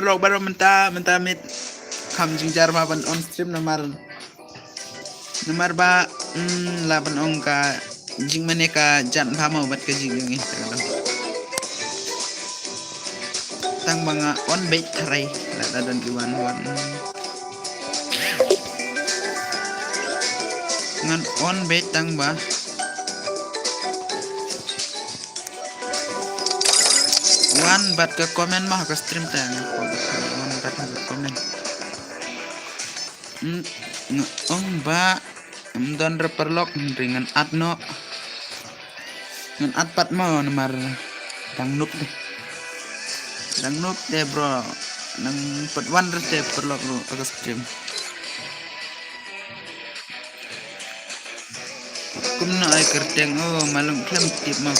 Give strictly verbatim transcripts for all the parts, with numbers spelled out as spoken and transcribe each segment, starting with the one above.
Paralok baroh mynta, mynta miet kham jynjar ba ban on stream namar, namar ba, mm, lah ban ong ka jingmane ka jat bha mo bad ka jingjngi. Tang ba nga on beit tharai, lah da don ki wan wan. Ngan on beit tang ba wan bad ka comment ma ha ka stream te, ngan wan bad ka comment. Mm, nga ong ba ym don re paralok, hynrei ngan add noh. Ngan add pat mo namar dang noob te. Dang noob te bro. Nang pat wan re te paralok ruh ha ka stream. Kumno ai kyrteng, oh, malum khlem tip ma.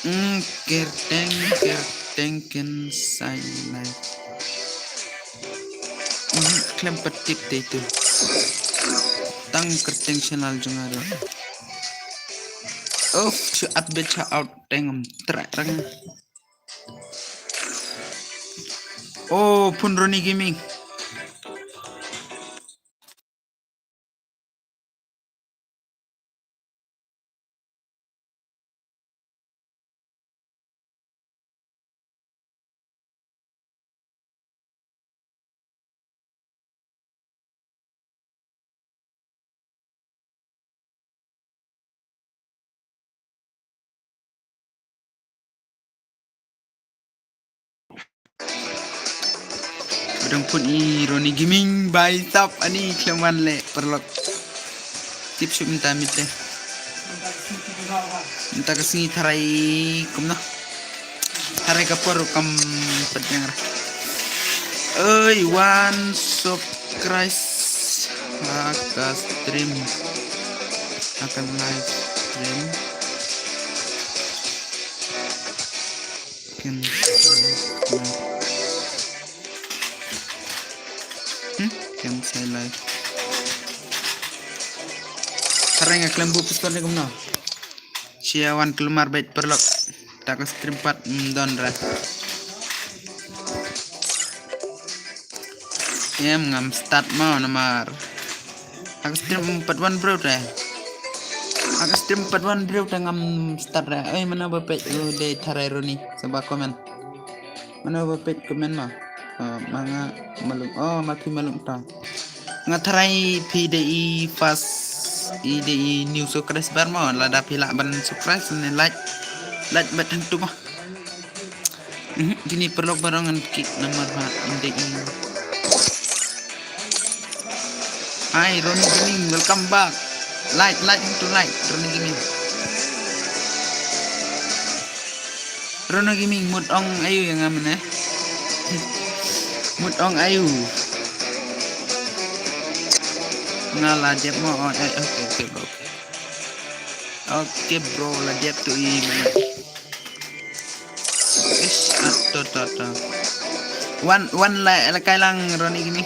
Hmm, kyrteng, kyrteng Ken Sai Live. Hmm, khlem pat tip te itu. Tang kyrteng channel jong nga ruh. Oh, shu update sha out teng em trak rang. Oh, phone Ronnie Gaming. Ba dang pun i Ronnie Gaming bai sap ani khlem wan leh paralok. Tip shuh mynta miet te. Mynta ka sngi tharai kumno. Tharai ka por kam pat biang re. Oi, wan subscribe ha ka stream. Ha ka live stream. Ken, hmm? Ken Sai Live. Tharai nga khlem buh pistol ne kumno. Shu ïa wan kulmar beit paralok. Ta ka stream pat, mm, don re. Em ngam start mo namar. Ha ka stream pat wan briew te. Ha ka stream pat wan briew te ngam start re. Oi, mano ba peit u dei tharai Ronnie. Sngewbha comment. Mano ba peit comment ma. Oh, ma nga malum. Oh, ma phi malum ta. Nga tharai phi dei i first, i dei i new subscriber mo. Lada phi lah ban subscribe ne like. Like bad hangtu mo. Mhm, kine paralok baroh ngan kick namar ba ym dei i. Hi, Ronnie Gaming, welcome back. Like, like, to like, Ronnie Gaming. Ronnie Gaming, mut ong ayu ïa nga mynne. Mut ong ayu. Nga la dep mo, oh, eh, okay, okay, bro. Okay, bro, la dep tu i mynne. Ish, ah, to, to, to. Wan, wan la, la kai lang Ronnie Gaming.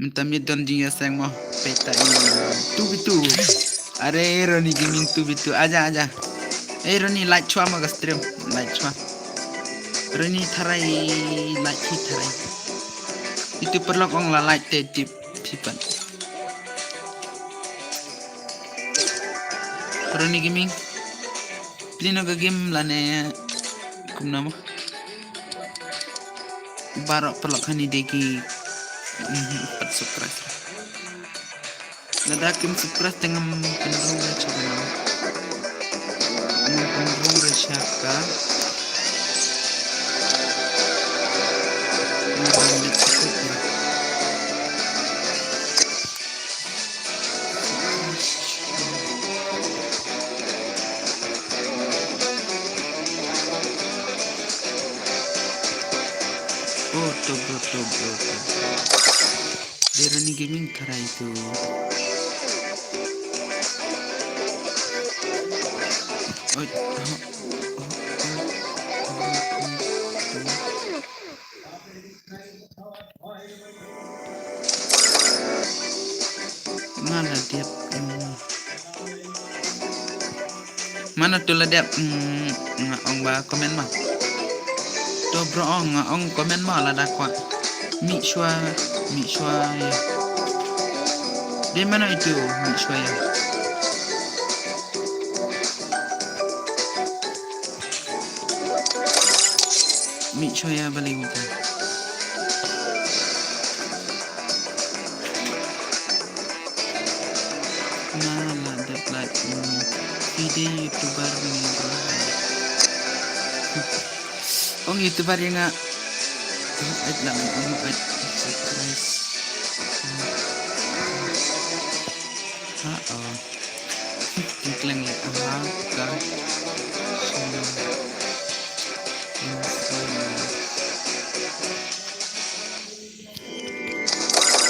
Mynta miet don jingïaseng mo. Peta in two v two. Are Ronnie Gaming two v two. Aja, aja. Eh, Ronnie, like chwa ma ka stream. Like chwa. Ronnie tharai, like hi tharai. Itu paralok ong la like te tip. Tipan. Ronnie Gaming. Plie noh ka game lane kumno mo. Baroh paralok hani dei ki, mhm, pat subscribe. Lada kim subscribe te ngam pynrung re sha ka. Ngam pynrung re sha ka. Ngam pynrung re sha ka. Oh, to bro, to bro, to bro. Dei Ronnie Gaming tharai tu. Oi, oh, oh, oh, oh, oh. Nga la dep em. Mano tu la dep, mm, nga ong ba comment ma. To bro ong, nga ong comment ma lada kwah. Mih shuwa, mih shuwa ïa. Dei mano itu, mih shuwa ïa. Mih shuwa ïa balei mynta. Nga la dep lait, mm, phi dei YouTuber ne bro? Ong YouTuber ïa nga. Ait la ong ait. Surprise. Ha oh. Kleng le ha ka.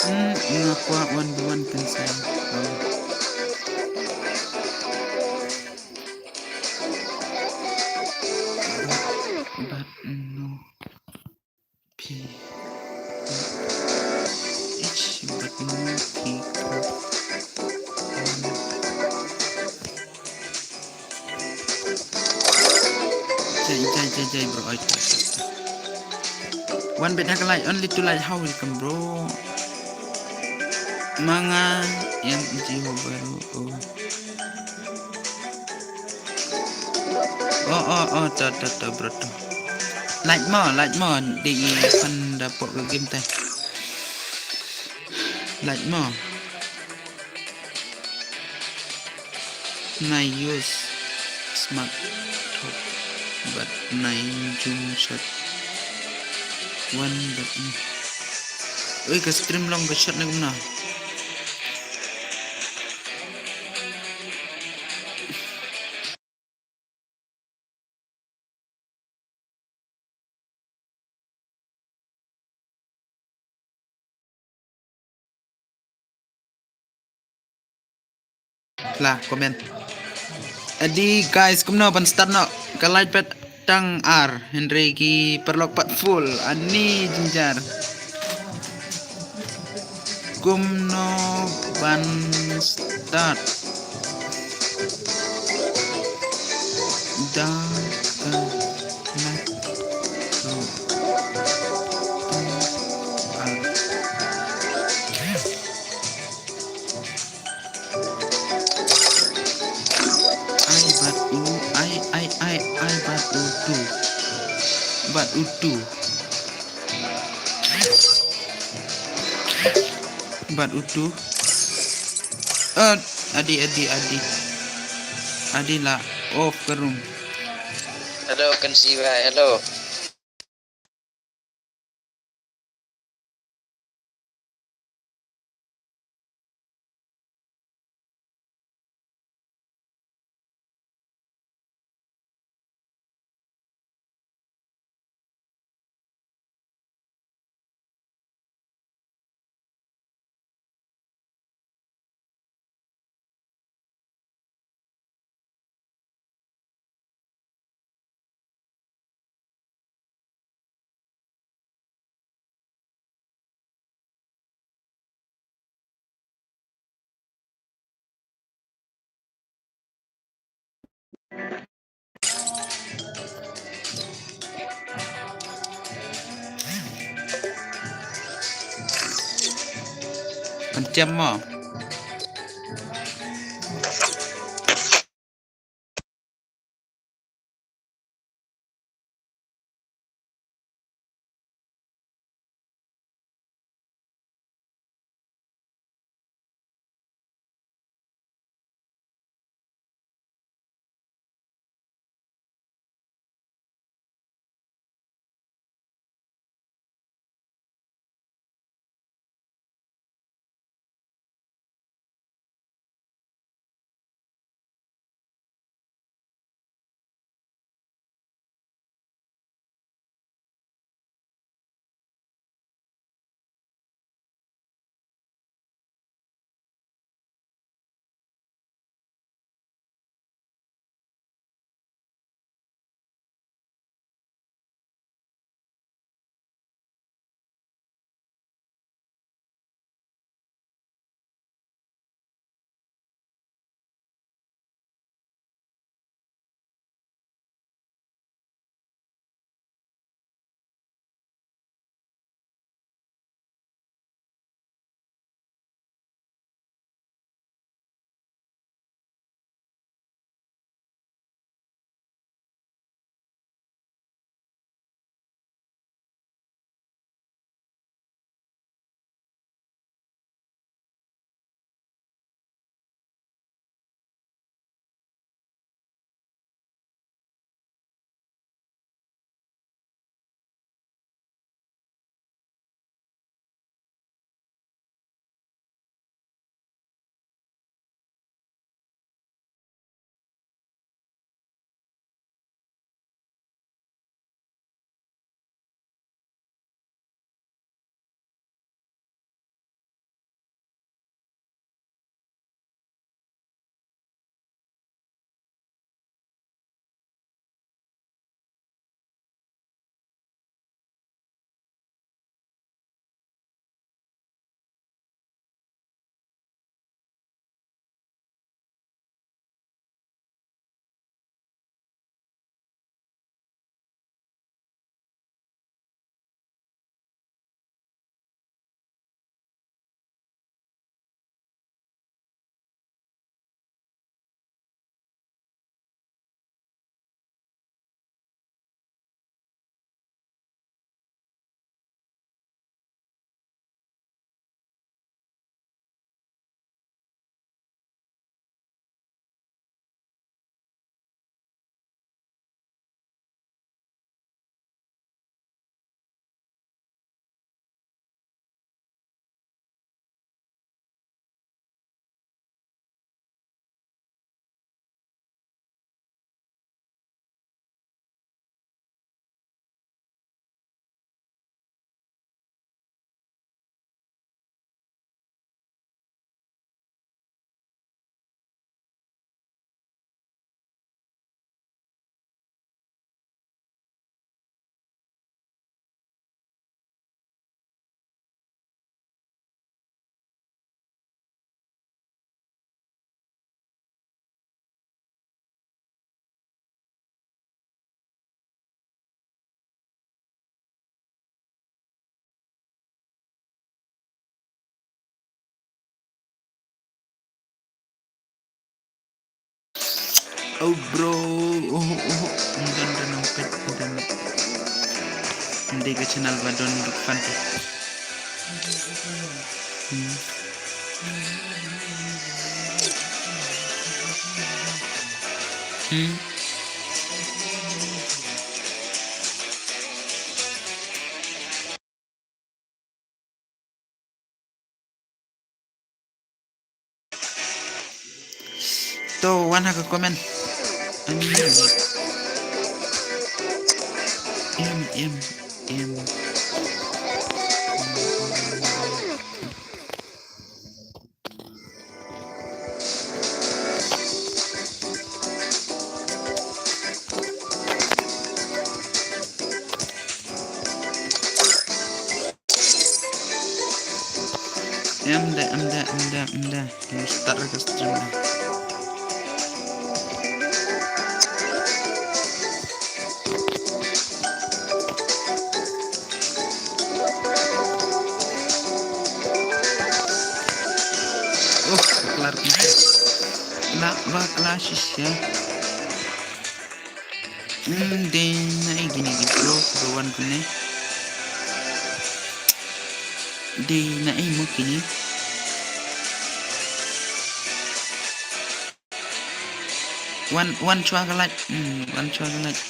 Hmm, nga kwah one by one pynshai. But, but no. P H, but no P. Jai, jai, jai, jai, bro. Ai, jai, jai, jai. One bit ha ka like, only two like, how welcome, bro. Manga, M G Hover, oh. Oh, oh, oh, to, to, to, bro, to. Like mo, like mo, dei i pan da pok ka game te. Like mo. Nai use smart talk, but nai zoom shot. One but ni. Oi, ka stream long ka shot na kumna. La comment. Adi guys, kumno ban start noh? Ka light pat tang ar, hynrei ki paralok pat full. Ani jynjar. Kumno ban start? Da ka light. Ai bad u, ai, ai, ai, ai bad u tu. Bad u tu. Bad u tu. Eh, adi, adi, adi. Adi la off ka room. Hello, kan si ba, hello. Kan jam mo. Oh bro, oh oh, ym don, ym don, ym don. Ym dei ka channel ba don duk fan te. Hmm. Hmm. To wan ha ka comment. Em em em. Em da, em da, em da, em da. Em start ka stream da. Oh, bakla ruh. La bakla shisha. Hmm, dei na ei kine ki bro, bro wan kumne. Dei na ei mo kine. Wan, wan shuwa ka like. Hmm, wan shuwa ka like.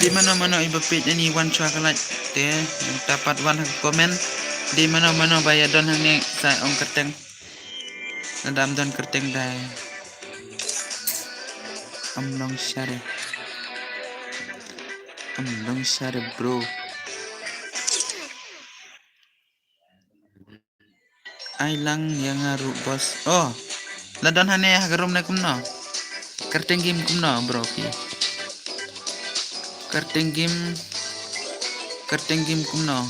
Dei mano mano iba peit ani wan shuwa ka like. Te, nangta pat wan ha ka comment. Dei mano mano ba ïa don hangne sa ong kyrteng. Lada ym don kyrteng dei. Ym long share. Ym long share bro. Ai lang ïa nga ruh boss. Oh. La don hangne ha ka room ne kumno? Kyrteng game kumno bro ki? Kyrteng game. Kyrteng game kumno?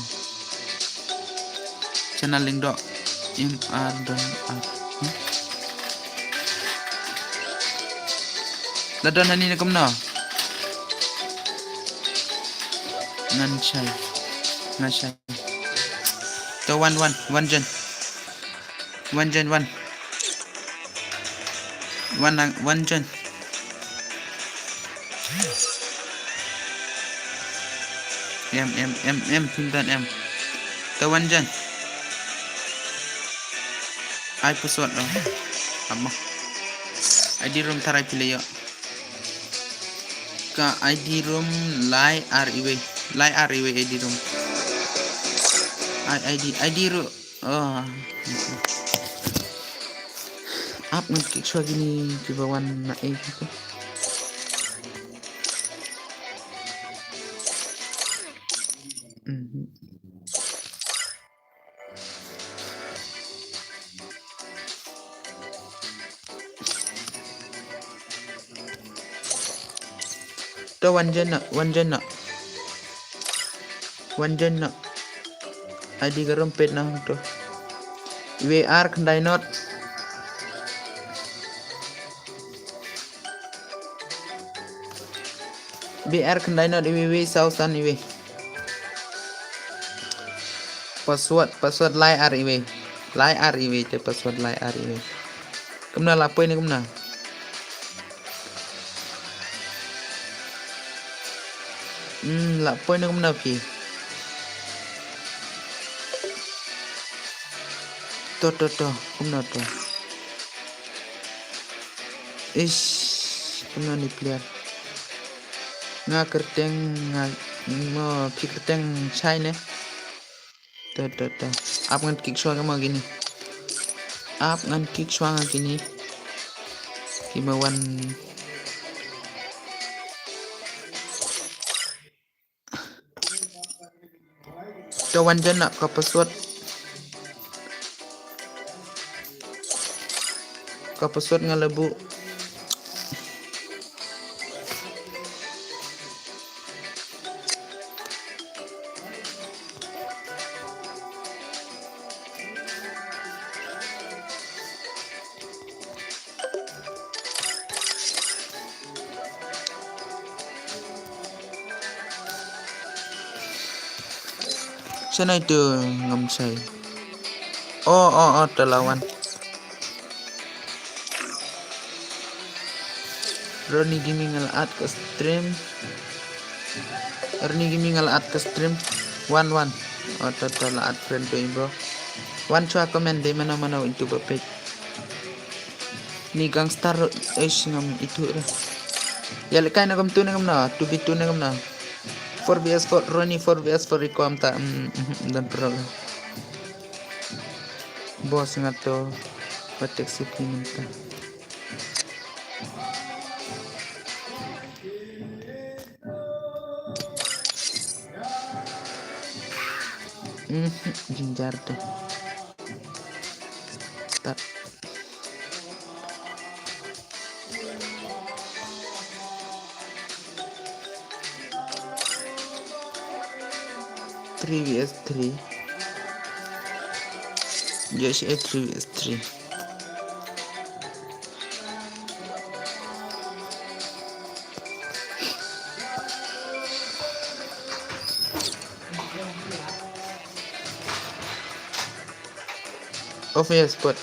Channel Lyngdoh. M R don ar. Hmm? La don hangne ne kumno? Ngan shai. Ngan shai. To wan wan wan jen. Wan jen wan. Wan nang wan jen. Em em em em phim don em. To wan jen. Ai password do. Ap mo. I D room tharai phi la ïoh. Ka I D room lai ar iwei. Lai ar iwei I D room. I, I D, I D room. Oh. Ap ngan kick shuwa kine kiba wan na ei kito. Mhm. To wan jen na, wan jen na. Wan jen na. I D ka room peit na to. Iwei ar khyndai not. Iwei ar khyndai not iwei iwei saw san iwei. Password, password lai ar iwei. Lai ar iwei te password lai ar iwei. Kumno la poi ne kumno? Hmm, la poi ne kumno phi? To, to, to, kumno to? Ish, kumno ni player? Nga kyrteng, nga, mo, phi kyrteng shai ne? To, to, to. Ap ngan kick shuwa ka mo kine. Ap ngan kick shuwa nga kine. Kiba wan. To wan jen na ka password. Ka password nga la buh. Shano ito ngam shai. Oh, oh, oh, to la wan. Ronnie Gaming nga la add ka stream. Ronnie Gaming nga la add ka stream. Wan, wan. Oh, to, to, la add friend to i bro. Wan chwa comment dei mano mano itu ba page. Ni gangster ro, eish, ngam itu re. Ïa lehkai na kumtu ne kumno, two v two ne kumno. Four v four, Ronnie four v four i ko am ta, mm, mm, mm, don pro. Boss nga to, patek siti mynta. Mhm, jynjar te. Start. Three v three. Yes, eh, three v three. Off ïa spot.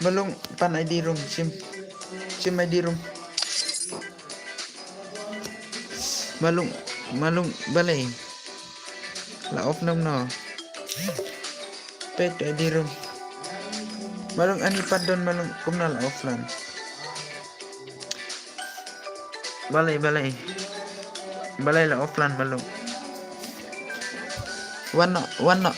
Malung, pan I D room, shim. Shim I D room. Malung, Malung, balei. La off lang no. Peit I D room. Malung, ani pat don Malung, kumno la off lang. Balei, balei. Balei la off lang Malung. Wan no, wan no.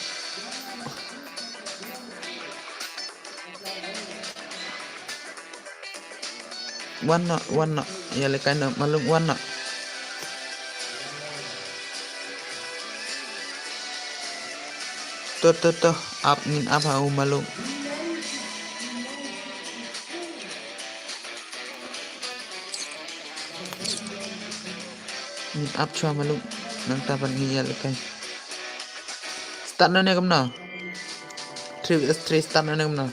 Wan no, wan no. Ïa lehkai no Malung, wan no. To, to, to. Ap, ngin ap ha u Malung. Ngin ap shuwa Malung. Nangta ban ngi ïa lehkai. Start na ne kumno? Three versus three, start na ne kumno?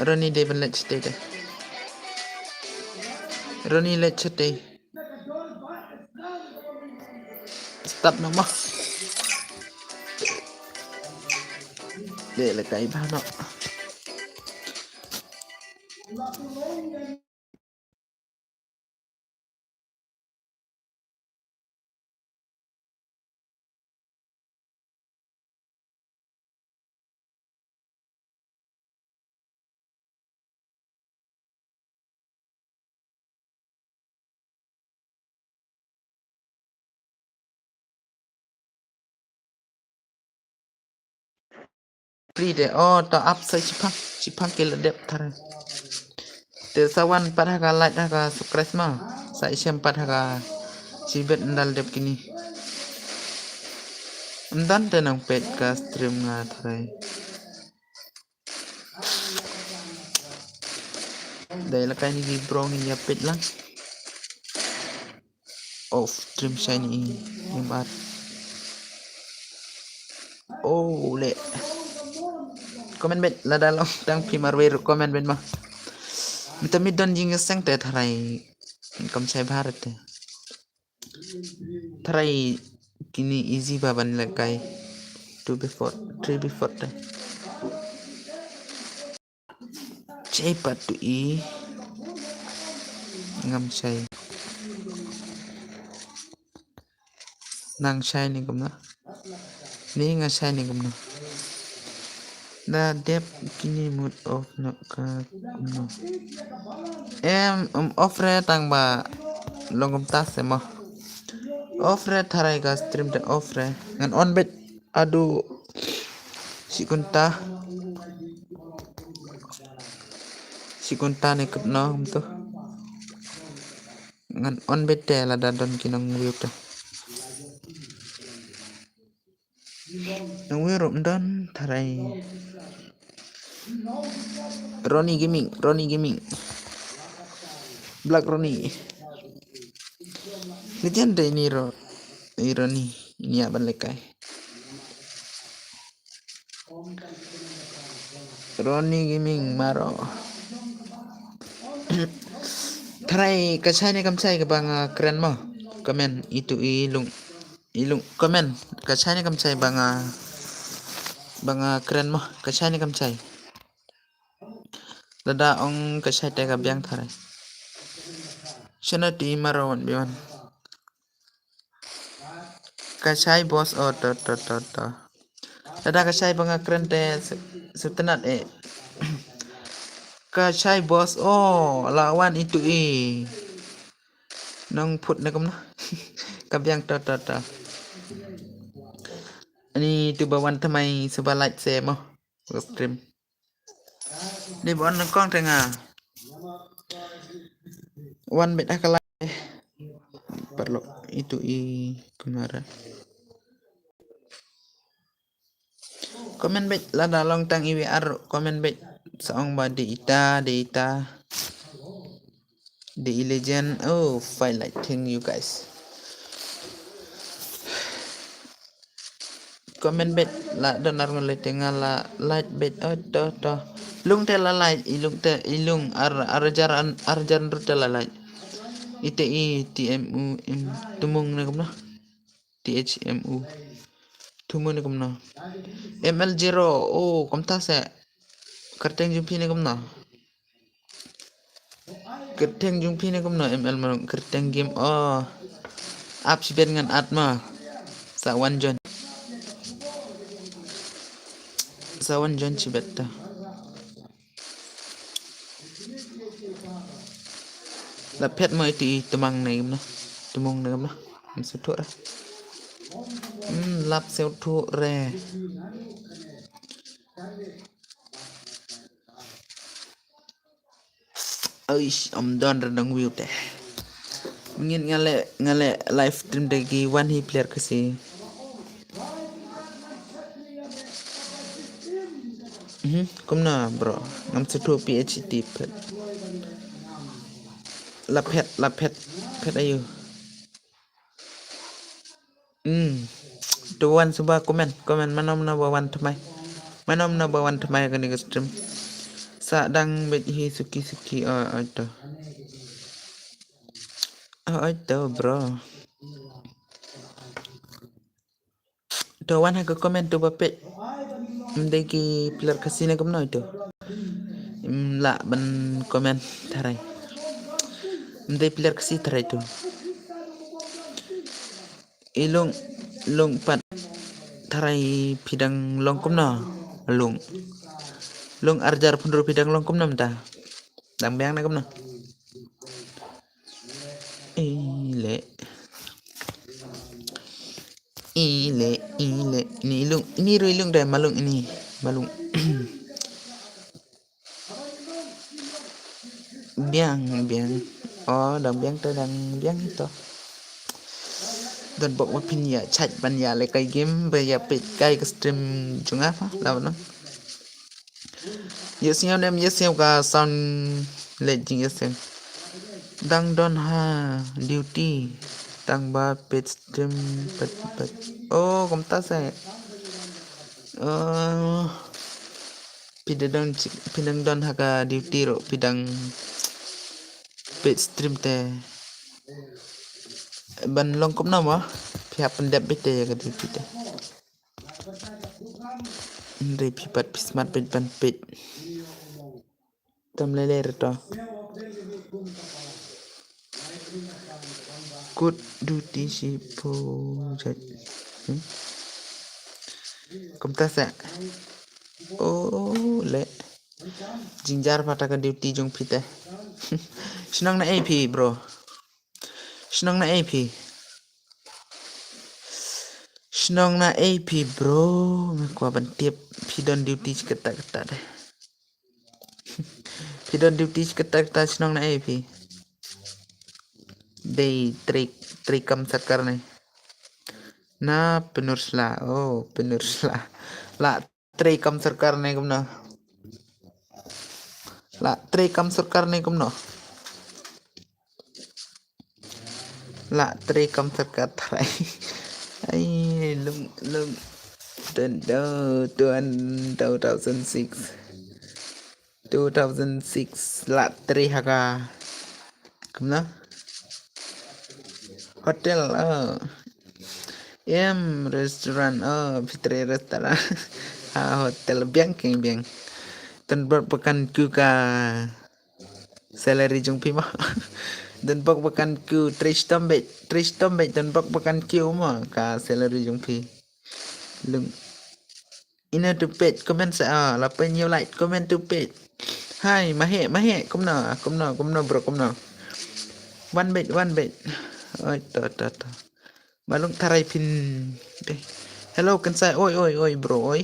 Ronnie dei ban leit shatei te. Ronnie leit shatei. Start na mo. Dei lehkai bha no. Free de. Oh, to ap sa shipang, shipang ki la dep tharai. Te sa wan pat ha ka like ha ka subscribe ma. Sa isem pat ha ka shibet ndal dep kini. Ym don te nang peit ka stream nga tharai. Dei la kai ni ki bro ngin ïa peit lang. Off stream shiny M R. Oh le. Comment beit lada long tang phi marwei ruh comment beit ma. Mita mi don jingïaseng te tharai. Kam shai bharat te. Tharai kini easy ba ban lehkai. Two before, three before te. Chei pat tu i. Ngam shai. Nang shai ni kumno. Ni nga shai ni kumno. Da dep kini mut off na ka kumno. Em, um, off re tang ba long kumta se mo. Off re tharai ka stream te off re. Ngan on bet adu shi kunta. Shi kunta ne kut no kumto. Ngan on bet te lada don ki nong view te. Nong view ruh ym don tharai. Ronnie Gaming, Ronnie Gaming. Black Ronnie. Legend dei ni ro, ni Ronnie, ni ïa ban lehkai. Ronnie Gaming maro. Tharai ka shai ne kam shai kaba nga kren mo. Comment itu i lung. I lung comment ka shai ne kam shai ba nga, ba nga kren mo. Ka shai ne kam shai. Lada ong ka shai te ka biang tharai. Shano ti maro wan biwan. Ka shai boss o to to to to. Lada ka shai ba nga kren te se-, setenat eh. Ka shai boss o la wan itu i. Nong put na kumno. Ka biang to to to. Ani tu ba wan thamai suba like se mo. Stream. Dei ba on kong te nga. Wan bet ha ka lai. Parlok itu i kumara. Comment bet lada long tang i wi ar comment bet sa ong ba dei ita, dei ita. Dei i legend. Oh, fight like thing you guys. Comment bet la don ar ngon lei te nga la like bet oh to to. Lung te la like i lung te i lung ar ar jar an ar jar nru te la like. I te i T M U M tumung ne kumno. T H M U. Kumno ne kumno. M L zero. Oh, kumta se. Kyrteng jong phi ne kumno. Kyrteng jong phi ne kumno M L Malung, kyrteng game. Oh. Ap shibet ngan add ma. Sa wan join. Sa wan join shibet ta. La phet mo iti i tmang ne kumno. Tmang ne kumno. Ngam sngewthuh ra. Hmm, lap sngewthuh re. Aish, ym don re dang view te. Ngin nga leh, nga leh live stream da ki wan hi player Khasi. Mhm, kumno bro, ngam sngewthuh P H T phet. La phet, la phet, phet aïu. Hmm. To wan suba comment, comment mano mano ba wan thymmai. Mano mano ba wan thymmai kane ka stream. Sa dang bit hi suki suki, oh, oh, to. Oh, oh, to, bro. To wan ha ka comment to ba peit. Ym dei ki player Khasi ne kumno ito. Ym lah ban comment tharai. Ym dei player Khasi tharai to. I Lung, Lung pat tharai phi dang long kumno, Lung. Lung arjar pynru phi dang long kumno mynta. Dang biang ne kumno. Ile. Ile, ile. Ini Lung, ini ru i Lung dei, Malung ini. Malung. Biang, biang. Oh, dang biang to, dang biang ito. Don bok ba phin ïa chait ban ïa lehkai game, ba ïa peit kai ka stream jong nga pha, la ban. Ïa sngew ne em ïa sngew ka sound leh jingïaseng. Dang don ha duty. Tang ba peit stream peit peit. Oh, kumta se. Oh. Phi dang don chi-, phi dang don ha ka duty ruh, phi dang peit stream te. Ban long kumno mo, phi hap pyndep beit te ïa ka duty te. Hynrei phi pat phi smat beit ban peit. Tam lei lei re to. Kut duty shiphew jait. Hmm? Kumta se. Oh, le. Jingjar pat ha ka duty jong phi te. Shnong na ei phi, bro? Shnong na ei phi? Shnong na ei phi, bro? Nga kwah ban tip phi don duty shi katta katta de. Phi don duty shi katta katta, shnong na ei phi? Dei trei, trei kam sorkar ne? Na Pynursla, oh, Pynursla. La trei kam sorkar ne kumno? La trei kam sorkar ne kumno? La trei kam sorkar tharai. Ai, Lung, Lung. Tun do, tun two thousand six. Two thousand six, la trei ha ka. Kumno? Hotel, oh. Em, restaurant, oh, phi trei restaurant. Ha, hotel, biang keng biang. Tun bok ba kan kiew ka salary jong phi mo. Tun bok ba kan kiew, trei shitom beit, trei shitom beit, tun bok ba kan kiew mo ka salary jong phi. Lung. Ina to page, comment sa, ah, la pyn ïa like, comment to page. Hai, mahe, mahe, kumno, kumno, kumno, bro, kumno. Wan beit, wan beit. Oi, to, to, to. Malung tharai phin. Eh. Hello, kan sai, oi, oi, oi, bro, oi.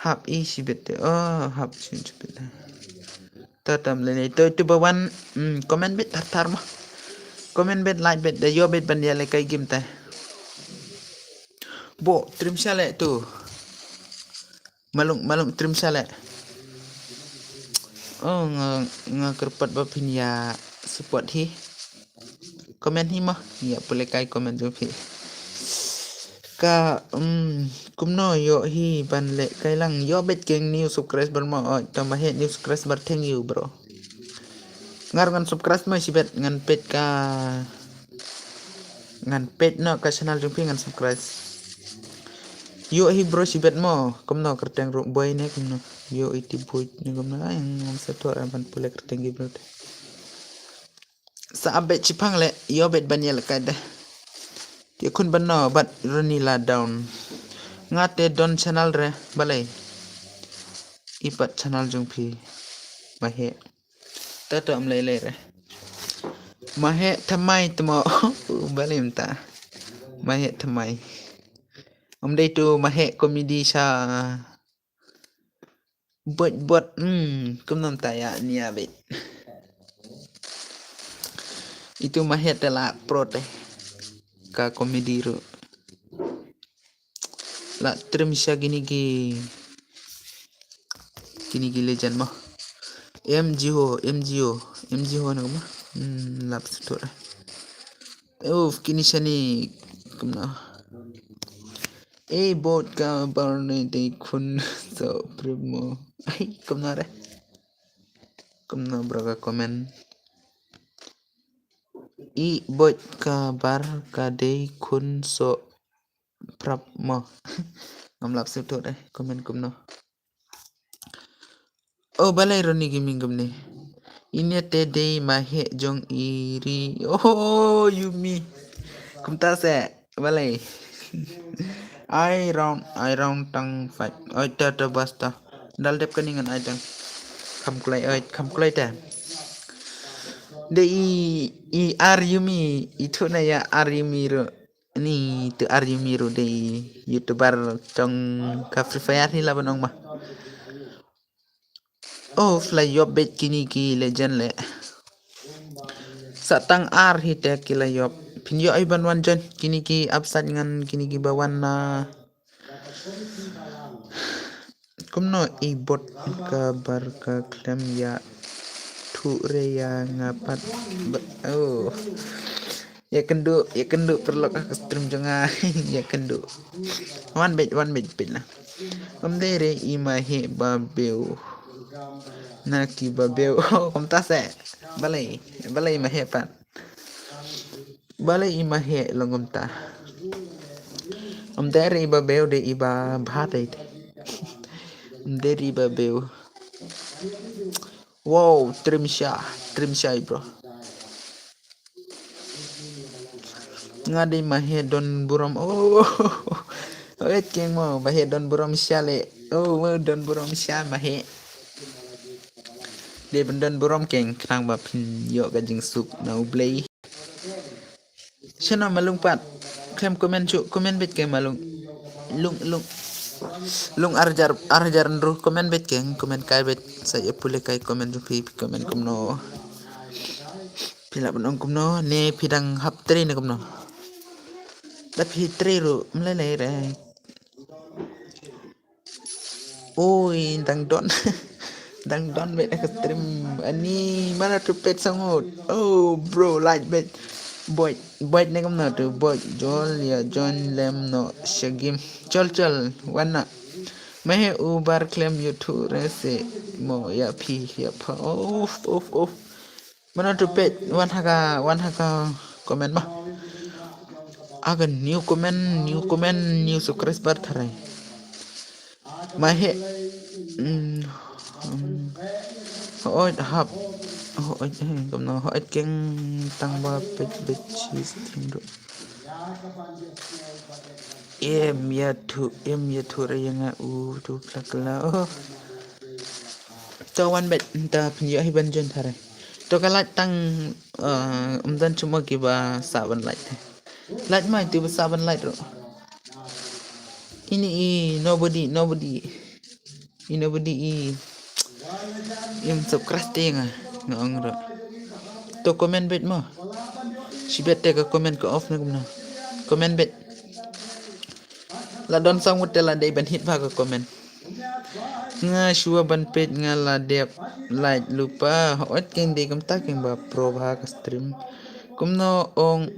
Hap i shibit, oh, hap shibit. To tam lei lei. To, to ba wan, hmm, comment beit thar thar mo. Comment beit, like beit, da ïoh beit ban ïa lehkai game te. Bo, trim shaleh to. Malung, malung trim shaleh. Oh, nga, nga kyrpad ba phin ïa support hi. Comment hi mo, ïa pule kai comment jong phi. Ka, um, kumno ïoh hi ban lehkai lang, ïoh beit keng new subscriber mo, oi, to mahe new subscriber, thank you, bro. Ngar ngan subscribe mo shibit, ngan peit ka, ngan peit noh ka channel jong phi ngan subscribe. Ïoh hi bro shibit mo, kumno kyrteng ruh boy ne kumno. Ïoh iti boy ne kumno, ai ngam sa thoh ban pule kyrteng ki bro te. Sa ap beit shipang leh, ïoh beit ban ïalehkai de. Ïa khun ban no, bad Ronnie la down. Nga te don channel re, balei. I pat channel jong phi. Mahe. Ta to am lei lei re. Mahe thamai tmo. Balei mynta. Mahe thamai. Am dei tu mahe comedy sha. Bot bot, hmm, kumno mynta ïa nia beit. Itu mahe te la pro te. Ka comedy ruh. La trim sha kini ki, kini ki legend mo. M G O, M G O, M G O na mo. Hmm, lap sutur. Uf, kini shani kumno. Eh, bot ka bar ne dei khun so primo. Ai, kumno re. Kumno bro ka comment. I bot ka bar ka dei khun so prap mo. Ngam lap sutur eh, comment kumno. Oh, balei Ronnie Gaming kumne. Ine te dei mahe jong iri. Oh, Yumi. Kumta se, balei. Ai round, ai round tang fight. Oi, ta, ta, basta. Dal dep kani ngan ai tang. Kham klai, oi, kham klai te. Dei i, i ar Yumi, i thuna ïa ar Yumi ru. Ni tu ar Yumi ru dei YouTuber tong ka Free Fire hi la ban ong ma. Oh, fly yop beit kini ki legend le. Sa tang ar hi te ki la yop. Phin ïoh hi ban wan join kini ki upside ngan kini ki ba wan na. Kumno i bot ka bar ka khlem ïa thu re ïa nga pat. Oh. Ïa kynduh, ïa kynduh paralok ka stream jong nga. Ïa kynduh. Wan beit, wan beit beit la. Ym dei re i mahe ba bew. Na ki ba bew. Oh, kumta se. Balei, balei mahe pat. Balei i mahe long kumta. Ym dei re i ba bew dei i ba bha dei. Ym dei re i ba bew. Wow, trim sha, trim sha i bro. Nga dei mahe don burom. Oh. Oi keng mo, mahe don burom sha le. Oh, mo don burom sha mahe. Dei ban don burom keng khnang ba phin ïoh ka jingsuk na U Blei. Shano malung pat. Khlem comment shu, comment beit keng malung. Lung, lung. Lung arjar, arjar nru comment beit keng, comment kai beit. Sa ïa pule kai comment jong phi, comment kumno. Phi lah ban ong kumno, ne phi dang hap trei ne kumno. Da phi trei ruh, mlei lei re. Oi, dang don. Dang don beit ka stream. Ani mana tu pet sangut. Oh, bro, like beit. Boy, boy ne kumno tu, boy. Jol ïa join lem no shagim. Chol chol, wana. Mahe u bar khlem YouTube re se mo ïa phi ïa pha. Of, of, of. Mano tu pet, wan ha ka, wan ha ka comment ma. Aga new comment, new comment, new subscriber tharai. Mahe. Mm, mm. Hoi hap. Hoi, eh, kumno, hoi keng tang ba pet pet cheese ting ru. Em ya thu, em ya thu re ya nga u tu plak la. Oh. To wan bet, ta pynïoh hi ban join tharai. To ka lait tang, eh, um don chuma ki ba sa ban lait. Lait mai tu ba sa ban lait ro. Ini i nobody, nobody. I nobody i. Im subscribe te nga, nga ong ro. To comment bet mo. Shibet te ka comment ka off na kumno. Comment bet. La don song mut te la dei ban hit ba ka comment. Nga shuwa ban peit nga la dep like lupa. Ot keng dei kumta keng ba pro ba ka stream. Kumno ong,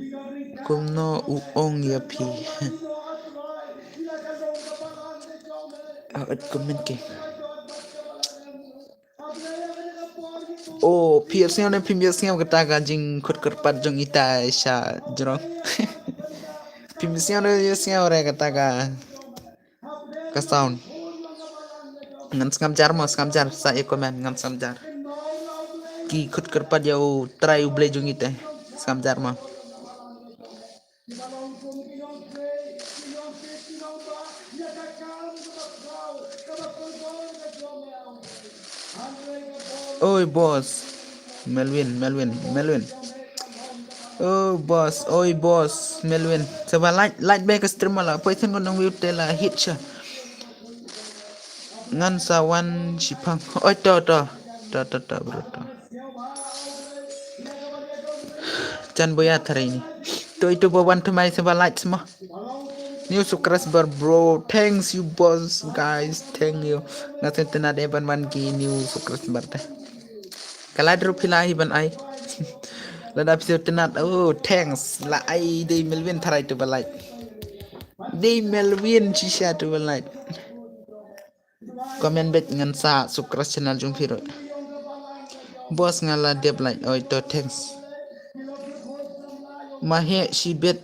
kumno u ong ya phi. Ot comment keng. Oh, phi ïohsngew ne phim ïohsngew kata ka jingkhut kyrpad jong ita sha jrong. Phim ïohsngew ne ïohsngew re kata ka. Ka sound. Ngan sngap jar mo, sngap jar, sa ïa comment, ngan sngap jar. Ki khut kyrpad ïa u trai u Blei jong ngi te. Sngap jar mo. Oi boss. Melwin, Melwin, Melwin. Oh boss, oi boss, Melwin. Saba like, like back stream la. Poi thang nong view te la hit sha. Ngan sa wan shipang. Oi to to. To to to bro to. Chan boya tharai ni. To itu ba wan thamai saba like mo. New subscriber bro. Thanks you boss guys. Thank you. Nga sngewtynnat eh ban wan ki new subscriber te. Ka lad ruh phi la hi ban ai. Lada phi sngewtynnat. Oh thanks. La ai dei Melwin tharai tu ba like. Dei Melwin shisha tu ba like. Comment bad ngan sa subscribe channel jong phi ruh. Boss nga la dep like. Oi to thanks. Mahe shibet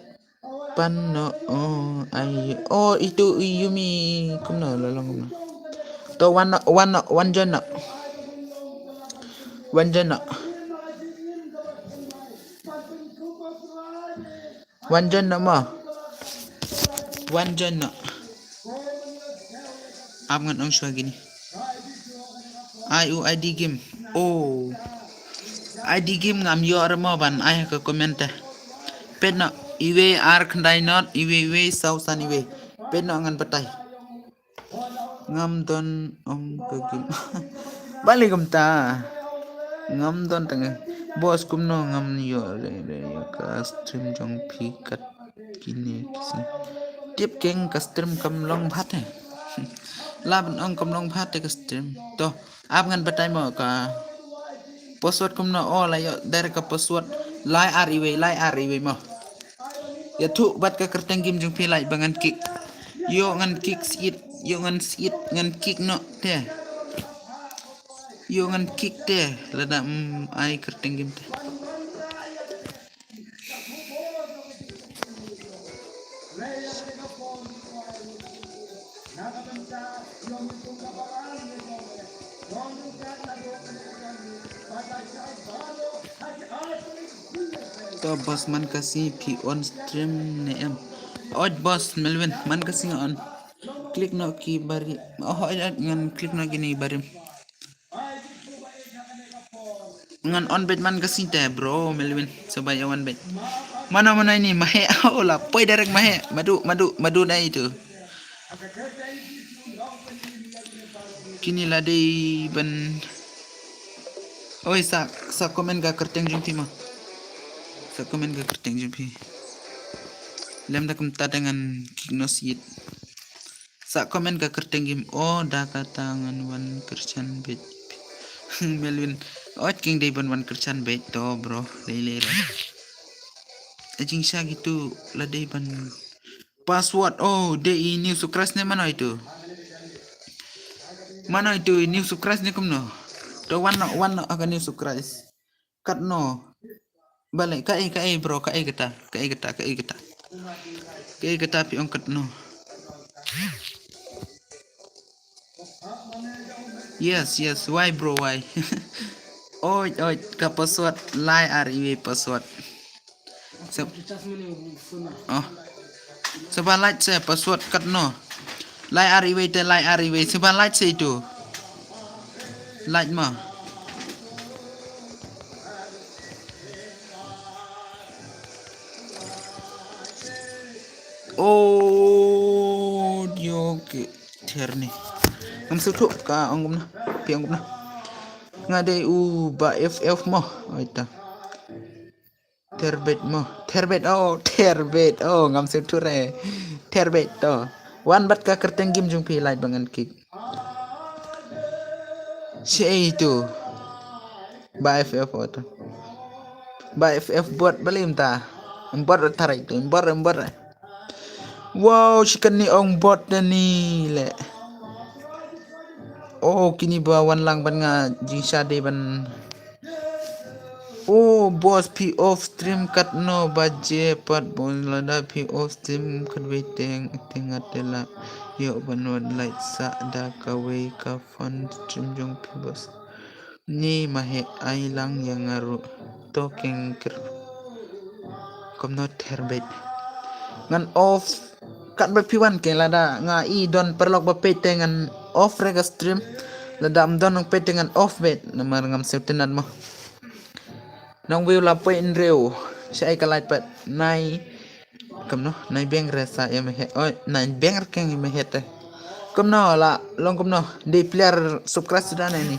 pan no oh ai oh itu Yumi kumno la long kumno. To wan no wan no wan join no. Wan join no. Wan join no mo. Wan join no. Ap ngan ong shwa kini. Ai u I D game. Oh. I D game ngam ïoh re mo ban ai ha ka comment te. Peit no iwei ar khyndai not iwei iwei saw san iwei. Peit no ngan batai. Ngam don ong ka game. Bali kumta. Ngam don tang. Boss kumno ngam ïoh re re ïa ka stream jong phi kat kine kisi. Tip keng ka stream kam long bha te. La ban ong kam long bha te ka stream. To ap ngan batai mo ka password kumno o la ïoh der ka password lai ar iwei lai ar iwei mo. Ïathuh bad ka kyrteng game jong phi lai ba ngan kick. Ïoh ngan kick siit, ïoh ngan siit ngan kick noh te. Ïoh ngan kick te lada mm ai kyrteng game te. To boss man ka sngi phi on stream ne em. Oj boss Melwin man ka sngi on. Click noh ki bari. Oh oj oj ngan click noh kini barim. Ngan on bad man ka sngi te bro Melwin. Sabai on bad. Mana mana ini mahe ola poi direct mahe. Madu madu madu dai itu. Kini la dei ban. Oi sa sa comment ka kyrteng jong phi ma. Sa comment ka kyrteng jong phi. Lem da kumta da ngan kick noh siit. Sa comment ka kyrteng game o da kata ngan wan kyrshan bad. Melwin. Oj king dei ban wan kyrshan bad to bro. Lei lei. Ajing sha gitu la dei ban. Password oh dei i new subscribe ne mano itu. Mano itu i new subscribe ne kumno. To wan no wan no aga new subscribe. Kat no. Bale ka e ka e bro ka e kata ka e kata ka e kata. Ka e kata pi ong kat no. Yes yes why bro why. Oj oj ka password lai ar iwei password. Sep. Oh. Seba light se password kat no. Lai ar iwei te lai ar iwei seba light se itu. Light ma. Oh, dio ke ther ni. Ngam sngewthuh ka ong kumno. Phi ong kumno. Nga dei u ba F F mo. Oi ta. Therbet mo. Therbet oh, therbet oh, ngam sngewthuh re. Therbet to. Wan bad ka kyrteng game jong phi lai ba ngan kick. Shi ei tu. Ba F F oh to. Ba F F bot balim ta. Bot tharai tu. Bot bot. Wow, shi kan ni ong bot da ni le. Oh, kini ba wan lang ban nga jingshade ban. Oh, Oh boss, phi off stream katno baje pat boss? Lada phi off stream katwei teng teng ate la ïoh ban wan light sa da kawei ka phone stream jong phi boss. Ni ma heh ai lang ïa nga ruh. To keng ker. Kumno ther beit. Ngan off kat ba phi wan ke lada nga i don paralok ba peit te ngan off re ka stream. Lada am don nang peit te ngan off beit. Namar ngam sngewtynnat mo. Nang view la poi in reu. Sha ai ka light pat. Nai. Kumno, nai beng re sa ïa ma heh. Oi, nai beng re keng ïa ma heh te. Kumno la, long kumno. Dei player subscribe suda ne ni.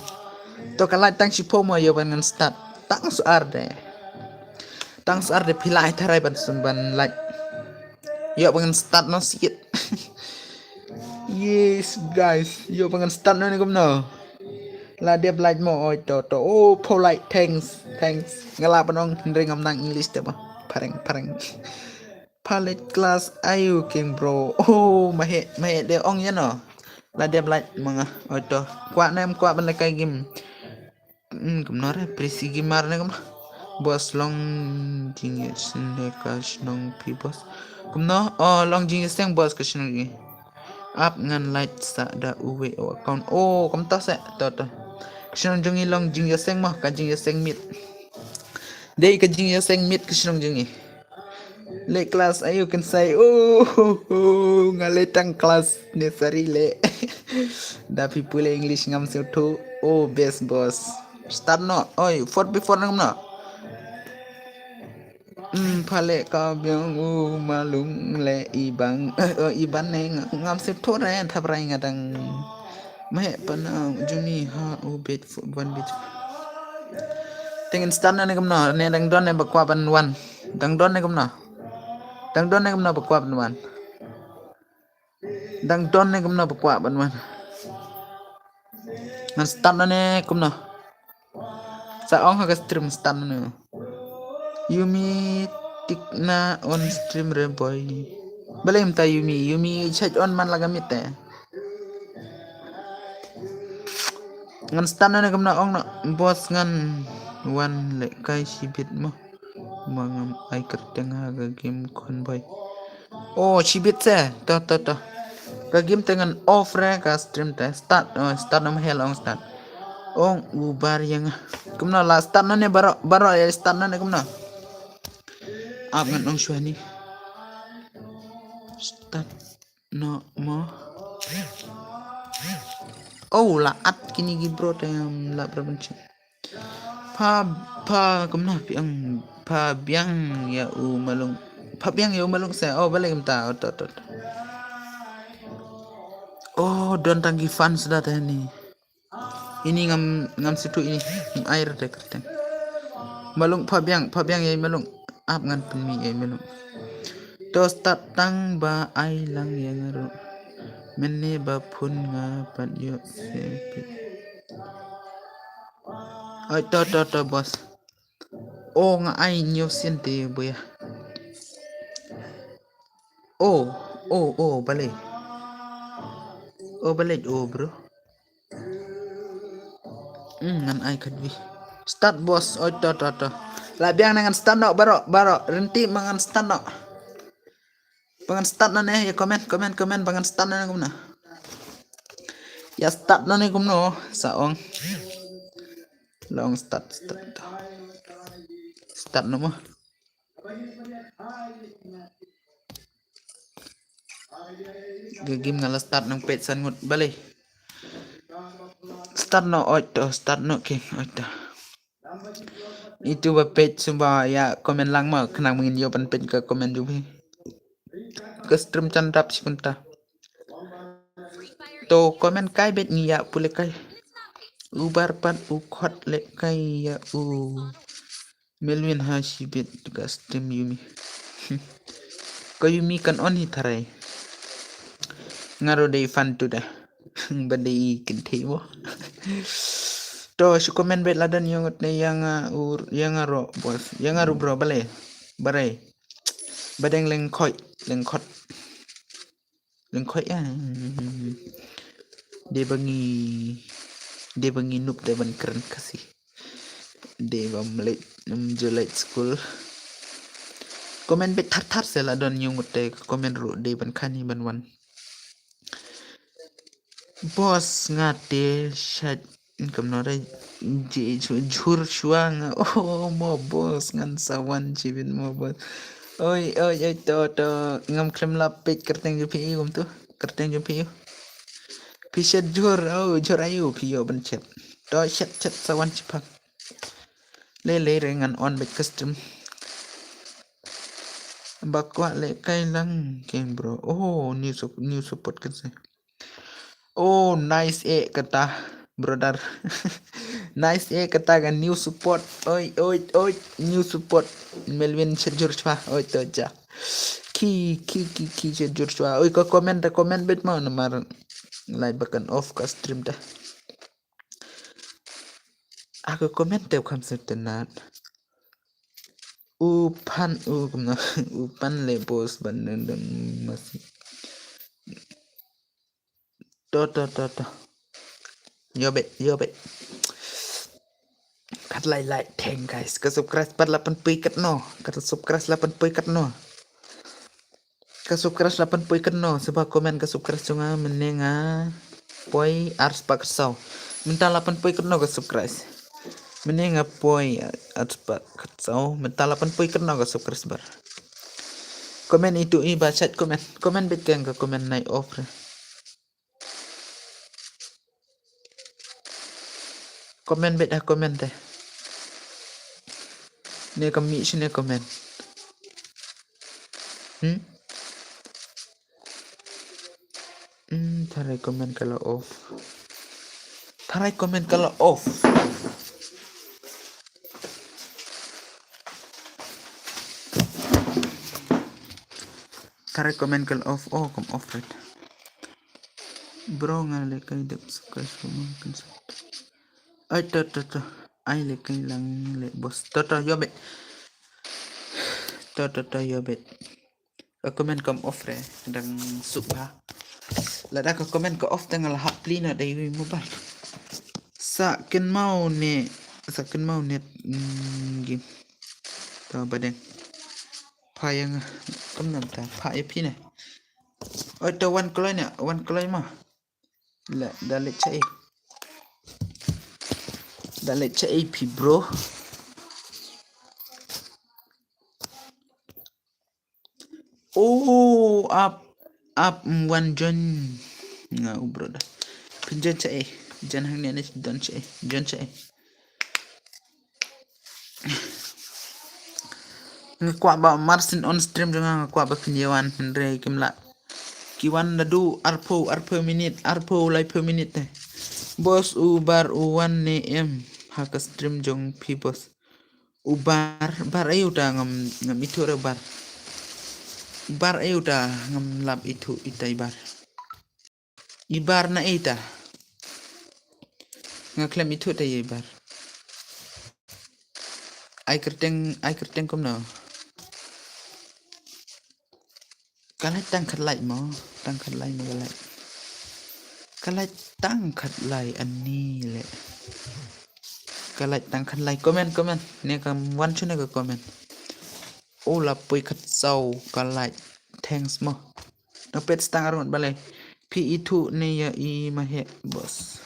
To ka light tang shiphew mo ïoh ban ngan start. Tang su ar de. Tang su ar de phi la ai tharai ban sun ban light. Ïoh ban ngan start no sikit. Yes guys, ïoh ban ngan start no ne kumno. La dep light mo oi to to. Oh, phew light, thanks, thanks. Nga la ban ong hynrei ngam nang English te ba. Phareng, phareng. Pha leit klas aïu keng bro. Oh, ma heh, ma heh de ong ïa no. La dep light ma nga oi to. Kwah ne em kwah ban leit kai game. Hmm, kumno re, Prisi Gamer ne kumno. Boss long jingïaseng ne ka shnong phi boss. Kumno, oh, long jingïaseng boss ka shnong jong ngi. Ap ngan light sa da uwei u account. Oh, kumta se, to to. Ka shnong jong ngi long jingïaseng mo, ka jingïaseng miet. Dei ka jingïaseng miet ka shnong jong ngi. Leh klas aïu keng sai. Oh, oh, oh, nga leh tang klas nursery leh. Da phi pule English ngam sngewthuh. Oh, best boss. Start no. Oi, four before nang no. Hmm, pha leh ka biang u malung leh ibang. Oh, iban ne ngam sngewthuh re thap rai nga dang. Ma heh pana juni ha u bet fu ban bet. Te ngan start na ne kumno, ne dang don ne ba kwah ban wan. Dang don ne kumno. Dang don ne kumno ba kwah ban wan. Dang don ne kumno ba kwah ban wan. Ngan start na ne kumno. Sa ong ha ka stream start na ne. Yumi tik na on stream re boy. Balei mynta Yumi, Yumi chait on man la ka miet te. Ngan start na ne kumno ong no boss ngan wan leh kai shibit mo. Ma ngam ai kyrteng ha ka game khun boy. Oh, shibit se. To, to, to. Ka game te ngan off re ka stream te. Start, oh, start na ma heh la ong start. Ong u bar ïa nga. Kumno la start na ne baroh, baroh ïa start na ne kumno. Ap ngan ong shuwa ni. Start. No mo. Oh, la at kini ki bro te ngam lah ban check. Pha, pha kumno phi ong pha biang ïa u malung. Pha biang ïa u malung se. Oh, balei kumta. Oh, to, to, to. Oh, don tang ki fans da te ni. Ini ngam, ngam sngewthuh ini. Ngam ai re da kyrteng. Malung pha biang, pha biang ïa i malung. Ap ngan pynmih ïa i malung. To start tang ba ai lang ïa nga ruh. Mynne ba phone nga pat ïoh se phi. Oi to, to, to boss. Oh, nga ai hynñiew sien te boya. Oh, oh, oh, balei. Oh, balei, oh bro. Hmm, ngan ai khatwi. Start boss, oi to, to, to. La biang na ngan start noh, baroh, baroh. Rynti ma ngan start noh. Ba ngan start noh ne, ïa comment, comment, comment, ba ngan start noh ne kumno. Ïa start noh ne kumno, sa ong. Long start, start. Start noh mo. Ka game nga la start nang peit san ngut balei. Start noh, oi to, start noh keng, oi to. Itu ba peit sumba ïa comment lang ma, khnang ba ngin ïoh ban peit ka comment jong phi. Ka stream jan dap shi kynta. To comment kai beit ngi ïa pule kai. U bar pat u khot leh kai ïa u. Melwin ha shibit ka stream Yumi. Ka Yumi kan on hi tharai. Nga ruh dei fan tu da. Ba dei kynthei mo. To shu comment beit lada ïa ngut ne ïa nga ur ïa nga ruh boss. Ïa nga ruh bro balei. Balei. Ba dang leng khoi leng khot. Leng khoi ah. Dei ba ngi dei ba ngi nup dei ban kren Khasi. dei bam late, um, ju late school. Comment beit thar thar se la don ïa u ngut te comment ruh dei ban kani ban wan. Boss nga te shat kam no re ji jhur shuwa nga. Oh mo boss ngan sa wan jibin mo boss. Oi oi oi to to ngam khlem lap peit kyrteng ju phi kum tu. Kyrteng ju phi. Phi shat jhur oh jhur ayu phi yo ban chat. To shat shat sa wan chiphang. Le le re ngan on beit ka stream. Ba kwah le kai lang keng bro. Oh new sup- new support kan se. Oh nice eh kata brother. Nice eh kata ka new support. Oi oi oi new support. Melvin Sherjur chwa. Oi to ja. Ki ki ki ki Sherjur chwa. Oi ka comment ta comment beit ma namar lai bakan off ka stream ta. Aka comment te kham se tenat. U pan u kumna u pan le boss ban dang dang mas. To to to to. Yo bet yo bet. Kat lai lai thank guys. Ka subscribe pat la pan pui kat no. Ka subscribe la pan pui kat no. Ka subscribe la pan poi katno seba comment ka subscribe jong nga mynne nga poi ar spah khatsaw. Mynta la pan poi katno ka subscribe. Mynne nga poi ar spah khatsaw mynta la pan poi katno ka subscribe bar. Comment itu i ba chat comment comment bit keng ka comment nai off re. Comment bit ha comment te. Ne ka mi shine comment. Hmm? Hmm, tharai comment ka la off. Tharai comment ka la off. Tharai comment ka la off. Oh, kam off red. Bro nga le kai dep suka semua kan. Ai to to to. Ai le kai lang le bos. To to yo bet. To to to yo bet. Ka comment kam off re dang suk ba. Lada ka comment ka off tang la hap pli na dai wi mobile. Sa ken mau ne sa ken mau net game. To badeng. Pha yang kam nam ta pha ya phi ne. Oi to wan kloi ne wan kloi ma. La da le chai. Da le chai phi bro. Oh, up up wan jon nga u bro da. Phi jon chai jon hang ne ne jon chai jon chai. Nga kwah ba marsin on stream jong nga kwah ba phin wan hynrei kim lah. Ki wan da du arphew arphew minit arphew laiphew minit te. Bos u bar u wan ne em ha ka stream jong phi bos. U bar bar ayu ta ngam ngam itu re bar. Bar ayu ta ngam lap itu itai bar. Ibar na ita. Nga klem itu ta ibar. Ai kerteng ai kerteng kumno. Kalai tang khalai mo tang khalai mo kalai. Kalai tang khalai ani le. Kalai tang khalai comment comment ne kam wan chune ka comment. Ola pui khat sau kalai. Thanks mo. Nopet stang arngut balei. Phi itu ne ya i mahe bos.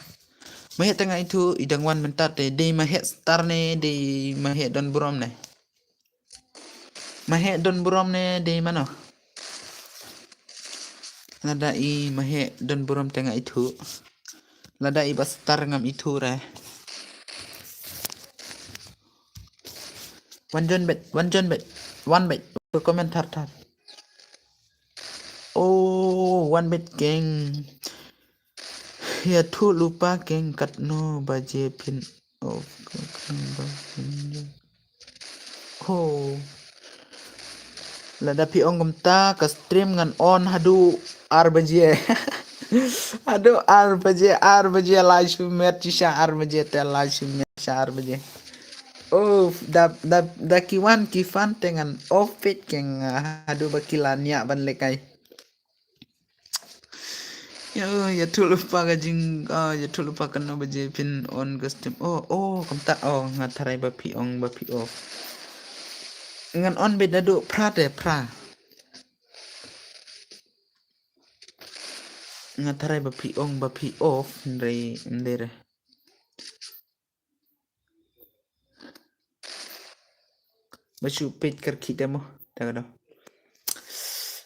Mahe tanga itu i dang wan mentar te dei mahe star ne dei mahe don burom ne. Mahe don burom ne dei mano. Lada i mahe don burom tanga itu. Lada i ba star ngam itu re. Wan jon bet, wan jon bet, wan bet. Komentar tar. Oh, wan bet keng. Ya thu lupa keng katno baje phin. Oh, katno baje. Oh. Lada phi ong kumta ka stream ngan on haduh ar baje. Haduh ar baje, ar baje live stream shisha ar baje te live stream shisha ar baje. Oh, da da da ki wan ki fan te ngan off it keng haduh ba ki la nia ban lekai. Ya, ya thul pa ka jing, ah, ya thul pa ka no baje phin on ka stream. Oh, oh, kam ta, oh, nga tharai ba phi ong, ba phi off. Ngan on bit naduh phra te, phra. Nga tharai ba phi ong, ba phi off, ndai, ndai re. Ba shu peit kar ki demo. Ta ka do.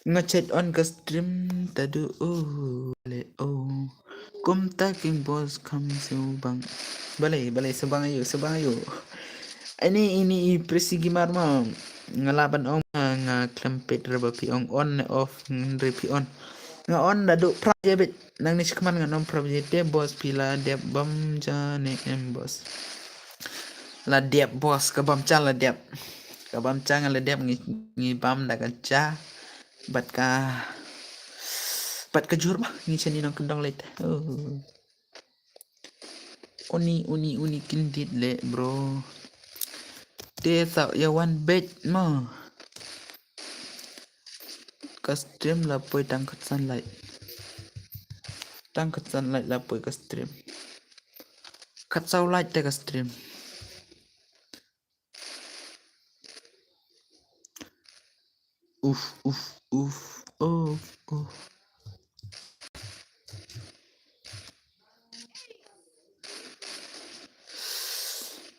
Nga chet on ka stream ta du, oh, le, oh. Kumta king boss kam shu bang. Balei, balei shu bang ayu, shu bang ayu. Ini, ini i presi gimar ma. Nga la ban ong nga, nga klem peit re ba phi ong on ne off, ngan re phi on. Nga on da du pra je bit. Nang ni shikman nga nom pra je te boss phi la dep bam ja ne em boss. La dep boss ka bam cha la dep. Ka bam cha nga la dep ngi, ngi bam da ka cha. Bat ka, bat ka jur ba ngi chani nong kendong let. Oh. Uni, uni, uni kindit le bro. Te sa ya wan bet ma. Ka stream la poi tang kat san light. Tang kat san light la poi ka stream. Kat sau light te ka stream. Uf, uf, uf, uf, uf.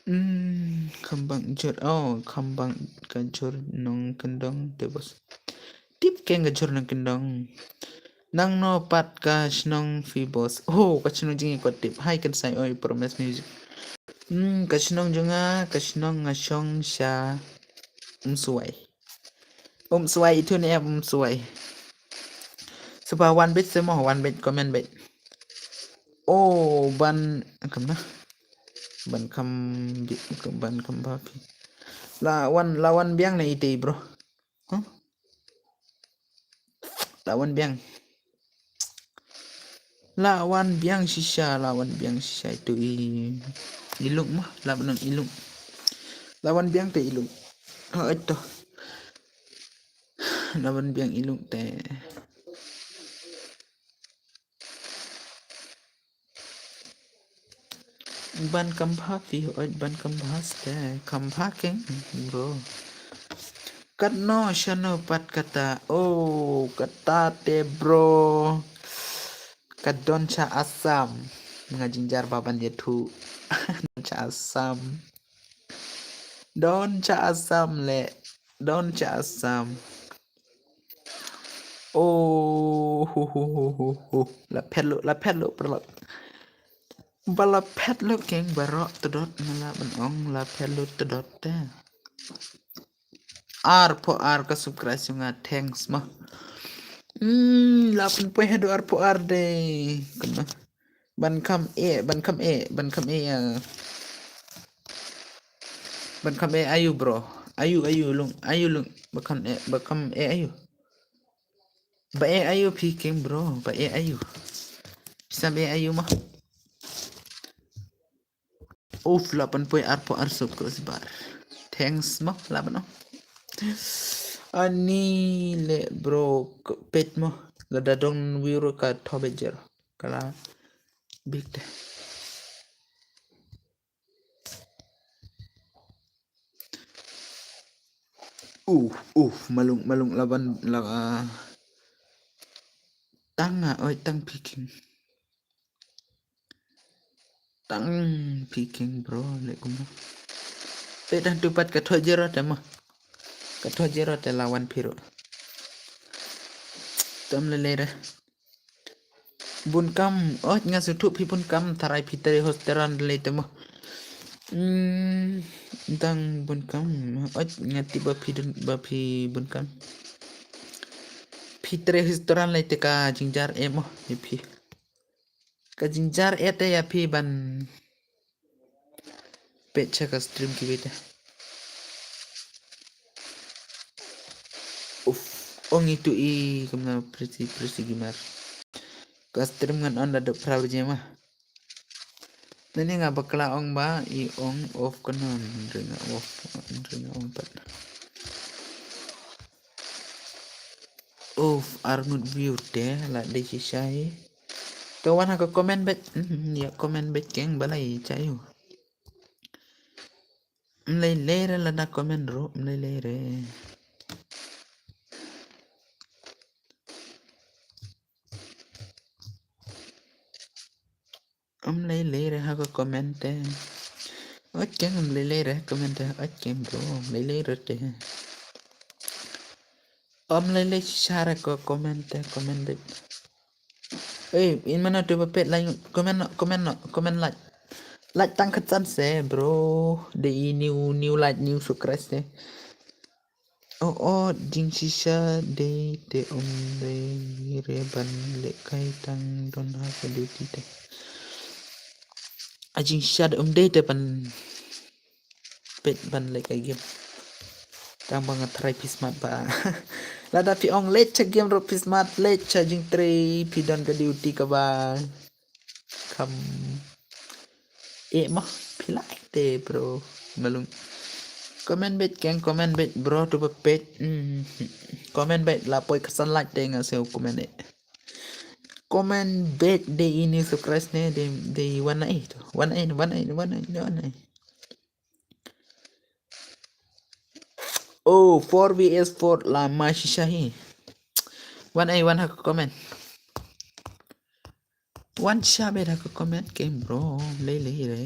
Hmm, khambang jur, oh, khambang ka jur nong kendong te boss. Tip keng ka jur nong kendong. Nang no pat ka shnong phi boss. Oh, ka shnong jing ko tip. Hai kan sai oi promise music. Hmm, ka shnong jong nga, ka shnong nga shong sha Umswai. Umswai itu ne Umswai. Seba wan bit semo, wan bit comment bit. Oh, ban kam na. Ban kam bi-, ban kam ba phi. La wan, la wan biang ne ite bro. Huh? La wan biang. La wan biang shisha, la wan biang shisha itu i, i lung mah, la ban i lung. La wan biang te i lung. Ha ito. La wan biang i lung te. Ban kam bha phi, oi ban kam bha ste, kam bha keng bro. Katno shano pat kata, oh kata te bro. Ka don cha Assam. Nga jingjar ba ban ïathuh. Don cha Assam. Don cha Assam le. Don cha Assam. Oh, hu, hu, hu, hu, hu. La phet lo, la phet lo, paralok. Ba la phet lo keng barok tedot, nga la ban ong la phet lo tedot te. Ar pho ar ka subscribe nga, thanks ma. Hmm, la pynpoi haduh ar pho ar de. Kena. Ban kam e, ban kam e, ban kam e ya. Ban kam e ayu bro. Ayu, ayu lung, ayu lung. Ban kam e, ban kam e ayu. Ba e ayu phi keng bro, ba e ayu. Pisa ba e ayu ma. Uf, lapan poi arphew arsuk crossbar. Thanks mo, lapan o. Ani le bro, pet mo. Lada dong viewer ka thobe jer. Kala big de. Uh, uh, malung, malung laban la, ah, tang ah, oi, tang picking. Tang picking, bro, le kumno. Te dan tupat ka thoh jero te mo. Ka thoh jero te lawan piro. Tam le le re. Bun kam, oh, nga sngewthuh phi bun kam, tharai phi trei hosteran lei te mo. Hmm, dang bun kam, oh, nga tip ba phi dun, ba phi bun kam. Phi trei hosteran lei te ka jingjar e mo, ïa phi. Ka jingjar e te ïa phi ban peit sha ka stream kiwei te. Uf, ong itu i kumno presi, presi gimar. Ka stream ngan on da dep phra baje ma. Nani nga bakla ong ba i ong off ka non ring off, ring ong pat. Uf, arngut view te la dei shisha i. To wan ha ka comment bad. Hmm, ïa comment bad keng balei cha ïu. Mlei lei re lada comment ruh mlei lei re. Mlei lei re ha ka comment te. Ot keng mlei lei re comment te. Ot keng bro mlei lei re te. Mlei lei share ka comment te comment bad. Ei, in mana tu ba pet like comment no, comment no, comment like. Like tang khatsan se bro. Dei i new new like new subscribe se. Oh oh jingshisha dei te um dei re ban leh kai tang don ha ka duty te. A jingshisha dei um dei te ban pet ban leh kai game. Tang ba nga try phi smat ba. Lada phi ong leh cha game ruh phi smat leh cha jingtrei phi don ka duty kaba. Kam. Eh mah phi like te bro. Malung. Comment bad keng comment bad bro tu ba pet. Hmm. Comment bad la poi khatsan like te nga siew comment eh. Comment bad dei ini subscribe ne dei dei wan ai tu. Wan ai wan ai wan ai wan ai. Oh, four V S four la ma shisha hi. Wan ai wan ha ka comment. Wan sha bad ha ka comment keng bro lei lei re.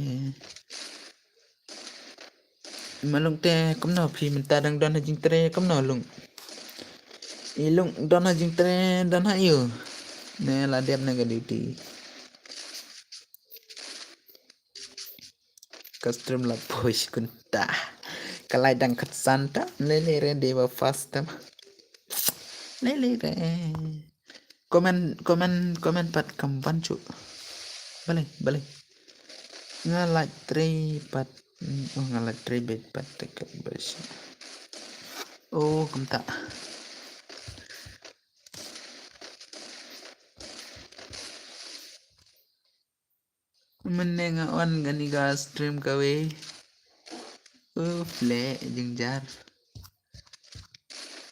Malung te kumno phi mynta dang don ha jingtrei kumno lung. I lung don ha jingtrei don ha ïu. Ne la dep na ka duty. Ka stream la push kunta. Ka lai dang khatsan ta. Lei lei re dei ba fast ta. Lei lei re. Comment comment comment pat kam ban chu. Balei balei. Nga lai trei pat. Oh nga lai trei bad pat te kat ba shi. Oh kumta. Mynne nga on kani ka stream kawei. Uf le jingjar.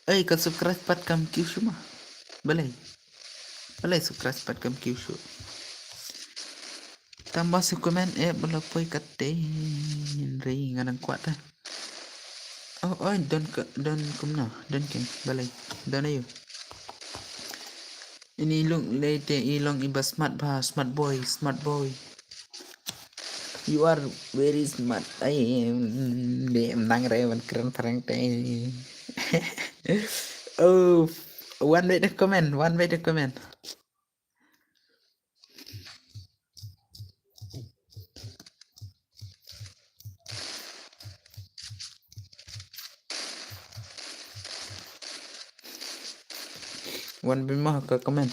Ei ka subscribe pat kam kiew shu ma. Balei. Balei subscribe pat kam kiew shu. Tang ba shu comment eh bala poi katte. Hynrei nga nang kwah ta. Oh oi don ka don kumno don keng balei don ayu. Ini lung lei te i long iba smart ba smart boy smart boy. You are very smart. Ai de nang re wan kren parang te. Oh one way the comment one way the comment. Wan bima ka comment.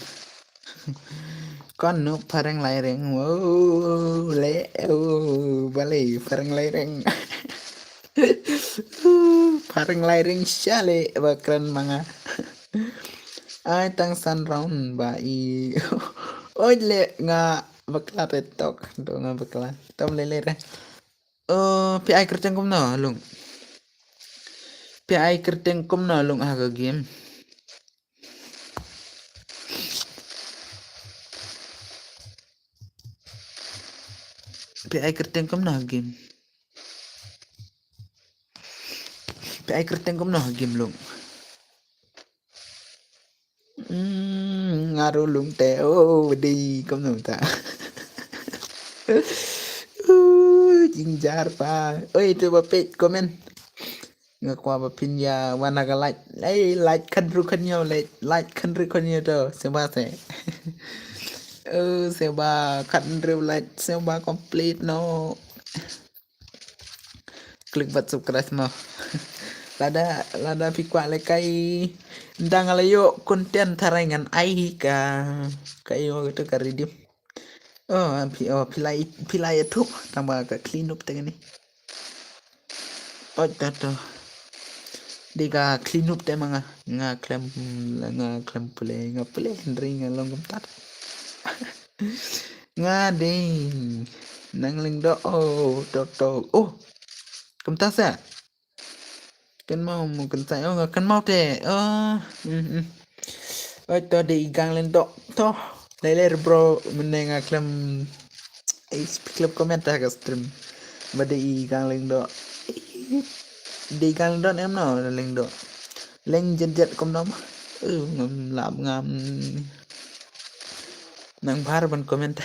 Kon nu pareng lai reng. Wow, le, oh, balei pareng lai reng. Pareng lai reng shale bakran manga. Ai tang san round ba i. Oi le nga bakla te tok do nga bakla. Tom le le re. Oh, pi ai kerteng kumno lung. Pi ai kerteng kumno lung ha ka game. Pi ai kerteng kumno ha game. Pi ai kerteng kumno ha game lung. Hmm, nga ruh lung te oh di kumno ta. Uh, jingjar pa. Oi tu ba pet comment. Nga kwah ba phin ïa wan ha ka like. Ei like khan ru khan ïa like like khan ru khan ïa to seba se. Oh seba khan ru like seba complete no. Klik bad subscribe mo. Lada lada phi kwah le kai dang la ïoh content tharai ngan ai hi ka ka ïoh to ka redeem. Oh phi oh phi lai phi lai tu tang ba ka clean up te ni. Oi ta to. Dei ka clean up te ma nga nga klem nga klem pule nga pule hynrei nga long kumta. Nga dei nang lyngdoh oh to to oh. Kumta sa. Kynmaw mo kynta oh nga kynmaw te oh. Oi to dei i gang lyngdoh to. Lei lei bro, mynne nga khlem, eh, khlem comment ha ka stream. Ba dei i Gang Lyngdoh. Dei i Gang Lyngdoh ne em no, Lyngdoh. Leng jet jet kumno mo. Eh, ngam lap ngam. Nang bha ban comment.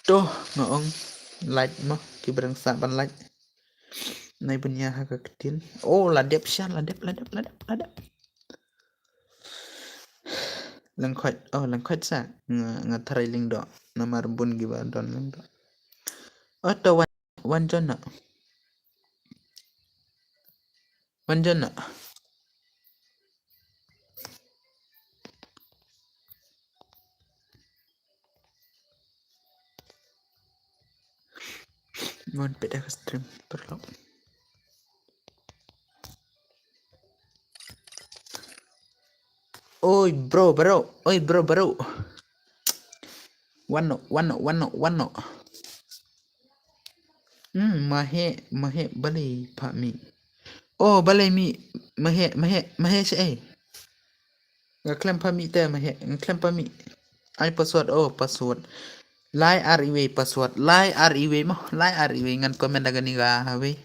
To, nga ong like mo, ki breng sa ban like. Nai ban ïa ha ka ktien. Oh, la dep sha, la dep, la dep, la dep, la dep. Lyngkhoit, oh, Lyngkhoit sa. Nga, nga tharai Lyngdoh. Namar bun kiba don Lyngdoh. Oh, to wan, wan jon na. Wan jon na. Mon pet ka stream perlu. Oi bro, bro, oi bro, bro. Wano, wano, wano, wano. Hmm, mahe, mahe balei pha mi. Oh, balei mi, mahe, mahe, mahe sha ei. Nga khlem pha mi te mahe, nga khlem pha mi. Ai password, oh, password. Lai ar iwei password, lai ar iwei mo, lai ar iwei ngan comment da kani ka hawei.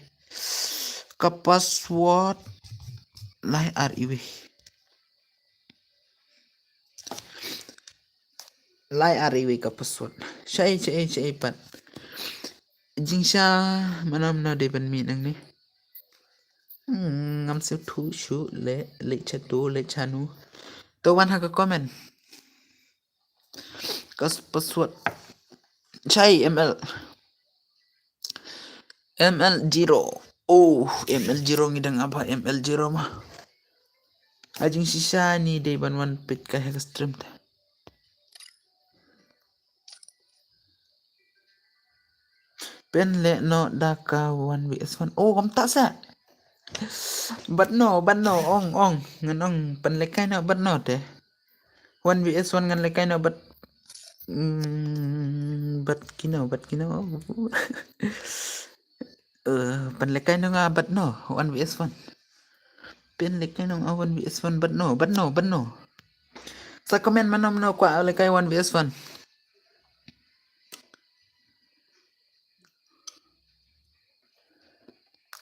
Ka password, lai ar iwei. Lai ar iwei ka password. Shai, shai, shai pat. Jingshisha, mano mano dei ban mih nangne. Hmm, ngam sngewthuh shuh, leh, leh chatu, leh chanu. To wan ha ka comment. Ka s-, password. Shai M L. M L zero. Oh, M L zero ngi dang ap ha M L zero mo. Ha jingshisha ni dei ban wan peit ka ha ka stream te. Pynleh noh da ka one V S one. Oh, kumta sa. Bad no, bad no, ong, ong. Ngan ong, pynlehkai noh, bad no te. One V S one ngan lehkai noh, bad, mm, bad kino, bad kino. Eh, pynlehkai noh nga, bad no, one V S one. Pynlehkai noh nga, one V S one, bad no, bad no, bad no. Sa comment mano mano kwah lehkai one V S one.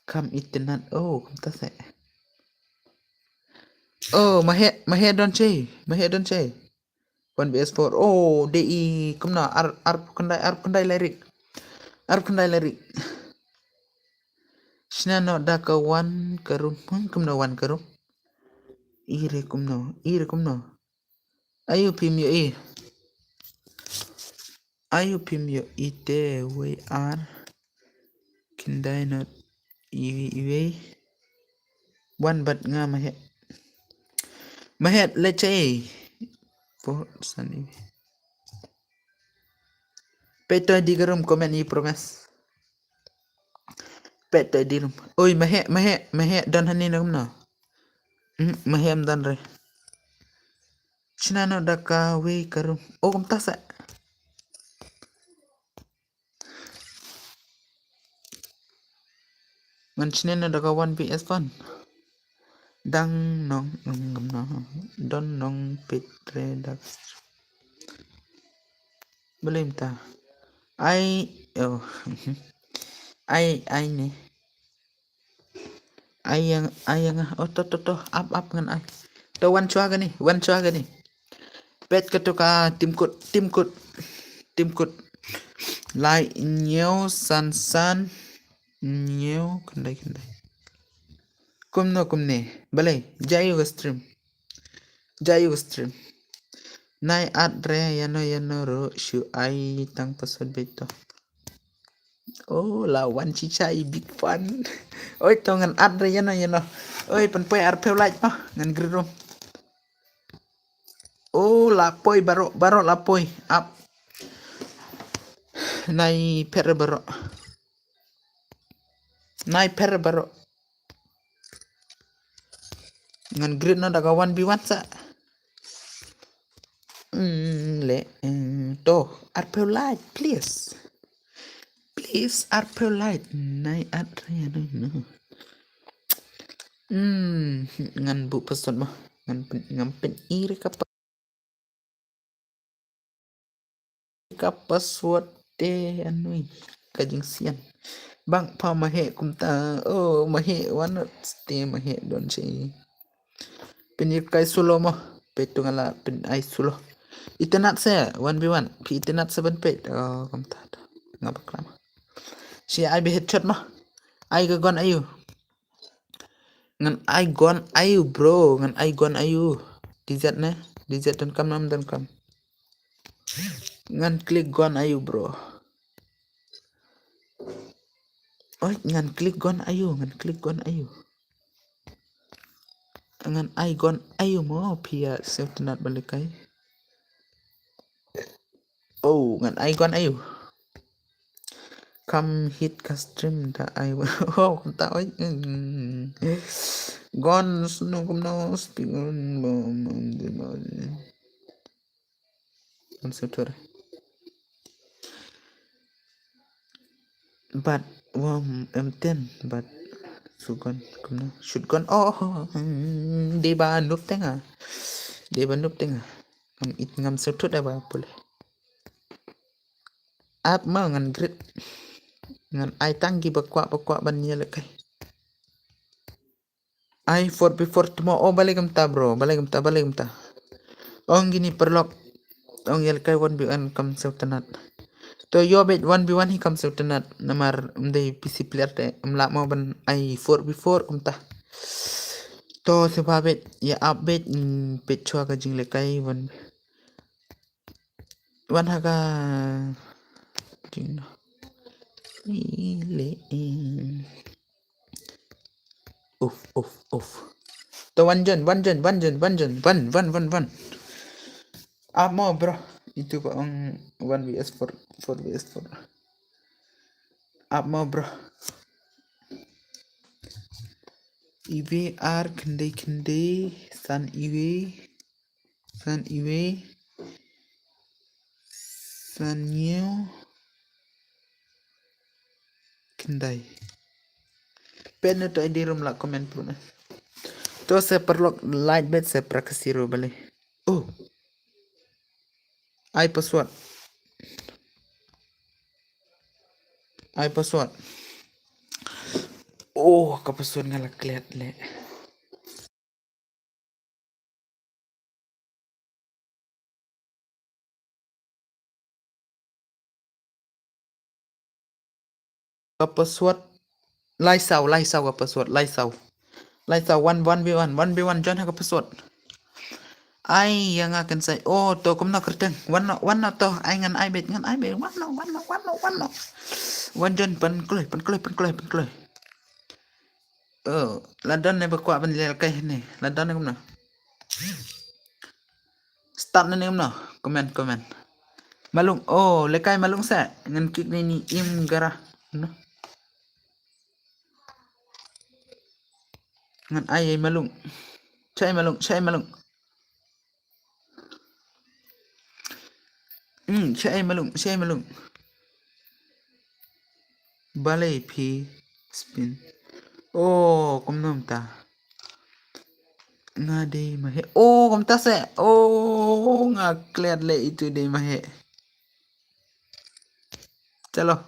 Kam internet, oh, kumta sa. Oh, mahe, mahe don che, mahe don che. One V S four. Oh, dei i kumno, ar, arphew khyndai, arphew khyndai lai rik. Arphew khyndai lai rik. Shna noh da ka one ka room. Hmm, kumno one ka room. I re kumno, i re kumno. Ayu phim ïohi. Ayu phim ïohi te wei ar. Khyndai not iwei iwei. Wan bad nga mahe. Mahe leh che. Four san iwei. Peit to di ka room comment i promise. Peit to di room. Oi, mahe, mahe, mahe don hani na kumno. Hmm, mahe em don re. Shna noh da ka wei ka room. Oh, kumta sa. Ngan shna noh da ka one V S one. Dang nong, nong, nong, don nong peit re da. Balei mynta. Ai, oh. Ai, ai ne. Ai ïa nga, ai ïa nga, oh, to, to, to, ap, ap ngan ai. To wan shuwa kane, wan shuwa kane. Peit kato ka Tim Kut, Tim Kut, Tim Kut. Lai hynñiew san san, hynñiew khyndai khyndai. Kumno kumne, balei, jia ïa u ka stream. Jia ïa u ka stream. Nai add re ïano ïano ruh shu ai tang password beit to. Oh, la wan shisha i big fan. Oi, to ngan add re ïano ïano. Oi, pynpoi arphew like mo, ngan greet ruh. Oh, la poi baroh, baroh la poi. Ap. Nai pher baroh. Nai pher baroh. Ngan greet noh da ka one v one sa. Mm, le, mm, to, arphew like, please. Please, arphew like. Nai add re ïano ïano. Mm, ngan buh password mo. Ngan pyn, ngan pyn-i re ka pa. Ka password te anui ka jingsian. Bang pa mahe kumta, oh, mahe wanot te mahe don si. Pynïakai solo mo, peit tu nga la pynai solo. Itynnad se, one v one, phi itynnad se ban peit. Oh, kumta. Nga bakla mo. Si ai be headshot mo. Ai ka gun ayu. Ngan ai gun ayu, bro, ngan ai gun ayu. D Z ne? D Z donkam nam donkam. Ngan click gun ayu, bro. Oi, ngan click gun ayu, ngan click gun ayu. Ngan ai gun ayu mo phi ïa sngewtynnad ban lehkai. Oh, ngan ai gun ayu. Kam hit ka stream da ai. Oh, kumta oi. Mm. Gun snu kumno speak on bom. Am sngewthuh. But wam M ten, but shotgun kumno? Shotgun. Oh, mm, dei ba noob te nga. Dei ba noob te nga. Ngam it ngam sngewthuh da ba pule. Ap ma ngan grit. Ngan ai tang ki ba kwah ba kwah ban ïalehkai. Ai four v four tmo, oh, balei kumta, bro, balei kumta, balei kumta. Ong kine paralok. Ong ïalehkai one v one kam sngewtynnad. To ïoh beit one v one hi kam sngewtynnad. Namar ym dei P C player te, ym lah mo ban ai four v four kumta. To sngewbha beit, ïa ap beit, mm, peit shuwa ka jinglehkai one. Wan ha ka. Jing. Ile. Uf, uf, uf. To wan John, wan John, wan John, wan John, wan, wan, wan, wan. Ap mo, bro. Itu ba ong one v four, four v four. Ap mo, bro. Iwe ar khyndai khyndai, san iwe. San iwe. San hynñiew. Khyndai. Peit na to I D ruh ym lah comment pura. To sa paralok, like beit sa pra ka zero balei. Oh. Ai password. Ai password. Oh, ka password nga la klet leh. Ka password. Lai saw, lai saw ka password, lai saw. Lai saw, one, one v one, one v one, join ha ka password. Ai, ïa nga kan sai. Oh, to kumno kyrteng. Wan noh, wan noh to. Ai ngan ai beit, ngan ai beit. Wan noh, wan noh, wan noh, wan noh. Wan John, pynkloi, pynkloi, pynkloi, pynkloi. Oh, la don ne ba kwah ban lehkai ne. La don ne kumno. Start na ne kumno. Comment, comment. Malung, oh, lehkai malung sa. Ngan kick ne ni im gara. No. Ngan ai ai malung. Chai malung, chai malung. Hmm, chai malung, chai malung. Balei phi spin. Oh, kumno mynta. Nga dei mahe. Oh, kumta se. Oh, nga klet leh itu dei mahe. Chalo.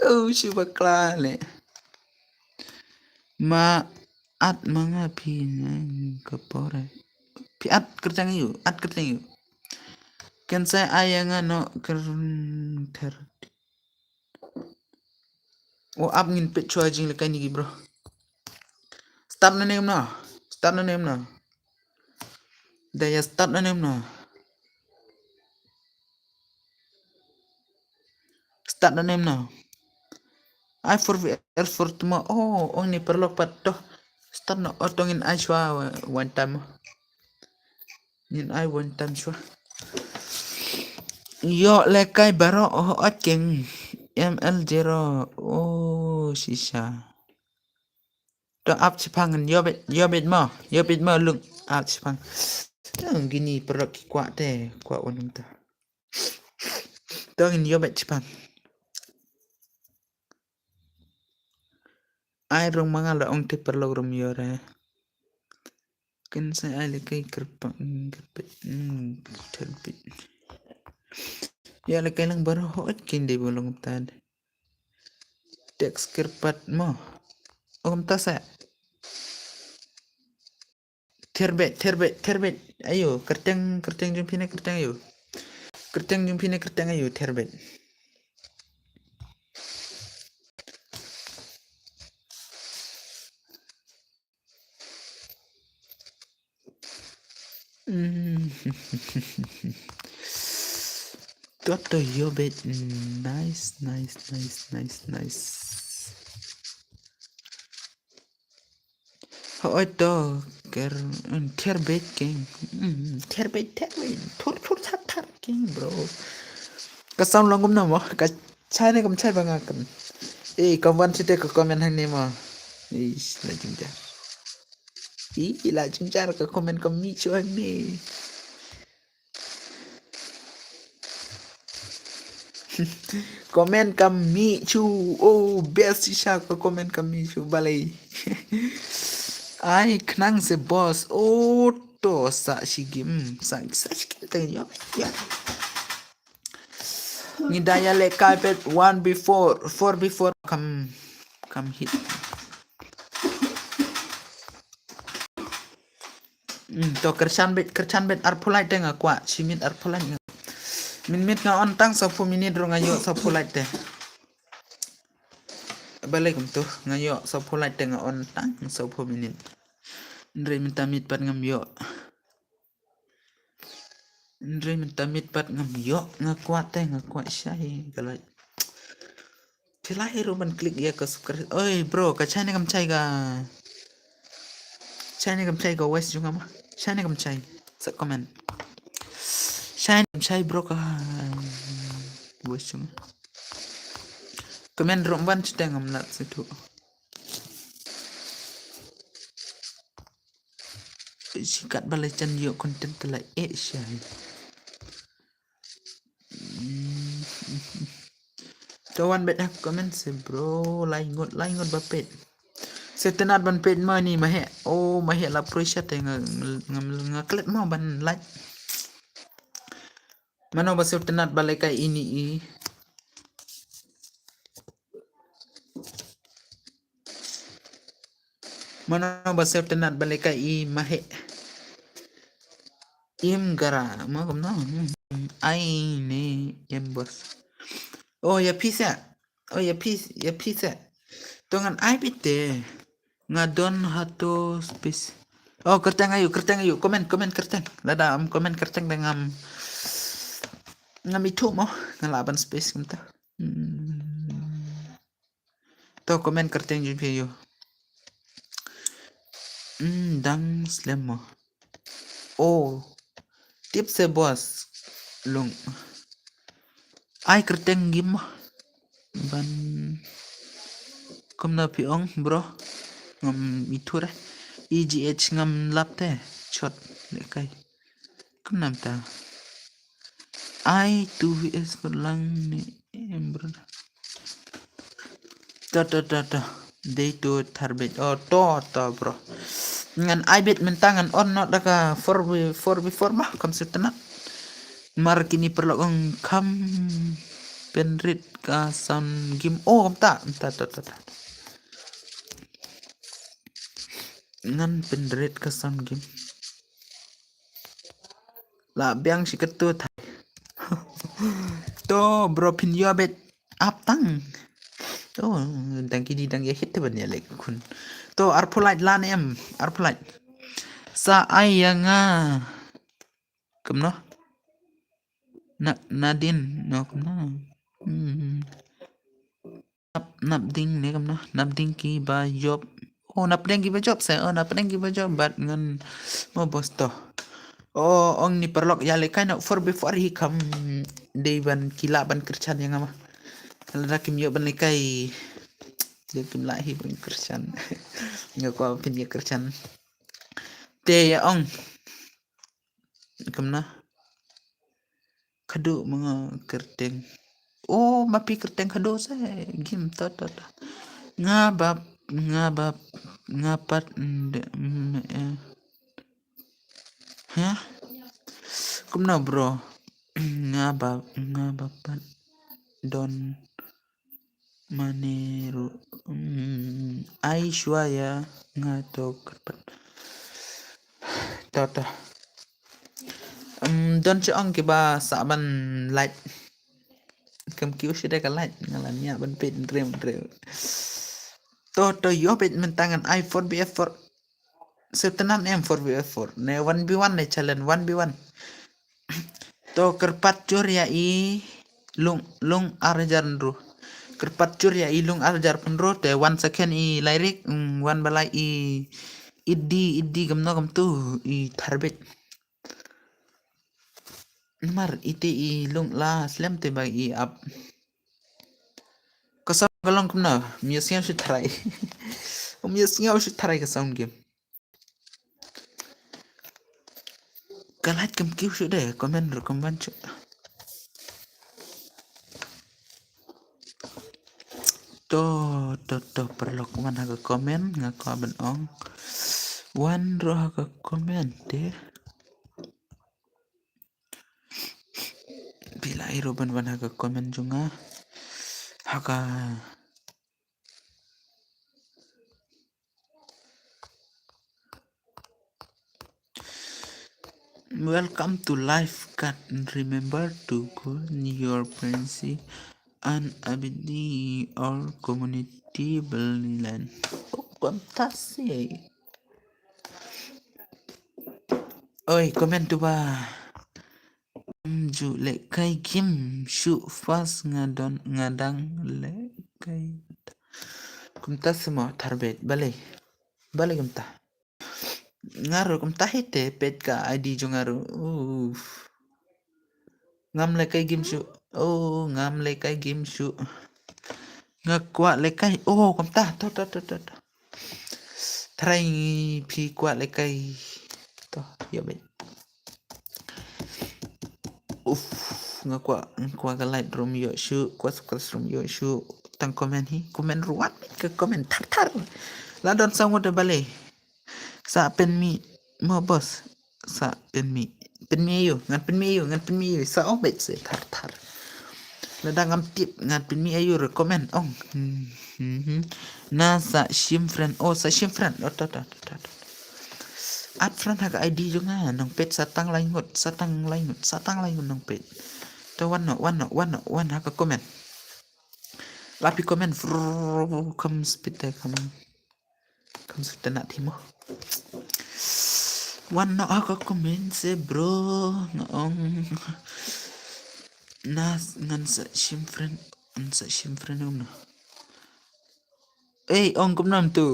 Oh, shu bakla leh. Ma at ma nga phi nang ka pore. Phi at kyrteng ïu, at kyrteng ïu. Kan sa ai ïa nga noh kyrteng. O ap ngin peit shuwa jinglehkai ni ki bro. Start na ne kumno? Start na ne kumno? Da ïa start na ne kumno? Start na ne kumno? Ai four V R four tmo. Oh, ong ni paralok pat to. Start na, oh, to ngin ai shuwa one time. Ngin ai one time shuwa. Ïoh lehkai baroh, oh, ot keng. M L zero. Oh, shisha. To ap shipang, ïoh beit, ïoh beit mo, ïoh beit mo lung. Ap shipang. Tang kine paralok ki kwah te, kwah wan mynta. To ngin ïoh beit shipang. Ai rung ma nga la ong te paralok rum ïoh re. Kan sa ai lehkai kyrpang, kyrpang, hmm, kyrpang. Ïa lehkai lang baroh hooid kin dei ba long tad. Text kyrpad mo. O kumta sa. Therbeit, therbeit, therbeit. Ayo, kyrteng, kyrteng jong phi ne kyrteng ayo. Kyrteng jong phi ne kyrteng ayo, therbeit. Mm. Toto yo bet. Nice, nice, nice, nice, nice. Hooid to, ker, mm, therbeit king. Mm, therbeit, therbeit. Thur, thur, thar, thar king, bro. Ka sound long kumno mo? Ka chai ne kam chai ba nga kam. Eh, kam wan chite ka comment hangne mo. Ish, la jingjar. Ih, la jingjar ka comment kam mih shuh hangne. Comment kam mih shuh. Oh, best shisha ka comment kam mih shuh balei. Ai, khnang se boss. Oh, to sa shi game. Sa, sa shi game te yo. Yo. Ngi da ïa lehkai pet one before, four before kam, kam hit. Hmm, to kyrshan bet, kyrshan bet arphew like te nga kwah, shi minit arphew like nga. Min minit nga on tang sawphew minit ruh nga ïoh sawphew like te. Balei kumto, nga ïoh sawphew like te nga on tang sawphew minit. Hynrei mynta miet pat ngam ïoh. Hynrei mynta miet pat ngam ïoh, nga kwah te, nga kwah shai, ka like. Te la hi ruh ban click ïa ka subscribe. Oi, bro, ka chai ne kam chai ka. Chai ne kam chai ka voice jong nga ma. Chai ne kam chai. Sa comment. Chai ne kam chai, bro, ka voice jong nga. Comment ruh ban chiteng ngam lad situ. Shi katba la jan ïoh content te la eh shai. Hmm. To wan bet ha comment se bro, lai ngut, lai ngut ba peit. Sngewtynnat ban peit mo ini ma heh. Oh, ma heh la pressure te nga, nga, nga klet mo ban like. Mano ba sngewtynnat ba lehkai ini i. Mano ba sngewtynnat ba lehkai i ma heh. Im gara, ma kumno? Ai ne, im boss. Oh, ïa phi sa. Oh, ïa phi, ïa phi sa. To ngan ai beit te. Nga don hato space. Oh, kyrteng ayu, kyrteng ayu. Comment, comment kyrteng. Lada am comment kyrteng te ngam, ngam ithuh mo. Nga lah ban space kumta. Hmm. To comment kyrteng jong phi ayu. Hmm, dang slem mo. Oh. Tip se boss. Lung. Ai kyrteng game mo. Ban kumno phi ong bro. Ngam ithuh re. E G H ngam lap te. Shot lehkai. Kumno mynta. Ai two V S ko lang ne em bro. To, to, to, to. Dei to thar beit. Oh, to, to, bro. Ngan ai beit mynta ngan on noh da ka four v four ma, kam sngewtynnat. Mar kine paralok ong kham pynrit ka sound game. Oh, mynta, mynta, to, to, to. Ngan pynrit ka sound game. La biang shi katto thai. To bro phin ïoh bet ap tang. To dang ki dei dang ïa hit te ban ïa leh khun. To arphew like la ne em, arphew like. Sa ai ïa nga. Kumno? Na, Nadine, no kumno? Hmm. Nap, nap ding ne kumno? Nap ding ki ba job. Oh, nap ding ki ba job sa. Oh, nap ding ki ba job. Bad ngan mo boss to. Oh, ong ni paralok ïa lehkai na four before hi kham dei ban ki lah ban kyrshan ïa nga ma. Lada kim ïoh ban lehkai. Dei kim lah hi ban kyrshan. Nga kwah phin ïa kyrshan. Te ïa ong. Kumno? Khadduh ma nga kyrteng. Oh, ma phi kyrteng khadduh se. Game to, to, to. Nga bap, nga bap, nga pat nde, mm, eh. Hah? Kumno bro? Nga ba, nga ba pat don mane ruh. Hmm, ai shuwa ïa nga to kyrpad. To, to. Hmm, don sha ong kiba sah ban like. Kam kiew sha da ka like, nga la nia ban peit ndrem ndrem. To, to, ïoh peit mynta ngan ai four v four. Shu tnam em four v four. Ne one v one ne challenge one v one. To kyrpad jur ïa i lung, lung ar hajar pynro. Kyrpad jur ïa i lung ar hajar pynro te wan second i Lairik, mm, wan ba lai i Idi, Idi kumno kumtu i Tharbit. Namar ite i lung la slem te ba i ap. Ka sound ka long kumno, ym ïohsngew shu tharai. Ym ïohsngew shu tharai ka sound game. Ka light kam kiew shuh de, comment ruh kam wan shuh. To, to, to, paralok wan ha ka comment, nga kwah ban ong. Wan ruh ha ka comment te. Phi lah ïa ruh ban wan ha ka comment jong nga. Ha ka Welcome to live cut. Remember to go your friendship and ability or community belilan. Oh, fantastic. Oi, comment tu ba. Ju leh kai gim shu fast nga don nga dang leh kai. Kumta simo Tharbet balei. Balei kumta. Nga ruh kumta hi te peit ka I D jong nga ruh. Uff. Ngam leh kai gim shu. Oh, ngam leh kai gim shu. Nga kwah leh kai. Oh, kumta. To, to, to, to, to. Trai phi kwah leh kai. To, ïa beit. Uff, nga kwah, nga kwah ka light room ïoh shu, kwah subscribe room ïoh shu. Tang comment hi, comment ruat ka comment thar thar. La don sa ngut balei. Sa pynmih mo boss. Sa pynmih. Pynmih aïu, ngan pynmih aïu, ngan pynmih aïu. Sa ong beit se thar thar. Lada ngam tip ngan pynmih aïu re comment ong. Hmm, hmm, hmm. Na sa shim friend. Oh, sa shim friend. Oh, to, to, to, to, to. Add friend ha ka I D jong nga nang peit sa tang lai ngut, sa tang lai ngut, sa tang lai ngut nang peit. To wan noh, wan noh, wan noh, wan ha ka comment. La phi comment, vrrr, kham spit te kham. Kham spit te na thimo. Wan noh ha ka comment se bro, nga ong. Na ngan sa shim friend, ngan sa shim friend ong na. Ei, ong kumno mynta.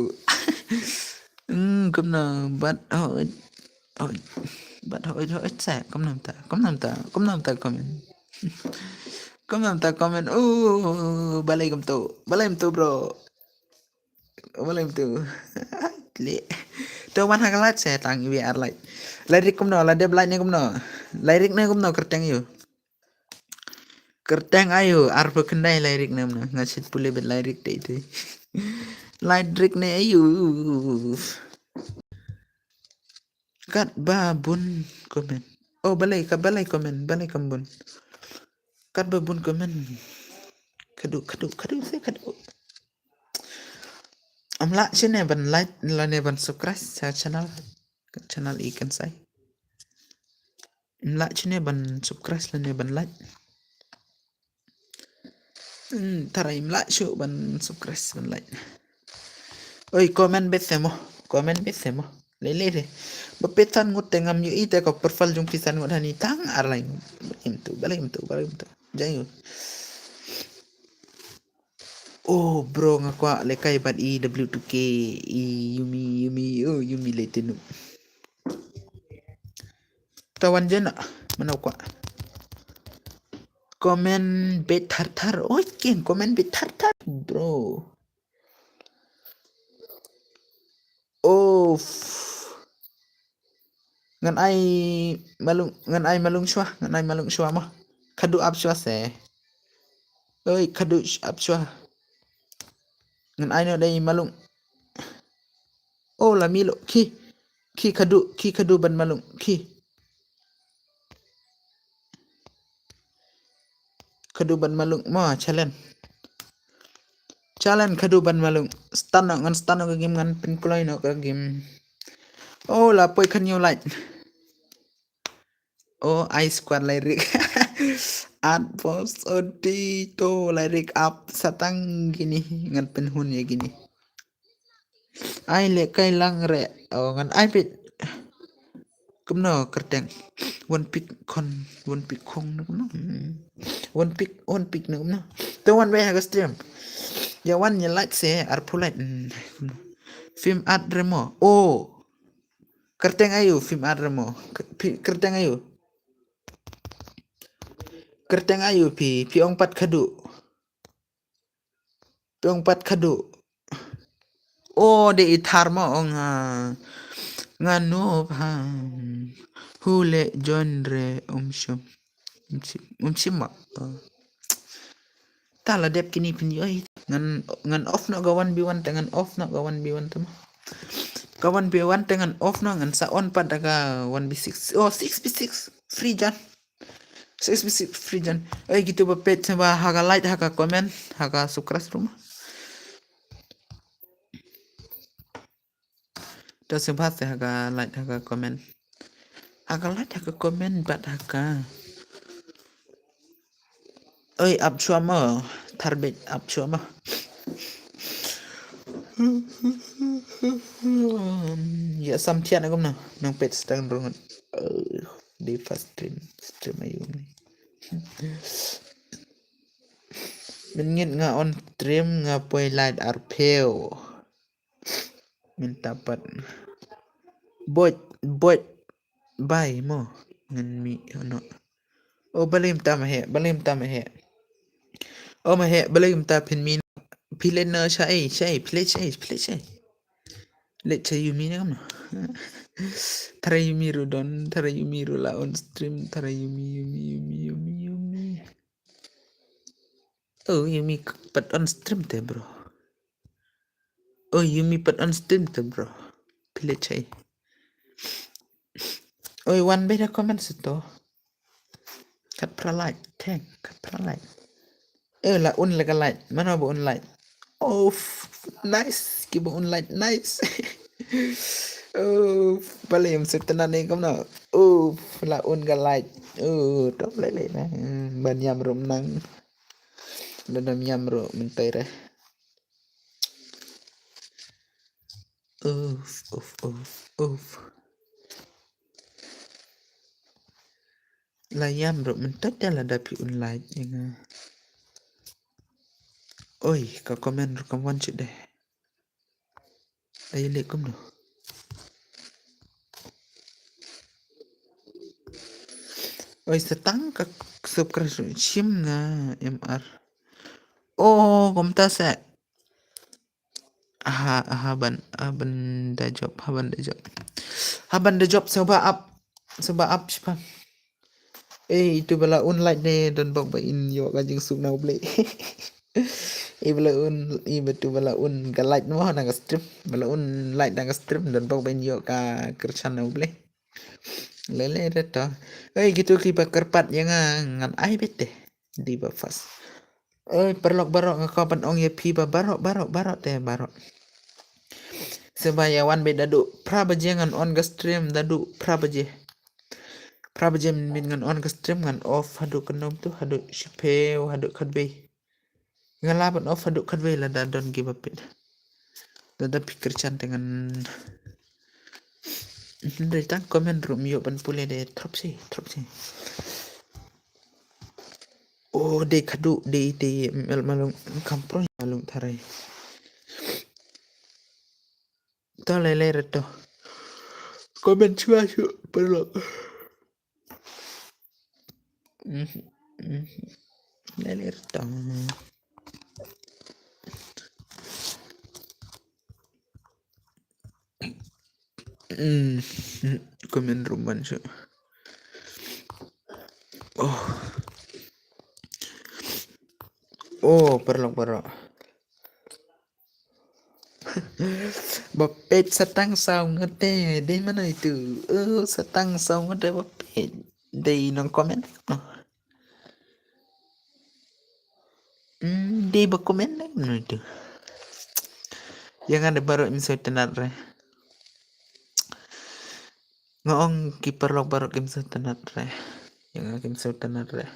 Hmm, kumno, bad hooid, hooid, bad hooid, hooid sa, kumno mynta, kumno mynta, kumno mynta comment. Kumno mynta comment. Oh, balei kumta, balei mynta bro. Balei mynta. Leh. To wan ha ka light sa tang iwei ar light. Lyric kumno, la dep light ne kumno. Lyric ne kumno kyrteng ïa u. Kyrteng aïu, arphew khyndai lyric ne mno, nga shit pule bad lyric te ite. Lyric ne aïu. Katba bun comment. Oh, balei, ka balei comment, balei kam bun. Katba bun comment. Kadu, kadu, kadu, se kadu. Am lah shane ban like, lane ban subscribe sa channel. Channel i kan sai. Ym lah shane ban subscribe lane ban like. Hmm, tharai ym lah shuh ban subscribe ban like. Oi, comment beit se mo. Comment beit se mo. Lei lei re. Ba peit san ngut te ngam ïohi te ka profile jong phi san ngut hani tang ar lai ngut. Balei mynta, balei mynta, balei mynta. Jai ngut. Oh bro, nga kwah leh kai bad i W two K, i Yumi, Yumi, oh Yumi leh tenu. Tawan jena, mana kwah. Comment beit thar thar, oi king, comment beit thar thar, bro. Uff. Ngan ai malung, ngan ai malung shuwa, ngan ai malung shuwa mo. Khadu ap shuwa se. Oi, khadu sh-, ap shuwa. Ngan ai noh dei malung. Oh, la mih lo. Khi. Khi khadu, khi khadu ban malung. Khi. Khadduh bad Malung mo, challenge. Challenge khadduh bad Malung. Start noh, ngan start noh ka game, ngan pynkloi noh ka game. Oh, la poi khathynñiew like. Oh, ai squad lai rik. At boss odi to lai rik up satang kine, ngan pynhun ïa kine. Ai leh kai lang re. Oh, ngan ai pit. Kumno kyrteng. One pick khon, one pick khong na kumno. Hmm. One pick, one pick na kumno. To wan wei ha ka stream. Ïa wan ïa like se, arphew like. Hmm, kumno. Film art remo. Oh. Kyrteng aïu film art remo. Ky-, phi-, kyrteng aïu. Kyrteng aïu phi, phi ong pat khadduh. Phi ong pat khadduh. Oh, de i thar mo ong, ah, ngano pha. Hu leh join re um shim. Um shim, um shim mo. Oh. Ta la dep kine phin ïohi. Ngan, ngan off noh ka one v one te, ngan off noh ka one v one te mo. Ka one v one te ngan off noh, ngan sa on pat da ka one v six. Oh, six v six. Free jan. Six v six free jan. Oi, kito ba peit, sngewbha ha ka like, ha ka comment, ha ka subscribe ruh mo. To sngewbha se ha ka like, ha ka comment. Ha ka like, ha ka comment bad ha ka. Oi, ap shuwa mo. Thar beit ap shuwa mo. Ïa sam thiah na kumno. Nang peit stang rung. Eh, di first stream. Stream aïu ni. Mynngeit nga on stream nga poi like arphew. Mynta pat. Bot, bot. Bai mo. Ngan mih noh. Oh, balei mynta ma heh, balei mynta ma heh. Oh, ma heh, balei mynta phin mih. Phi leit noh shaei, shaei, phi leit shaei, phi leit shaei. Leit sha Yumi ne kumno. Tharai Yumi ruh don, tharai Yumi ruh la on stream, tharai Yumi, Yumi, Yumi, Yumi, Yumi. Oh, Yumi k-, pat on stream te, bro. Oh, Yumi pat on stream te, bro. Phi leit shaei. Oi, wan beit da comment sha to. Khatphra like, thank, khatphra like. Eh, la un la ka like, mano ba un like. Oh, f-, nice, kiba un like, nice. Oh, balei ym sngewtynnat ne kumno. Oh, la un ka like. Oh, to lei lei na. Hmm, ban ïam ruh mynta. Lada ym ïam ruh mynta re. Uf, uf, uf, uf. La ïam ruh mynta te lada phi un like ïa nga. Oi, ka comment ruh kam wan shuh de. Ai leh kumno. Oi, sa tang ka subscribe shim nga M R. Oh, kumta sa. Aha, aha ban, aha ban da job, aha ban da job. Aha ban da job, sngewbha ap, sngewbha ap shipang. Eh, itu ba la un like ne, don bok ba in ïoh ka jingsuk na U Blei. Eh, ba la un, eh, ba tu ba la un ka like mo na ka stream. Ba la un like na ka stream, don bok ba in ïoh ka kyrshan na U Blei. Lei lei re to. Eh, kitu kiba kyrpad ïa nga ngan ai beit te. Di ba fast. Oi, paralok baroh, nga kwah ban ong ïa phi ba baroh, baroh, baroh te, baroh. Sngewbha ïa wan beit, naduh phra baje ngan on ka stream, naduh phra baje. Phra baje mynmiet ngan on ka stream, ngan off haduh kynnoh tu, haduh shiphew, haduh khatwei. Nga lah ban off haduh khatwei lada don kiba peit. Lada phi kyrshan te ngan. Hynrei tang comment ruh ym ïoh ban pule de, throp shi, throp shi. Oh, dei khadduh, dei, dei, M L Malung, kam poi Malung tharai. To lei lei re to. Comment shuwa shuh, paralok. Mhm, mhm. Lei lei re to. Hmm, comment ruh ym wan shuh. Oh. Oh, paralok baroh. Ba peit sa tang saw ngut te, dei mano itu. Oh, sa tang saw ngut te ba peit. Dei nong comment. Oh. Hmm, dei ba comment ne mano tu. Ïa nga de baroh im sngewtynnat re. Nga ong ki paralok baroh kim sngewtynnat re. Ïa nga kim sngewtynnat re.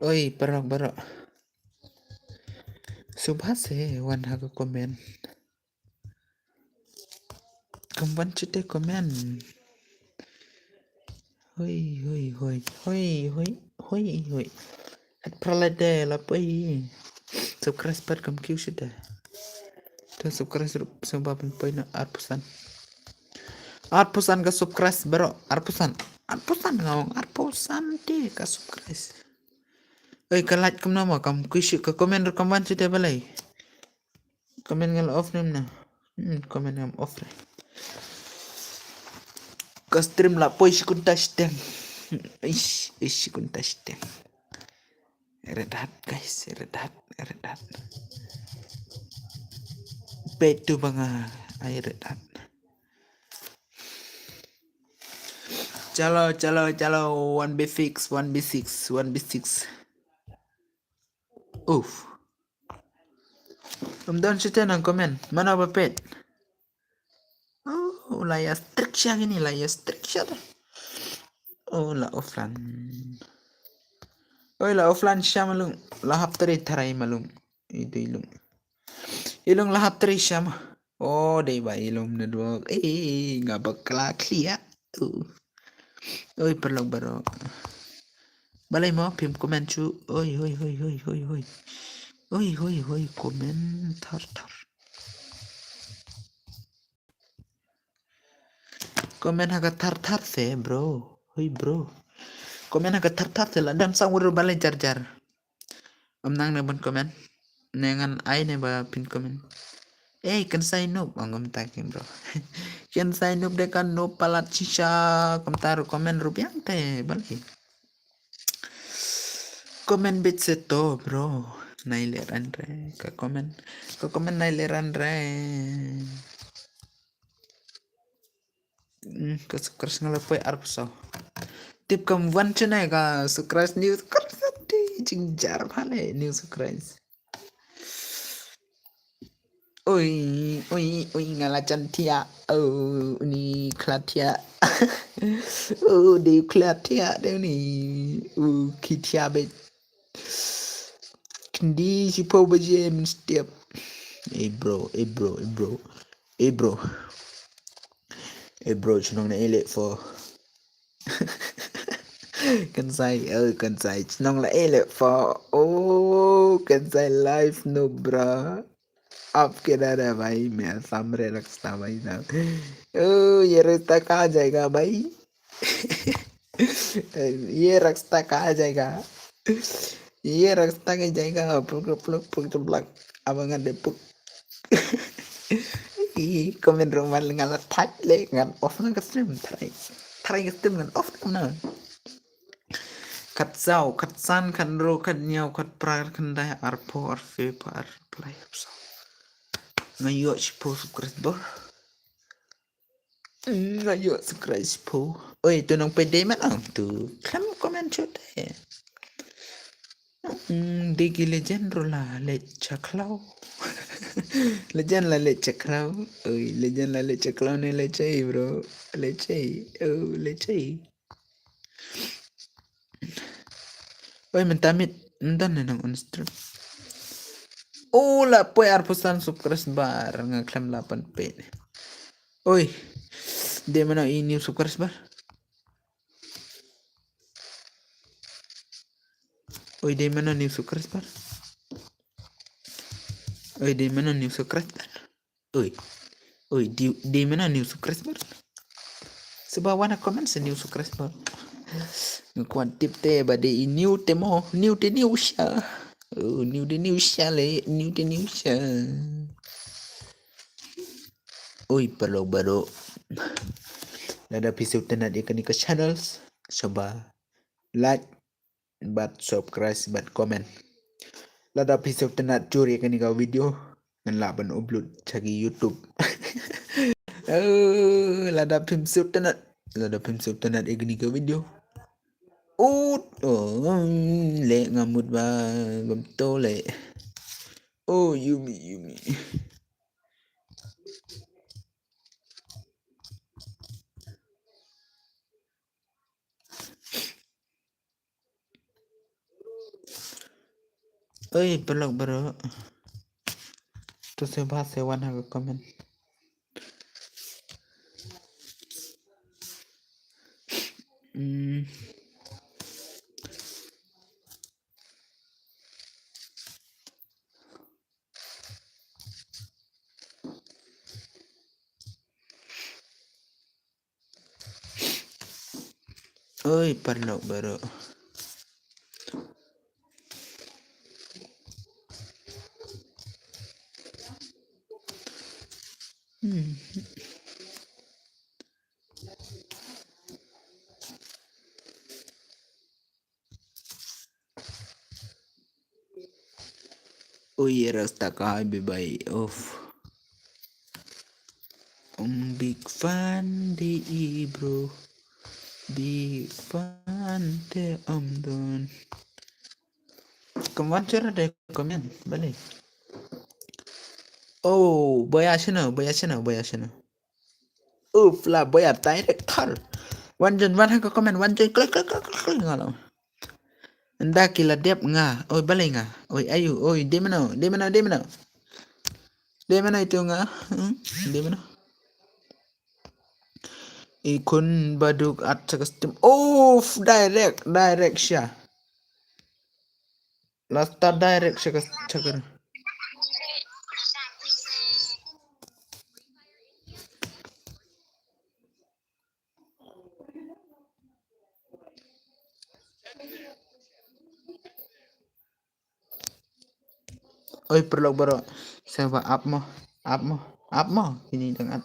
Oi, paralok baroh. Subha se wan ha ka comment. Kam wan shuh te comment. Hoi, hoi, hoi, hoi, hoi, hoi, hoi. Hat pralai de la poi. Subscribe pat kam kiew shuh te. To subscribe ruh sngewbha ban poi na arphew san. Arphew san ka subscribe baroh, arphew san. Arphew san nga ong, arphew san te ka subscribe. Oi, ka like kumno mo, kam kiew shuh, ka comment ruh kam wan shuh te balei. Comment nga la off ne mano. Hmm, comment ngam off re. Ka stream la poi shi kynta shiteng. Ish, ish, shi kynta shiteng. Red Hat, guys, Red Hat, Red Hat. Peit tu ba nga ai Red Hat. Chalo, chalo, chalo, one B six, one B six, one B six. Uff. Ym don shuh te nang comment. Mano ba peit? Oh, la ïa strict sha kine, la ïa strict sha te. Oh, la offline. Oi, la offline sha malung. La hap trei tharai malung. Itu ilung. Ilung la hap trei sha ma. Oh, dei ba ilung network. Eh, nga bakla khlieh. Uh. Oi, paralok baroh. Balei mo phim comment shuh. Oi, hoi, hoi, hoi, hoi, hoi. Oi, hoi, hoi, comment thar thar. Comment ha ka thar thar se, bro. Hoi, bro. Comment ha ka thar thar se, la dang sang wur balei jar jar. Ym nang ne ban comment. Ne ngan ai ne ba phin comment. Ei, kan sai nup, ong kumta ki bro. Kan sai nup de kan nup palat shisha, kumta ruh comment ruh biang te, balei. Comment bit se to, bro. Nai le ran re, ka comment. Ka comment nai le ran re. Hmm, ka subscribe nga la poi arphew saw. Tip kam wan chene ka subscribe, new subscribe, ti jingjar bha le new subscribe. Oi, oi, oi, nga la jan thiah. Oh, ni khlad thiah. Oh, de khlad thiah de ni. Oh, ki thiah bet. Khyndai shiphew baje mynstep. Eh bro, eh bro, eh bro. Eh bro. Eh bro, shnong na elek fo. Kan sai, oh, kan sai. Shnong la elek fo. Oh, kan sai live no bra. Ap ke da da bhai, main samre raksta bhai na. Oh, ye raksta ka jayega bhai. Ye raksta ka jayega. Ye raksta ka jayega. Puk puk puk puk. Abang ada puk. I comment rumal ngala thait le ngan off ngan ka stream try. Try ka stream ngan off na. Khatsaw, khatsan, khathynriew, khathynñiew, khatphra, khatkhyndai, arphew, arphew, arphew, arphew. Nga ïoh shiphew subscriber. Nga ïoh subscribe shiphew. Oi, tu nang peit dei mat ang tu. Khlem comment shuh te. Hmm, dei ki legend ruh la leit sha khlaw. Legend la leit sha khlaw. Oi, legend la leit sha khlaw ne leit sha ei, bro. Leit sha ei. Oh, leit sha ei. Oi, mynta miet, mynta ne nang on stream. Oh, la poi arphew san subscriber, nga khlem lah ban peit. Oi, dei mano i new subscriber. Oi, dei mano new subscriber? Oi, dei mano new subscriber? Oi. Oi, dei, dei mano new subscriber? Shuwa wan ha comment sa new subscriber. Nga kwah tip te ba dei i new te mo, new te new sha. Oh, new te new sha le, new te new sha. Oi, paralok baroh. Lada phi sngewtynnat ïa kane ka channel, shuwa like bad subscribe bad comment. Lada phi sngewtynnat jur ïa kane ka video, ngan lah ban upload sha ki YouTube. Oh, lada phim sngewtynnat, lada phim sngewtynnat ïa kane ka video. Ut, oh, leh nga mut ba kumto leh. Oh, Yumi, Yumi. Oi, paralok baroh. To sngewbha sngewwan ha ka comment. Hmm. Oi, paralok baroh. Hmm. Oi, rasta ka hai be bai of. Um, big fan de i bro. Big fan te um don. Kaman cara de comment balik. Oh, boya sino, boya sino, boya sino. Uf, la boya director. Wan jon wan ha ka comment, wan jon klik klik klik klik klik nga la. Nda ki la dep nga. Oi, balei nga? Oi, ayu, oi, dei mano, dei mano, dei mano. Dei mano itu nga? Hmm? Dei mano? I khun baduk at sa ka stem. Uf, direct, direct sha. La start direct sha ka, sha ka. Oi, paralok baroh. Sngewbha ap mo, ap mo, ap mo. Kine dang ap.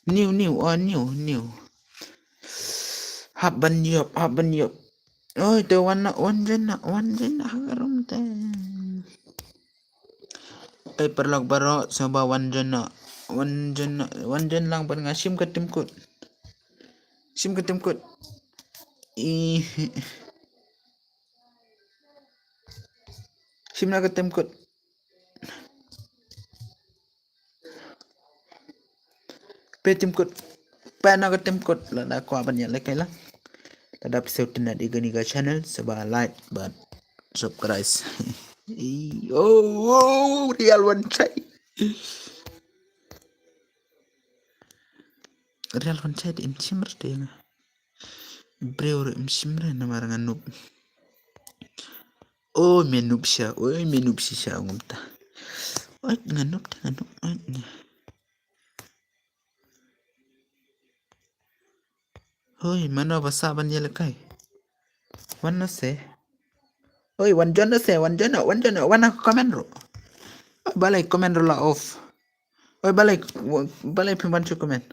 New, new, oh, new, new. Hap ban ïoh, hap ban ïoh. Oi, te wan na, wan jon na, wan jon na ha ka room te. Oi, paralok baroh, sngewbha wan jon na, wan jon na, wan jon lang bad nga, shim ka tim kut. Shim ka tim kut. Ih. Shim na ka tim kut. Peit tim kut. Peit na ka tim kut. Lada kwah ban ïalehkai lang, lada phi sngewtynnat ïa kane ka channel, sngewbha like bad subscribe. Oh, oh, Real One Chai. Real One Chai, im shim re te nga. Briew re im shim re namar nga noob. Oh, me noob sha, oh, me noob shisha ngumta. Oh, nga noob te nga noob. Oh, nga. Hoi, mano ba sah ban ïalehkai? Wan na se. Hoi, wan jon na se, wan jon na, wan jon na, wan na comment ruh. Hoi, balei comment ruh la off? Hoi, balei, balei phim wan shu comment?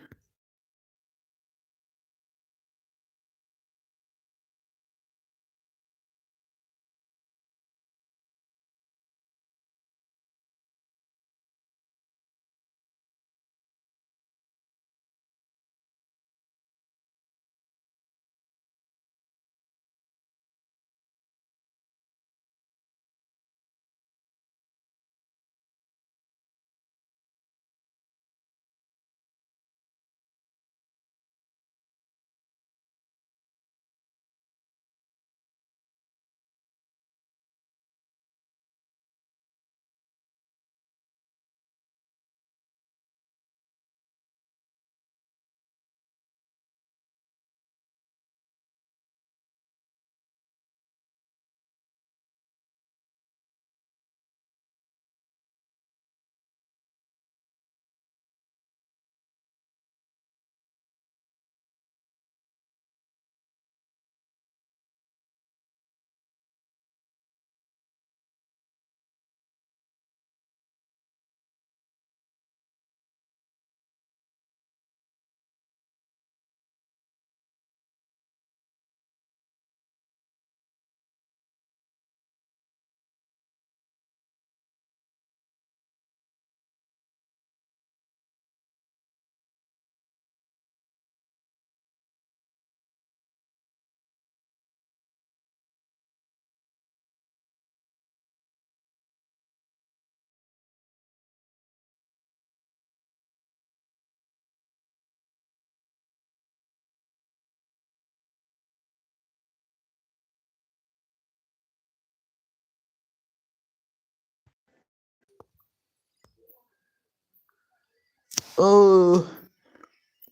Oh.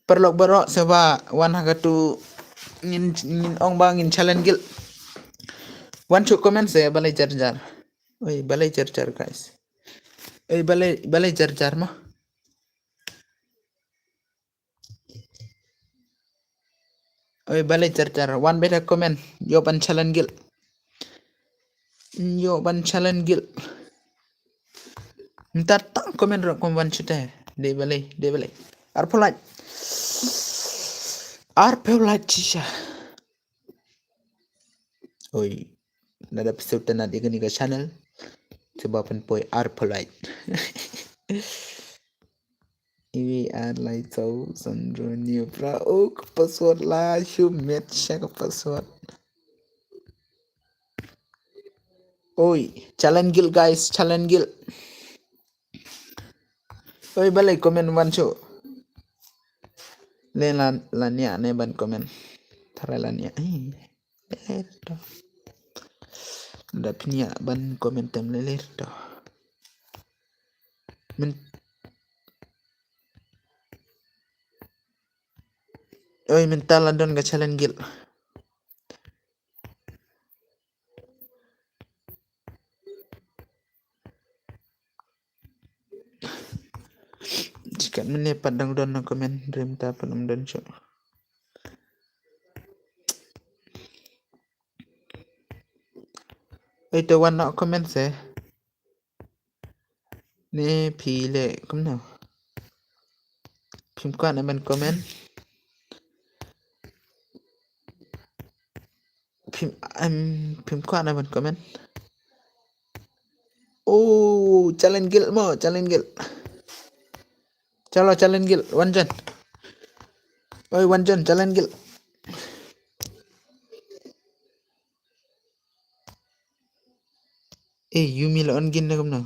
Paralok baroh seh ba wan ha katu ngin, ngin ong ba ngin challenge guild. Wan shu comment seh balei jar jar. Oi, balei jar jar, guys. Oi, balei, balei jar jar mo. Oi, balei jar jar. Wan beit ha comment. Ïoh ban challenge guild. Ïoh ban challenge guild. Mynta tang comment ruh kum wan shu te. Dei balei, dei balei. Arphew like. Arphew like shisha. Oi. Lada phi sngewtynnat ïa kane ka channel, sngewbha pynpoi arphew like. Iwi ar lai saw san hynriew hynñiew phra. Oh, ka password la shu miet sha ka password. Oi, challenge guild, guys, challenge guild. Oi, balei comment wan shu. Le la, la nia ne ban comment. Tharai la nia. Ai, ler to. Da phi nia ban comment tem le ler to. Min. Oi, mynta la don ka challenge guild. Chikat mynne pat dang don na comment, rim ta pat ym don shuh. Oi, te wan na comment seh. Ne phi leh kumno? Phim kwah ne ban comment. Phim, em, phim kwah ne ban comment. Oh, challenge guild mo, challenge guild. Chalo, challenge guild, wan join. Oi, wan join, challenge guild. Eh, Yumi la on gin ne kumno?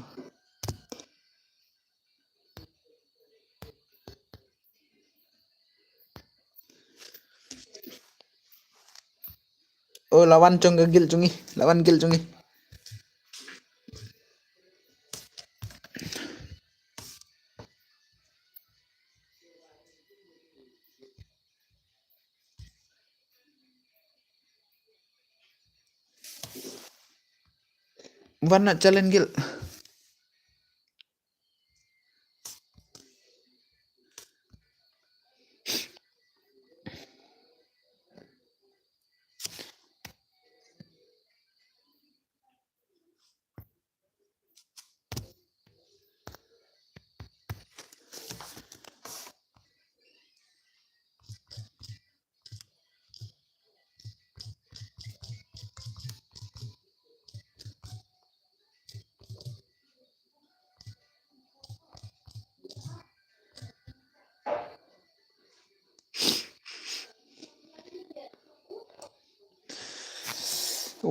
Oh, la wan jong ka guild jong ngi, la wan guild jong ngi. Wan na challenge guild.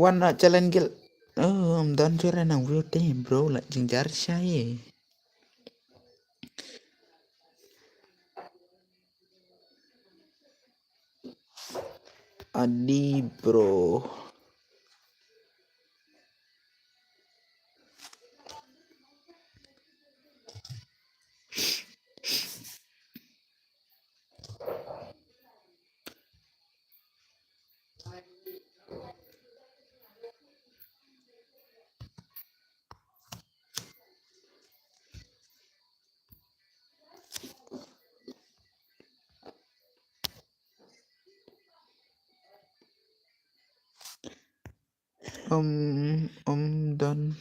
Wan na challenge guild. Oh, ym don jur nang view te bro, la jingjar shai. Adi bro. Um, um, done.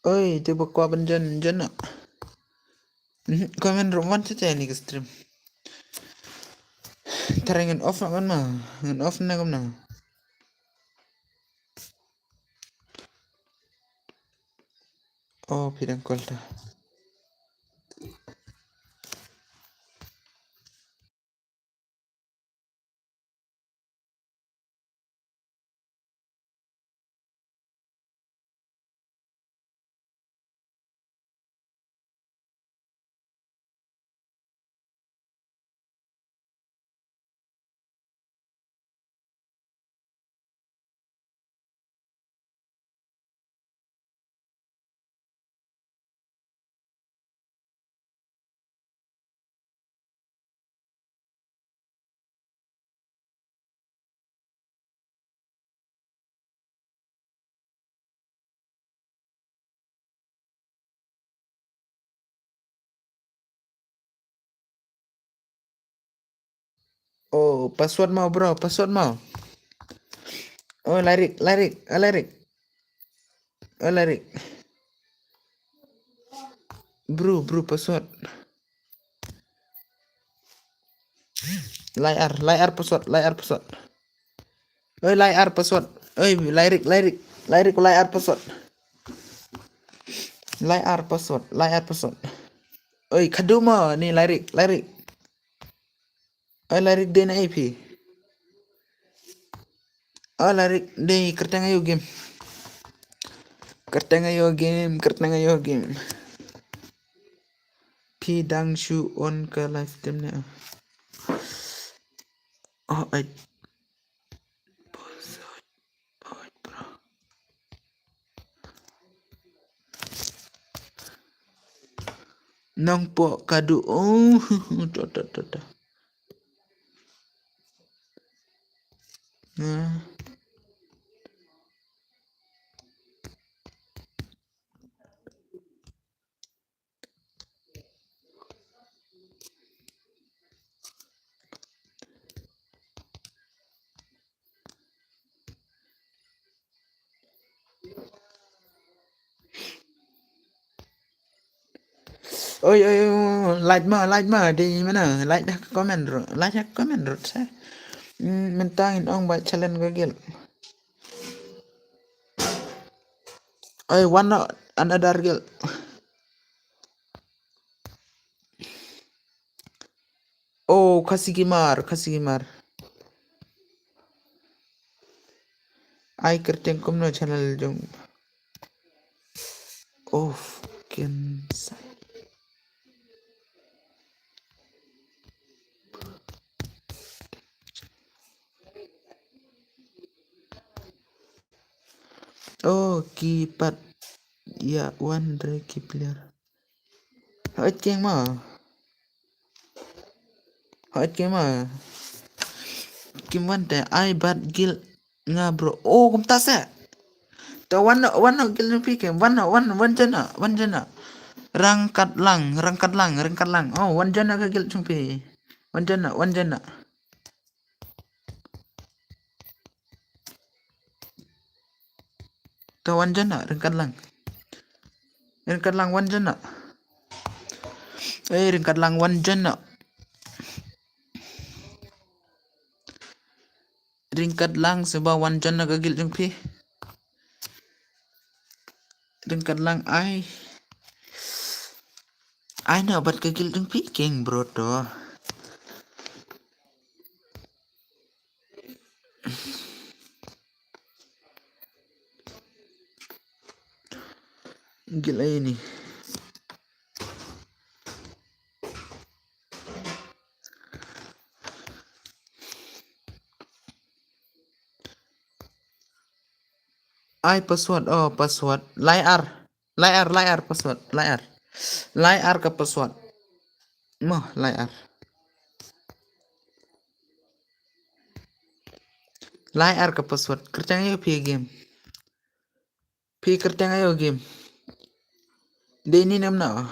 Oi, te ba kwah ban join, join noh. Mhm, comment ruh wan te te ni ka stream. Tara ngan off na kan ma, ngan off na kan na. Oh, phi dang call ta. Oh, password mo bro, password mo. Oh, Lyric, Lyric, oh, Lyric. Oh, Lyric. Bro, bro, password. Lai ar, lai ar password, lai ar password. Oi, lai ar password. Oi, Lyric, Lyric, Lyric, lai ar password. Lai ar password, lai ar password. Oi, khadduh mo ni Lyric, Lyric. Oi, Lyric dei na A P. Oi, Lyric dei kyrteng aïu game. Kyrteng aïu game, kyrteng aïu game. Phi dang shu on ka live stream ne? Oh, ai. Nongpoh khadduh. Oh, to, to, to, to. Nah. Oi, oi, oi, like mo, like mo, dei mano, like da ka comment ruh, like da ka comment ruh, sa. Hmm, mynta ngin ong ba challenge ka guild. Oi, one no, another guild. Oh, Khasi Gamer, Khasi Gamer. Ai kyrteng kumno channel jong. Oh, fucking sa. Oh, ki pat ïa wan re ki player. Hooid keng ma. Hooid keng ma. Kim wan te ai bad guild nga bro. Oh, kumta se. To wan no, wan no guild jong phi keng. Wan no, wan, wan jana, wan jana. Rangkat lang, rangkat lang, rangkat lang. Oh, wan jana ka guild jong phi. Wan jana, wan jana. To wan jana, rangkat lang. Rangkat lang wan jana. Eh, rangkat lang wan jana. Rangkat lang seba wan jana ka guild jong phi. Rangkat lang ai. Ai na bad ka guild jong phi keng bro to. Guild ai ni. Ai password, oh password. Lai ar. Lai ar, lai ar password. Lai ar. Lai ar ka password. Mo, lai ar. Lai ar ka password. Kyrteng aïu phi game. Phi kyrteng aïu game. Dei ni nam na.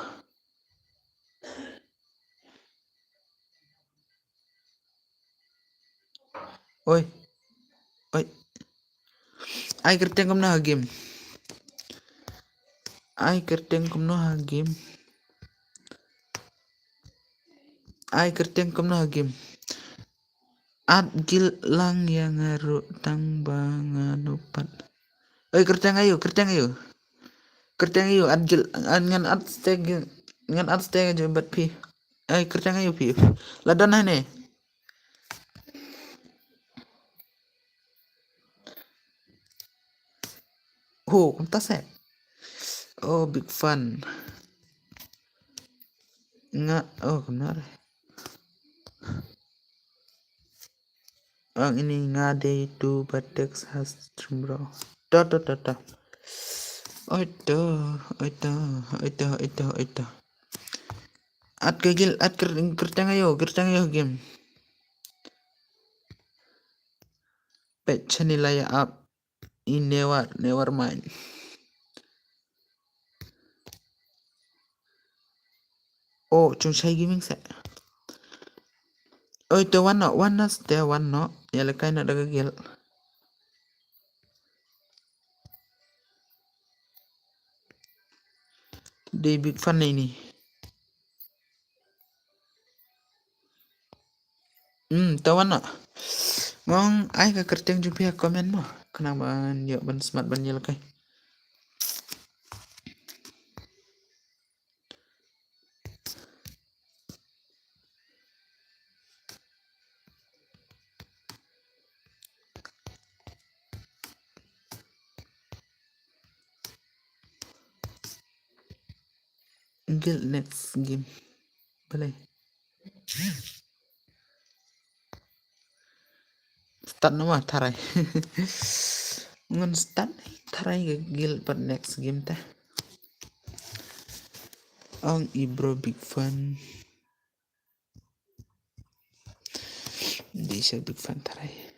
Oi. Oi. Ai kyrteng kumno ha game. Ai kyrteng kumno ha game. Ai kyrteng kumno ha game. Add guild lang ïa nga ruh tang ba nga no pat. Oi kyrteng aïu, kyrteng aïu. Kyrteng aïu, add guild, add ngan add stake, ngan add stake aïu bad phi. Ai kyrteng aïu phi. La don hangne. Ho, kumta se. Oh, big fan. Nga, oh, kumno re. Ang ini nga dei tu ba text has stream bro. To, to, to, to. Oi to, oi to, oi to, oi to, oi to. Add ka guild, add kyrteng aïu, kyrteng aïu game. Pet chani la ïa app. I never, never mind. Oh, Chungshai Gaming se. Oi, te wan noh, wan noh, te wan noh. Ïalehkai noh da ka guild. Dei big fan ïa ini. Hmm, te wan noh. Nga ong ai ka kyrteng jong phi ha comment mo. Khnang ban ïoh ban smat ban ïalehkai. Guild next game. Balei? Start noh ma tharai. Ngan start tharai ka guild pat next game te. Ong i bro big fan. Dei sha big fan tharai.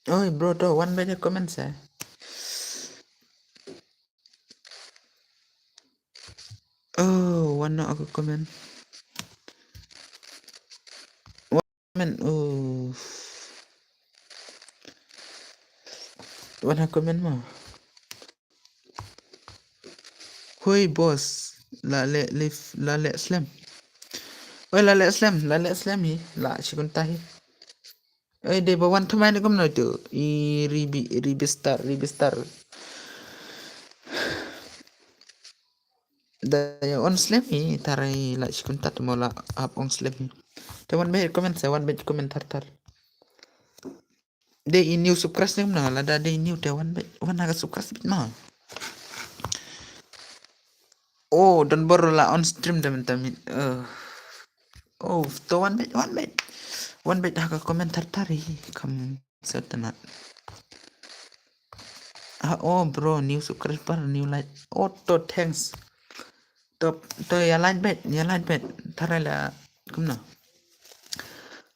Oi bro, to wan bad comment sa. Oh, wan noh ka comment. Wan comment, oh. Wan ha comment mo. Hoi boss, la leh live, la leh slem. Oi, la leh slem, la leh slem hi, la shi kynta hi. Oi, dei ba wan thymmai ne kumno tu. I ribi, ribi star, ribi star. Da ïa ong slem hi, tharai la shi kynta mo la ap ong slem hi. Te wan bad comment sa, wan bad comment thar thar. Dei i new subscribe ne kumno, lada dei i new te wan bad, wan ha ka subscribe bad mo. Oh, don bor la on stream da mynta mynmiet. Eh. Oh, to wan bad, wan bad. Wan bad ha ka comment thar thar hi, kham sngewtynnat. Ah, oh bro, new subscriber, new like. Oh, to thanks. To, to ïa like bad, ïa like bad. Tharai la kumno.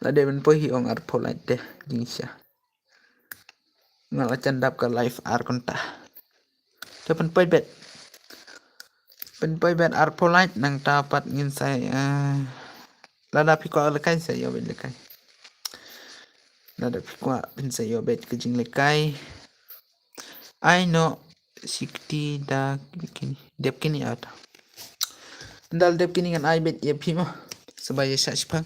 La dei ban poi hi ong arphew like te, jingshisha. Nga la jan dap ka live ar kynta. Te pynpoi bad. Pynpoi bad arphew like nangta pat ngin sa, eh, lada phi kwah lehkai sa ïoh bad lehkai. Lada phi kwah phin sa ïoh bad ka jinglehkai. Ai noh shikti da kini, dep kini ata. Dal dep kini ngan ai bad ïa phi mo. Saba ïa shah shipang.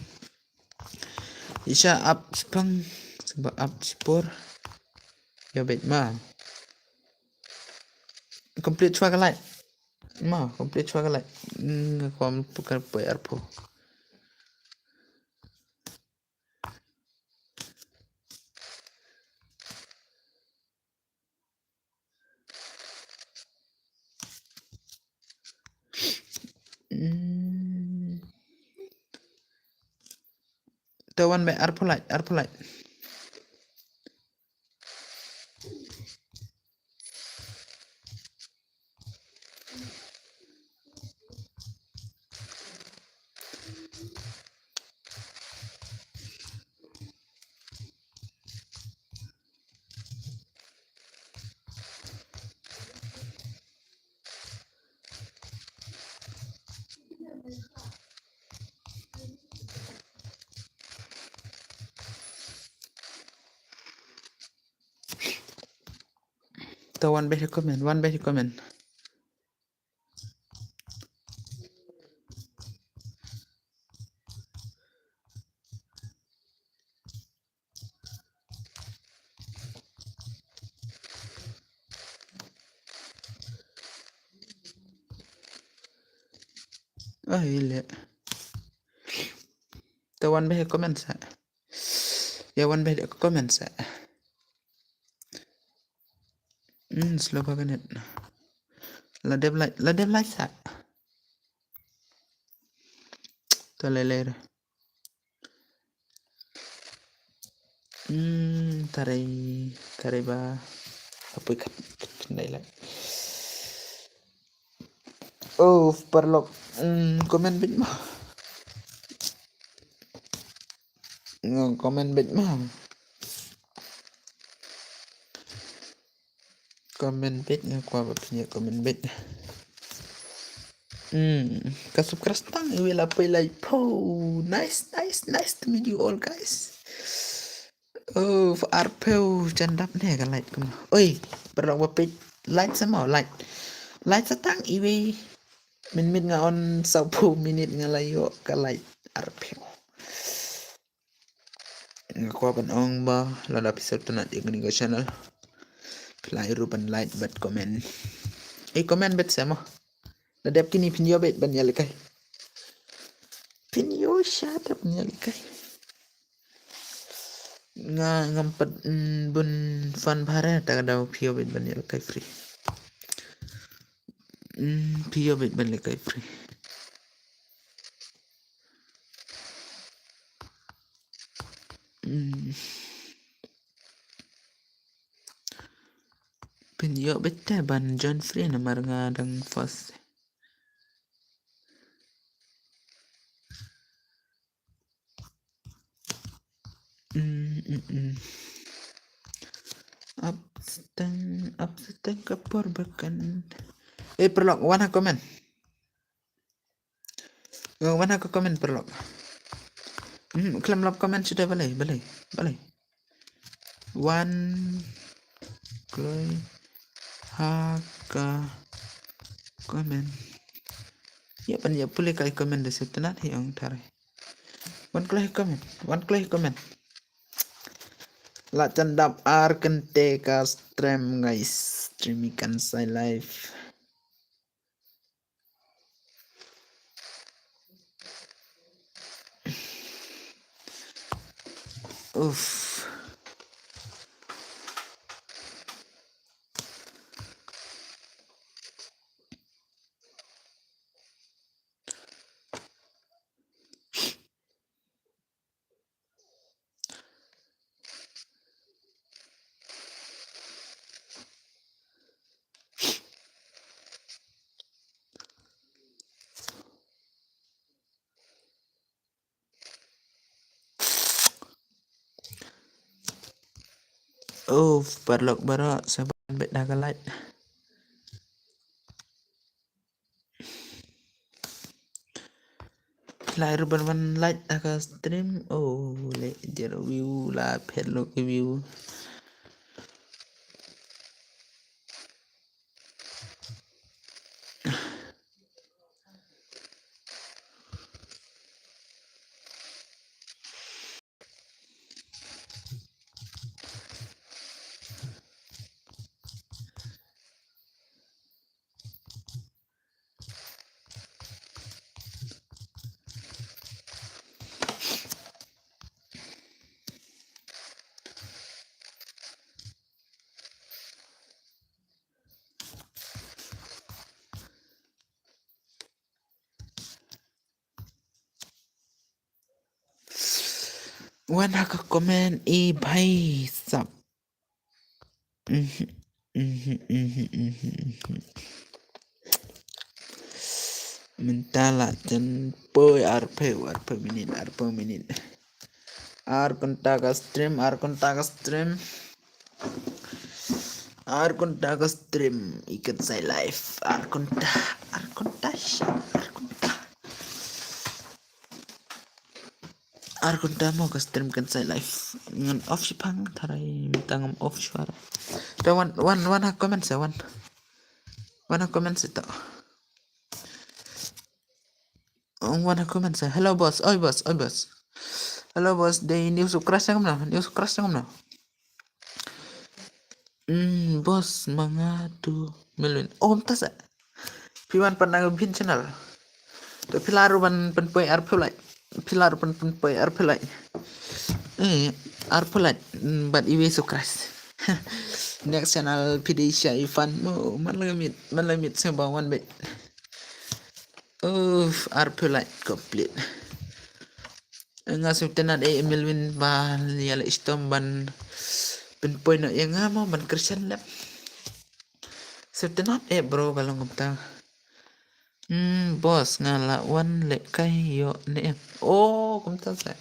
Ïa shah ap shipang, saba ap shipor. Ïa bad ma. Complete shuwa ka live. Ma, complete shuwa ka live. Nga kwah pynpoi arphew. Hmm. Te wan bad arphew like, arphew like. To wan beit comment, wan beit comment. Oh, ile. To wan beit comment sa. Ïa wan beit comment sa. Hmm, slow ba ka net. La dep light, la dep light sa. To lele. Hmm, tare, tare ba. Apa kat, kat, kat, kat, kat. Oh, paralok. Hmm, comment beit mo. Nga comment beit mo. Comment beit, nga kwah ba phin ïa comment beit. Hmm, ka subscribe tang iwei la poi laiphew. Nice, nice, nice to meet you all, guys. Oh, arphew jan dap ne ka light kumno. Oi, paralok ba peit light sa mo, light. Light sa tang iwei. Mynmiet nga on sawphew minit nga la ïoh ka light arphew. Nga kwah ban ong ba lada phi sngewtynnat ïa kane ka channel, phi lah ruh ban like bad comment. Eh, comment beit sa mo. Da dep kine phin ïoh beit ban ïalehkai. Phin ïoh shadap ban ïalehkai. Nga ngam pat, mm, bun fan bha re, ta ka daw phi ïoh beit ban ïalehkai free. Mm, phi ïoh beit ban ïalehkai free. Mm. Phin ïoh beit te ban join free namar nga dang first. Mm, mm, mm. Ap seteng, ap seteng ka por ba kan. Eh, paralok, wan ha comment. Wan ha ka comment paralok. Hmm, khlem lap comment shuh da, balei, balei, balei. Wan kloi ha ka comment. Ïa ban ïa pule ka comment da sngewtynnat hi ong tare. Wan kloi comment, wan kloi comment. La jan dap ar kynta ka stream, guys. Stream i Kansai live. Uff. Oh, paralok baroh, sa ban beit da ka light. Lai ruh ban wan light ha ka stream. Oh, le jer view la phet lo ki view. Wan ha ka comment i bhai sab. Mhm, mhm, mhm, mhm, mhm. Mynta la jan poi arphew, arphew minit, arphew minit. Ar kynta ka stream, ar kynta ka stream. Ar kynta ka stream, i Kansai live. Ar kynta, ar kynta, ar kynta. Ar kynta mo ka stream Kansai live. Ngan off shipang, tharai mynta ngam off shuwa. Te wan, wan, wan ha comment sa wan. Wan ha comment sa to. Wan ha comment sa. Hello boss. Oi boss, oi boss. Hello boss. Dei new subscriber kumno? New subscriber kumno? Hmm, boss, ma nga tu million. Oh, mynta sa. Phi wan pat na ka phin channel. To phi lah ruh ban pynpoi arphew like. Phi lah ruh ban pynpoi arphew like. Eh, arphew like. Hmm, bad iwei subscriber. Next channel phi dei sha i fan mo man la miet, man la miet sa ba wan bad. Uff, arphew like complete. Nga sngewtynnat eh Melvin ba ïa leh shitom ban pynpoi noh ïa nga mo ban kyrshan lem. Sngewtynnat eh bro ba long kumta. Hmm, boss nga la wan lehkai ïoh ne em. Oh, kumta sa.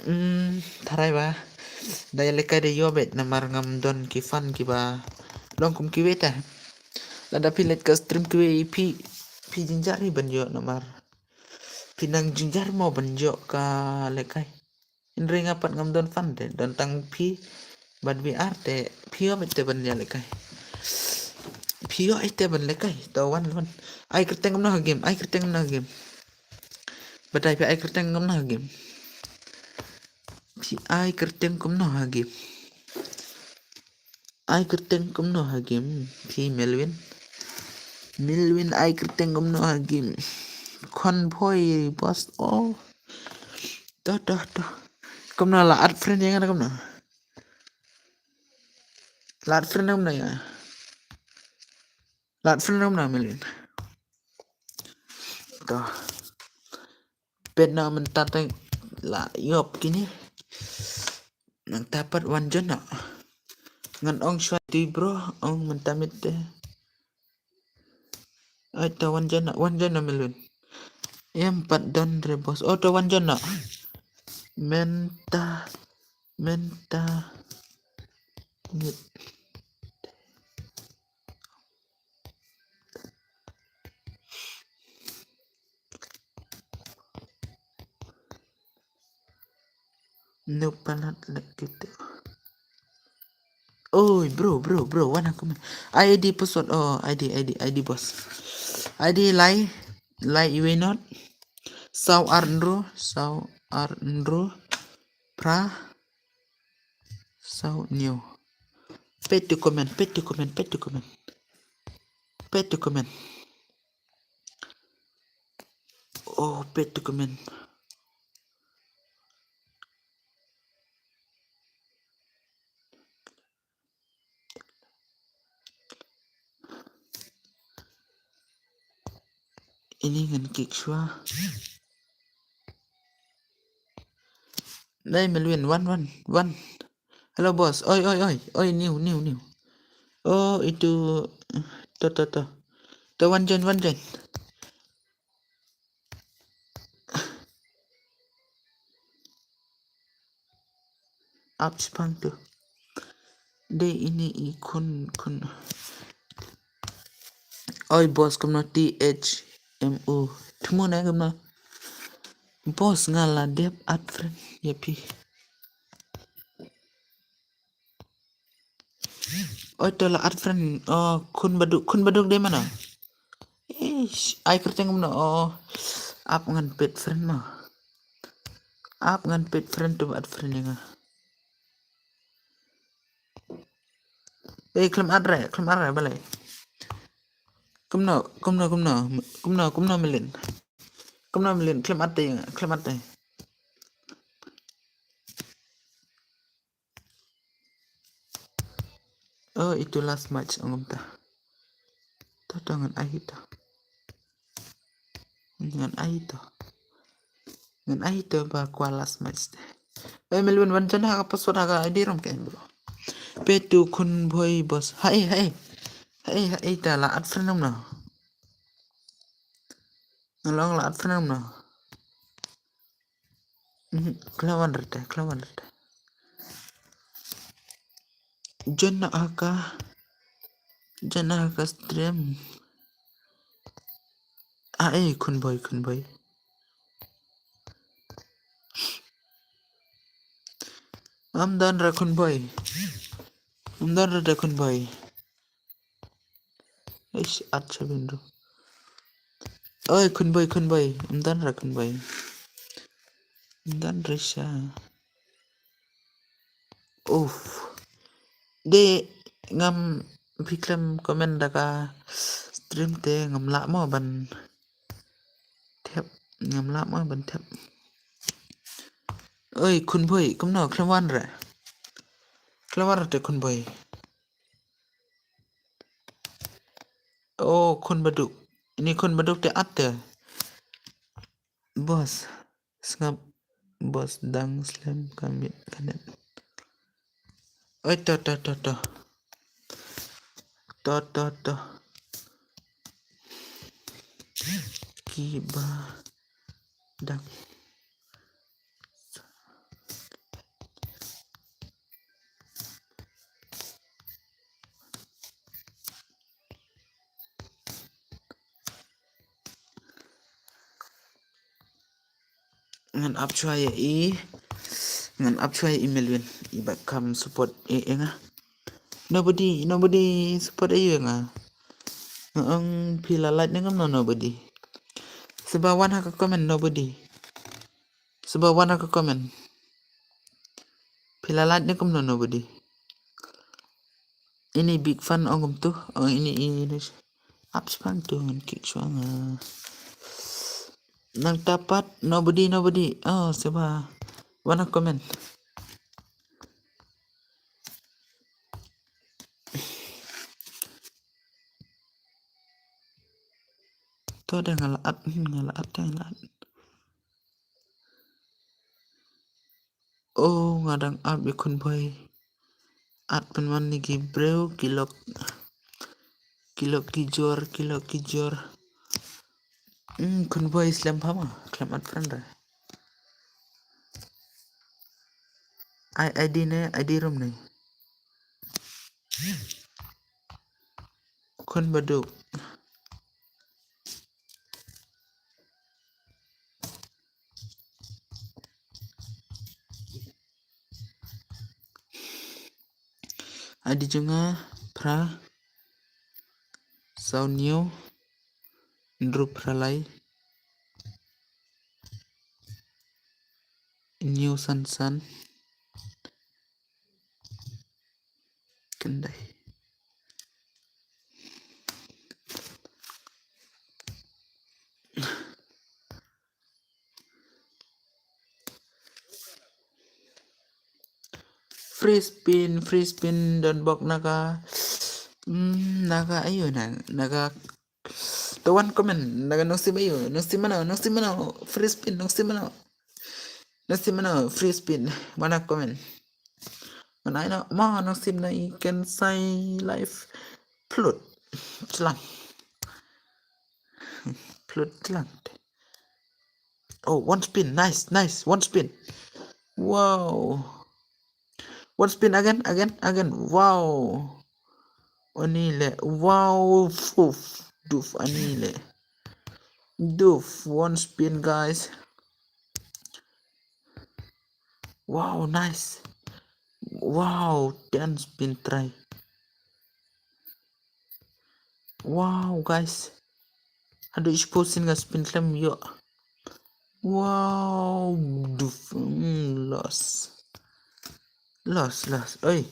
Hmm, tharai ba da ïalehkai da ïoh beit namar ngam don ki fan kiba long kum kiwei te. Lada phi leit ka stream kiwei phi, phi jynjar hi ban ïoh namar phi nang jynjar mo ban ïoh ka lehkai. Hynrei nga pat ngam don fan te, don tang phi bad V R te, phi ïoh beit te ban ïalehkai. Phi ïoh beit te ban lehkai, to wan wan. Ai kyrteng kumno ha game, ai kyrteng kumno ha game. Batai phi ai kyrteng kumno ha game. Phi ai kyrteng kumno ha game. Ai kyrteng kumno ha game phi Melvin. Melvin ai kyrteng kumno ha game. Convoy boss oh. Toh toh toh. Kumno la add friend ïa nga kumno. La add friend kumno ïa. La add friend kumno Melvin. Toh. Peit na mynta te la ïoh kine. Nangta pat wan join noh. Ngan ong shuwa te bro, ong mynta miet te. Ai to wan join noh, wan join noh Melvin. Em pat don re boss. Oh to wan join noh. Mynta, mynta miet. No palat lek kita. Oi bro bro bro wan aku man. I D password oh I D I D I D boss. I D lai lai iwei not. Saw ar nru saw ar nru pra saw new. Peit tu comment, peit tu comment, peit tu comment. Peit tu comment. Oh, peit tu comment. Ini ngan kick shuwa. Dai Melvin, wan wan wan. Hello boss. Oi oi oi oi, new new new. Oh itu. To to to. To wan join, wan join. Ap spang tu. Dei ini i khun khun. Oi boss kumno T H M U. Thmu na kumno. Boss nga la dep add friend ïa phi. Oi to la add friend. Oh khun baduk, khun baduk dei mano. Ish, ai kyrteng kumno. Oh ap ngan peit friend ma. Ap ngan peit friend to add friend ïa nga. Eh khlem add re, khlem add re balei. Kumno kumno kumno kumno kumno Melin. Kumno Melin khlem add te ïa nga, khlem add te. Oh itu last match ong kumta. To to ngan ai hi to. Ngan ai hi to. Ngan ai hi to ba kwah last match te. Oi Melvin wan join ha ka password ha ka I D rom ka bro. Peit tu khun bhoi boss. Hai hai. Hai hai ta la add friend rom na. Nga long la add friend rom na. Khlem wan rta, khlem wan rta. Join na ha ka, join na ha ka stream. Ah eh khun bhoi, khun bhoi. Am don ra khun bhoi. Ym don re da khun boi. Ish, at sha bin ru. Oi, khun boi, khun boi. Ym don re khun boi. Ym don re sha. Uf. De ngam phi khlem comment da ka stream te ngam lah mo ban thep, ngam lah mo ban thep. Oi, khun boi, kumno khlem wan re? Khlem wan re te khun boi. Oh, khun baduk. Ini khun baduk te at te. Boss, sngap. Boss dang slem ka miet ka net. Oi, to, to, to, to. To, to, to. Kiba dang. Ngan ap shuwa ïa i, ngan ap shuwa ïa i Melvin, i ba kham support ïa, ïa nga. Nobody, nobody support ïa nga. Nga ong phi la like ne kumno nobody. Sngewbha wan ha ka comment nobody. Sngewbha wan ha ka comment. Phi la like ne kumno nobody. Ini big fan ong kumtu, ong ini, ini. Ap shuwa tu ngan kick shuwa nga. Nangta pat nobody, nobody. Oh, sngewbha wan ha comment. To da nga la at, hmm, nga la at, da nga la at. Oh, nga dang ap ïa khun boi. At pynban ïa ki briew ki lok, ki lok ki jor, ki lok ki jor. Hmm, khun boi slem bha ma, khlem at friend re. Ai ID ne, ID room ne. Khun baduk. ID jong nga phra saw hynñiew hynriew phra lai hynñiew san san khyndai. Free spin, free spin, don bok na ka. Hmm, na ka aïu na, na ka. To wan comment, na ka nongsim aïu, nongsim mano, nongsim mano, free spin, nongsim mano. Nongsim mano, free spin, wan ha comment. Ngan ai noh ma nongsim na i Khensai Live. Plut. Slang. Plut slang. Oh, one spin. Nice, nice. One spin. Wow. One spin again, again, again. Wow. Ani le. Wow. Fuf. Duf ani le. Duf. One spin, guys. Wow, nice. Wow, ten spin try. Wow, guys. Haduh shiphew sien nga spin khlem ïoh. Wow, duf, mm, loss. Loss, loss. Oi.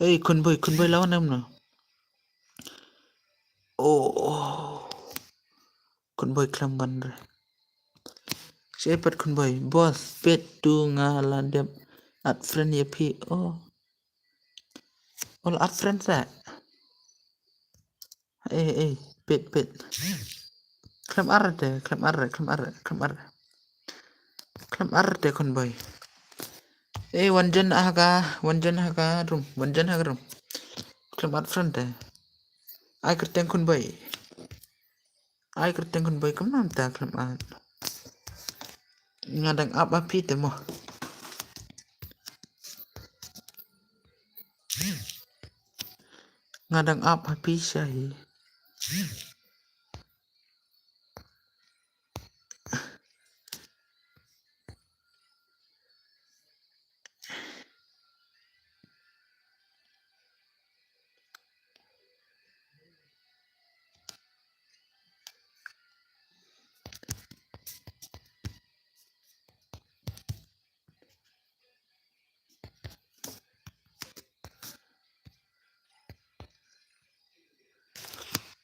Oi, khun boi, khun boi la wan em no. Oh. Khun boi khlem ban re. Shaei pat khun boi. Boss, peit tu nga la dep add friend ïa phi. Oh. Oh, la add friend sa. Eh, eh, peit, peit. Khlem ar te, khlem ar, khlem ar, khlem ar. Khlem ar te khun boi. Eh, wan join ha ka, wan join ha ka room, wan join ha ka room. Khlem add friend te. Ai kyrteng khun boi. Ai kyrteng khun boi kumno mynta khlem add. Nga dang ap ha phi te mo. Nga dang ap ha phi sha hi.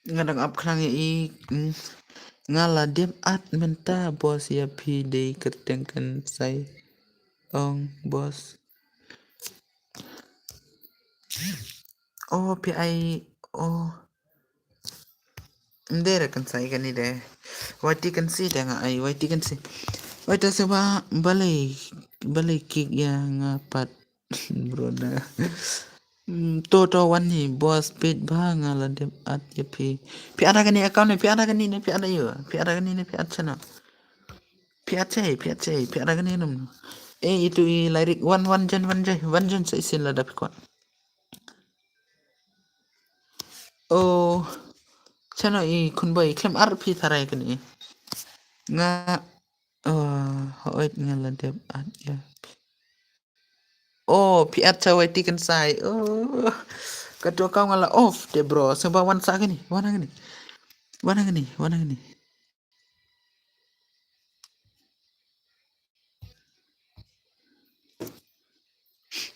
Nga dang ap khnang ïa i. Mm. Nga la dep add mynta boss, ïa phi dei kyrteng kan sai ong boss. Oh, phi ai, oh. Ym dei re kan sai kane de. Wait, kan sai de nga ai, wait, kan sai. Wait, sa ba, balei, balei kick ïa nga pat, brother. Mm, to, to, wan hi, boss, peit ba nga la dep add ïa phi. Phi add ha kane account ne, phi add ha kane ne, phi add ïa, phi add ha kane ne, phi add shano. Phi add shei, phi add shei, phi add ha kane ne. Eh, itu i Lyric, wan, wan join, wan join, wan join sa shisien lada phi kwah. Oh, shano i Khunboi, khlem ar phi tharai kane. Nga, oh, hooid nga la dep add ïa phi. Oh, phi add sha wait, kan sai. Oh, kato ka nga la off te bro. Sngewbha wan sa kane, wan kane. Wan kane, wan kane.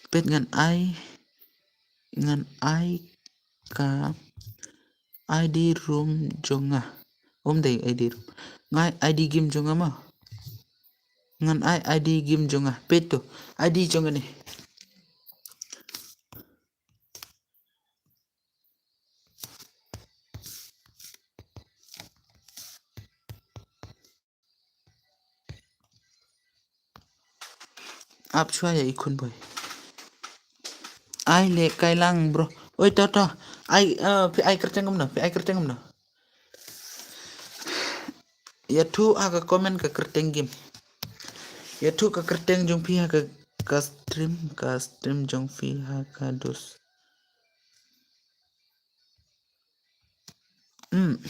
Peit ngan ai, ngan ai ka I D room jong nga. Ym dei I D room. Ngan ai I D game jong nga ma. Ngan ai I D game jong nga. Peit to. I D jong nga ne. Ap shuwa ïa i Khunboi. Ai lehkai lang bro. Oi to to. Ai, eh, phi ai kyrteng kumno, phi ai kyrteng kumno. Ïathuh ha ka comment ka kyrteng game. Ïathuh ka kyrteng jong phi ha ka, ka stream, ka stream jong phi ha ka dos. Hmm.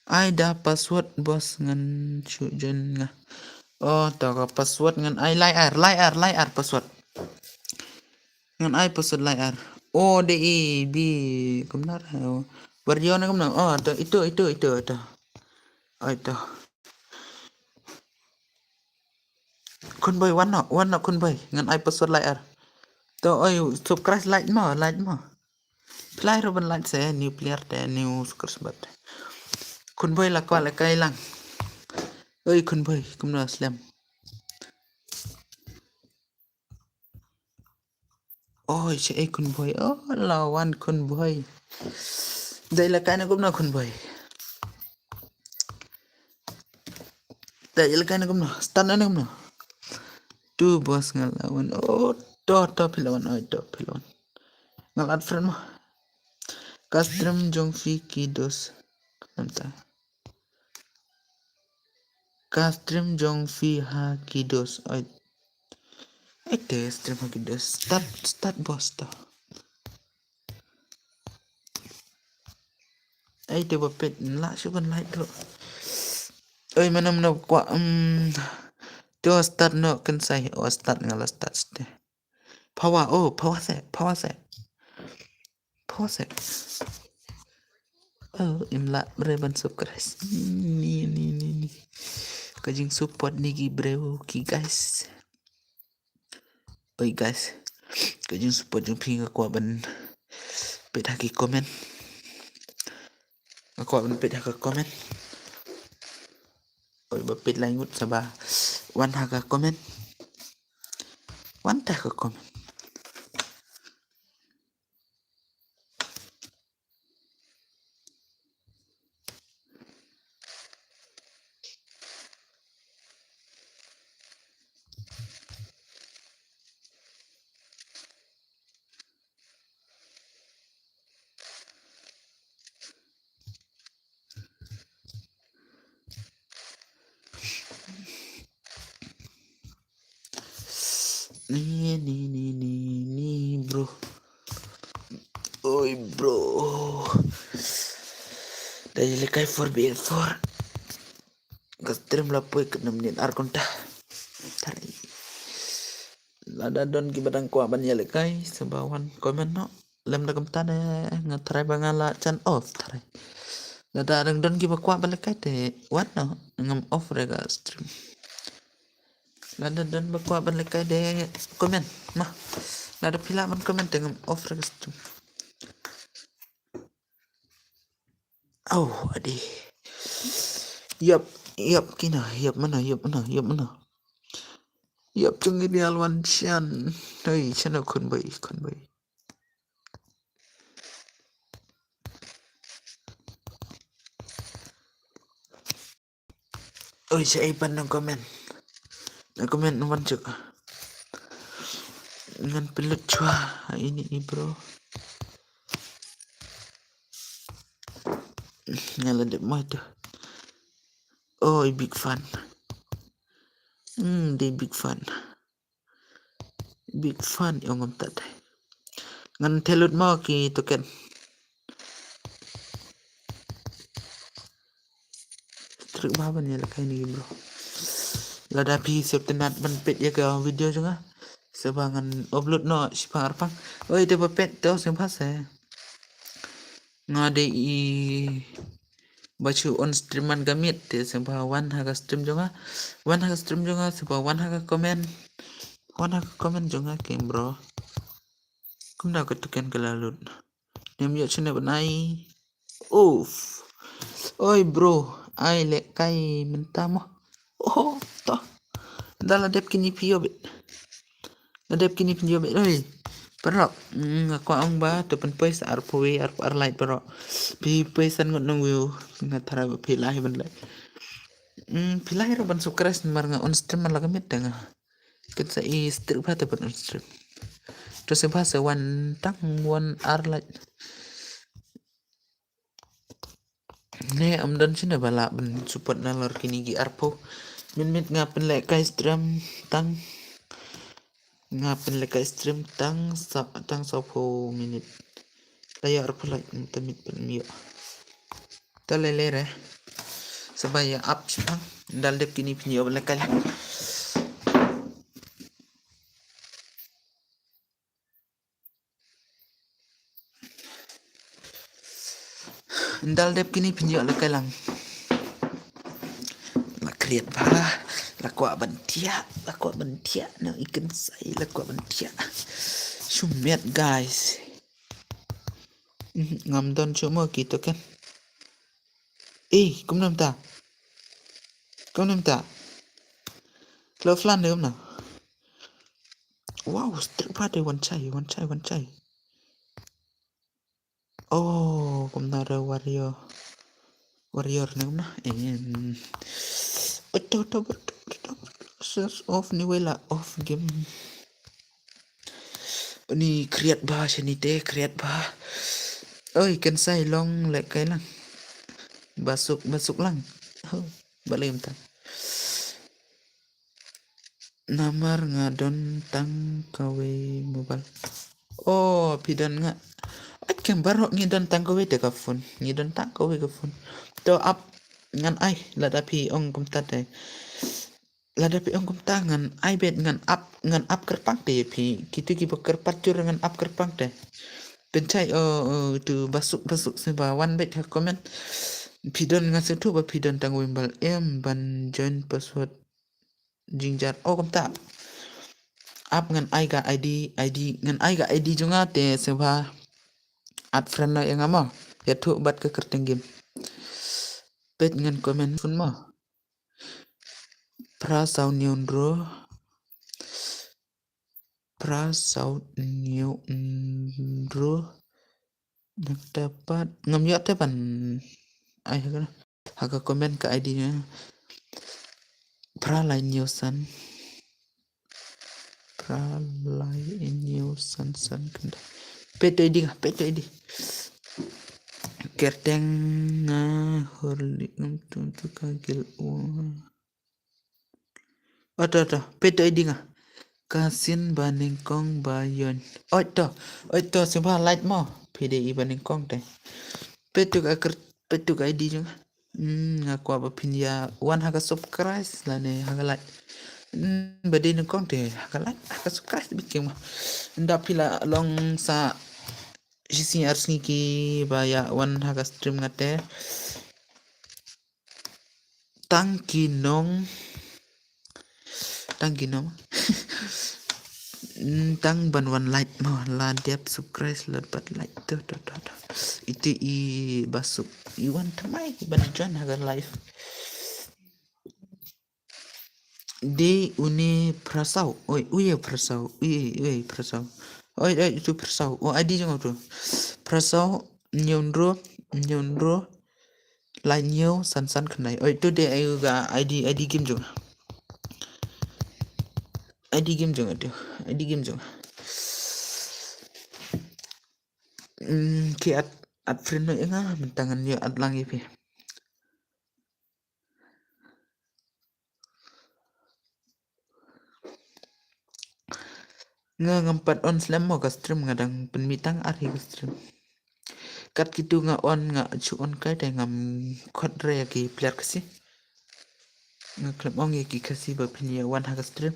Ai da password boss ngan shu join nga. Oh, to ka password ngan ai lai ar, lai ar, lai ar password. Ngan ai password lai ar. O D E B kumno. Warrior ne kumno. Oh, to itu, itu, itu, itu. Oh, itu. Khunboi wan noh, wan noh Khunboi. Ngan ai password lai ar. To oi, subscribe, like mo, like mo. Phi lah ruh ban like se, new player te, new subscriber te. Khunboi la kwah lehkai lang. Oi Khunboi, kumno slem. Oi, shaei Khunboi. Oh, la wan Khunboi. Dei lehkai ne kumno Khunboi. Dei lehkai ne kumno. Start ne kumno. Tu boss nga la wan. Oh, to, to phi la wan. Oi, to phi la wan. Nga la add friend mo. Ka stream jong phi ki dos. Namta. Ka stream jong phi ha ki dos. Ai. Ai te stream ha ki dos. Start, start boss to. Ai te ba peit la shu ban like ruh. Oi, mano mano kwah, um, to start noh kan sai, oh start nga la start te. Power, oh, power se, power se. Power se. Oh, im lah bre ban subscribe. Ni, ni, ni, ni. Ka jingsupport ni ki bro, ki guys. Oi guys. Ka jingsupport jong phi nga kwah ban peit ha ki comment. Nga kwah ban peit ha ka comment. Oi ba peit lai ngut sa ba wan ha ka comment. Wan te ha ka comment. Ni, ni, ni, ni, ni, bro. Oi, bro. Da ïalehkai four B N four. Ka stream la poi khyndai minit ar kynta. Tari. Lada don kiba dang kwah ban ïalehkai, sa ba wan comment noh. Lem da kumta de nga try ba nga la chan off try. Lada dang don kiba kwah ban lehkai te wan noh, ngam off re ka stream. Lada don ba kwah ban lehkai de comment ma. Lada phi lah ban comment te ngam off re ka stream. Oh, adi. Yap, yap kina, yap mana, yap mana, yap mana. Yap chung ini alwan chan. Hei, chana khun bai, khun bai. Oi, sa ipan nang comment. Nang comment nang wan chuk. Ngan pelut chua ini i bro. Ngan la dep mai tu. Oh, i big fan. Hmm, di big fan. Big fan ong ngam tat. Ngan thelut mo ki token. Trik ba ban ya la kai ni bro. Lada phi sep tenat ban pet ya ka video jong nga. Seba ngan upload no sipang arpang. Oi, te ba pet to seba se. Nga de i ba chu on stream man ka miet te seba wan ha ka stream jong nga. Wan ha ka stream jong nga seba wan ha ka comment. Wan ha ka comment jong nga kem bro. Kumda ka token ka la lut. Nem yo chune ban ai. Uff. Oi bro, ai le kai mynta mo. Oh, to. Da la dep kini phi ïoh bit. La dep kini phi ïoh bit. Oi. Paralok. Mm, nga kwah ong ba to pynpoi sa arphew wei, arphew ar like paralok. Phi poi san ngut nong view. Nga tharai ba phi lah ban like. Mm, phi lah ruh ban subscribe namar nga on stream man la ka miet te nga. Kin sa i stream ba te ban on stream. To se ba se wan tang wan ar like. Ne am don shine ba lah ban support na lor kini ki arphew. Mynmiet nga pynlehkai stream tang. Nga pynlehkai stream tang sa, tang saphew minit. La ïoh arphew like mynta miet pynmiet. Ta lei lei re. Seba ïa ap shipang. Dal dep kini pynïoh lehkai. Ndal dep kini pynïoh lehkai lang. La kriat bha, la kwah ban thiah, la kwah ban thiah, na i Kynsai, la kwah ban thiah. Shu miat guys. Mhm, ngam don shuh mo ki token. Eh, kumno mynta? Kumno mynta? Klo flan de kumno? Wow, strik bha de wan chai, wan chai, wan chai. Oh, kumno re warrior. Warrior ne kumno? Em. Oto, oto, oto, oto, off ni wei la, off game. Ni kriat bha, shani te kriat bha. Oi, Kynsai long lehkai lang. Ba suk, ba suk lang. Ho, ba lem tang. Namar nga don tang kawei mobile. Oh, phi don nga. Ai kem baroh ngi don tang kawei te ka phone. Ngi don tang kawei ka phone. To ap ngan ai lada phi ong kumta te. Lada phi ong kumta ngan ai bet ngan ap, ngan ap kyrpang te phi. Kito kiba kyrpad jur ngan ap kyrpang te. Pynchai oh, oh, tu ba suk ba suk seba wan bet ha comment. Phi don nga sngewthuh ba phi don tang kawei mobile em ban join password. Jingjar. Oh, kumta. Ap ngan ai ka I D, I D, ngan ai ka I D jong nga te seba add friend noh ïa nga mo. Ïathuh bad ka kyrteng game. Peit ngan comment phone mo. Phra saw hynñiew hynriew. Phra saw hynñiew hynriew. Nangta pat ngam ïoh te ban ai ha ka, ha ka comment ka I D ne. Phra lai hynñiew san. Phra lai hynñiew san san khyndai. Peit to I D nga, peit to I D. Kyrteng nga Horli ngam tun tu ka gil u. Oto, oto, peit to I D nga. Ka sien ba nyngkong ba ïoh. Oto, oto, sien ba light mo. Phi dei i ba nyngkong te. Peit to ka kyr-, peit to ka I D jong nga. Hmm, nga kwah ba phin ïa wan ha ka subscribe lane ha ka like. Hmm, ba dei nyngkong te ha ka like, ha ka subscribe bit kem mo. Nda phi la long sa shisngi ar sngi kiba ïa wan ha ka stream nga te. Tang ki nong. Tang ki nong. Mm, tang ban wan like mo, la dep subscribe la bad like. To, to, to, to. Iti i Basuk. I wan thymmai ban join ha ka live. Dei une Phrasau. Oi, uye Phrasau. Uye, uye Phrasau. Oi, oi, itu Phrasau. Oh, I D jong utu. Phrasau, hynñiew hynriew, hynñiew hynriew, lai hynñiew, san san khyndai. Oi, itu dei ayu ka I D, I D game jong. I D game jong utu. I D game jong. Hmm, ki add, add friend noh ïa nga, mynta ngan ïa add lang ïa phi. Nga ngam pat on slem mo ka stream, nga dang pynmih tang ar hi ka stream. Kat kitu nga on, nga shu on kai te ngam khot re ïa ki player Khasi. Nga khlem ong ïa ki Khasi ba phin ïa wan ha ka stream.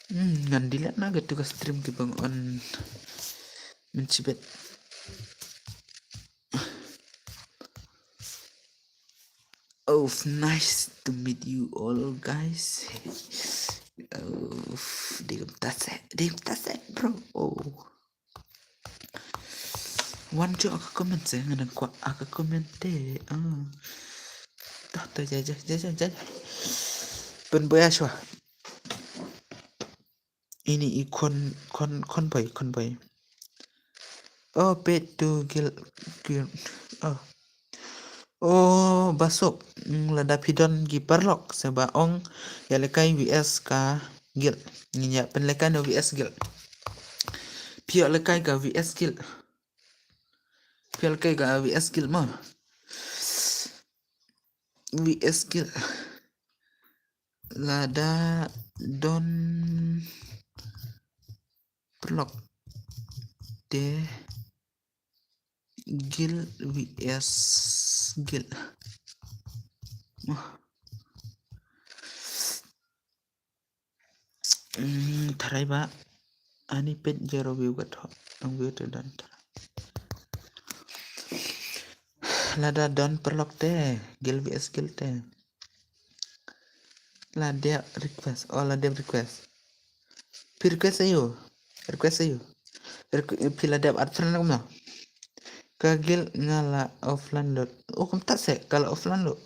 Hmm, ngan delete na katu ka stream kiba nga on mynshibit. Oh, nice to meet you all, guys. Oh, dei kumta seh, dei kumta seh, bro. Oh. Wan jooh ha ka comment seh, nga dang kwah ha ka comment te. Oh. Toh, toh, ja, ja, ja, ja, ja. Pynbeit shuwa. Ini i Khon, Khon, Khonboi, Khonboi. Oh, peit tu Gil, Gil. Oh. Oh, Basuk. Mm, lada phi don ki paralok, sa ba ong ïa lehkai V S ka Gil. Ngin ïa pynlehkai na V S Gil. Phi ïoh lehkai ka V S Gil. Phi ïoh lehkai ka V S Gil mo. V S Gil. Lada don paralok te Gil V S Gil. Oh. Hmm, tharai ba ani peit zero view ka thoh, nang view te don tharai. Lada don paralok te, Gil V S Gil te. La dep request, oh, la dep request. Phi request aïu? Request aïu? Requ-, phi la dep add friend kumno? Ka Gil nga la offline lut. Oh, kumta seh, ka la offline lut.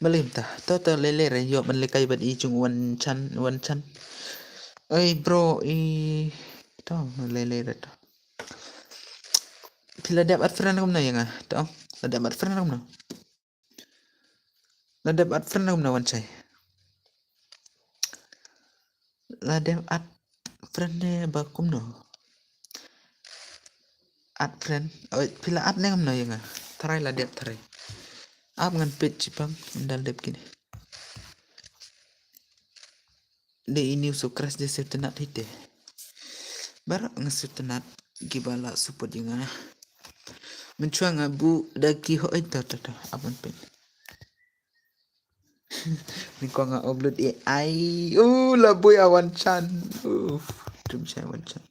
Balei mynta? To, to, lei lei re, ïoh ban lehkai bad i jong Wan Chan, Wan Chan. Oi, bro, i, to, lei lei re to. Phi la dep add friend kumno ïa nga? To, la dep add friend kumno? La dep add friend kumno Wan Chai? La dep add friend ne ba kumno? Add friend. Oi, phi la add ne kumno ïa nga? Tharai la dep tharai. Ap ngan peit shipang, nda la dep kine. Dei i New Socrates dei sngewtynnat hi te. Baroh nga sngewtynnat kiba la support ïa nga. Mynshuwa nga buh da ki hooid, to, to, to, ap ngan peit. Ni ko nga upload A I. Oh, la buh ïa Wan Chan. Uf, tum shai Wan Chan.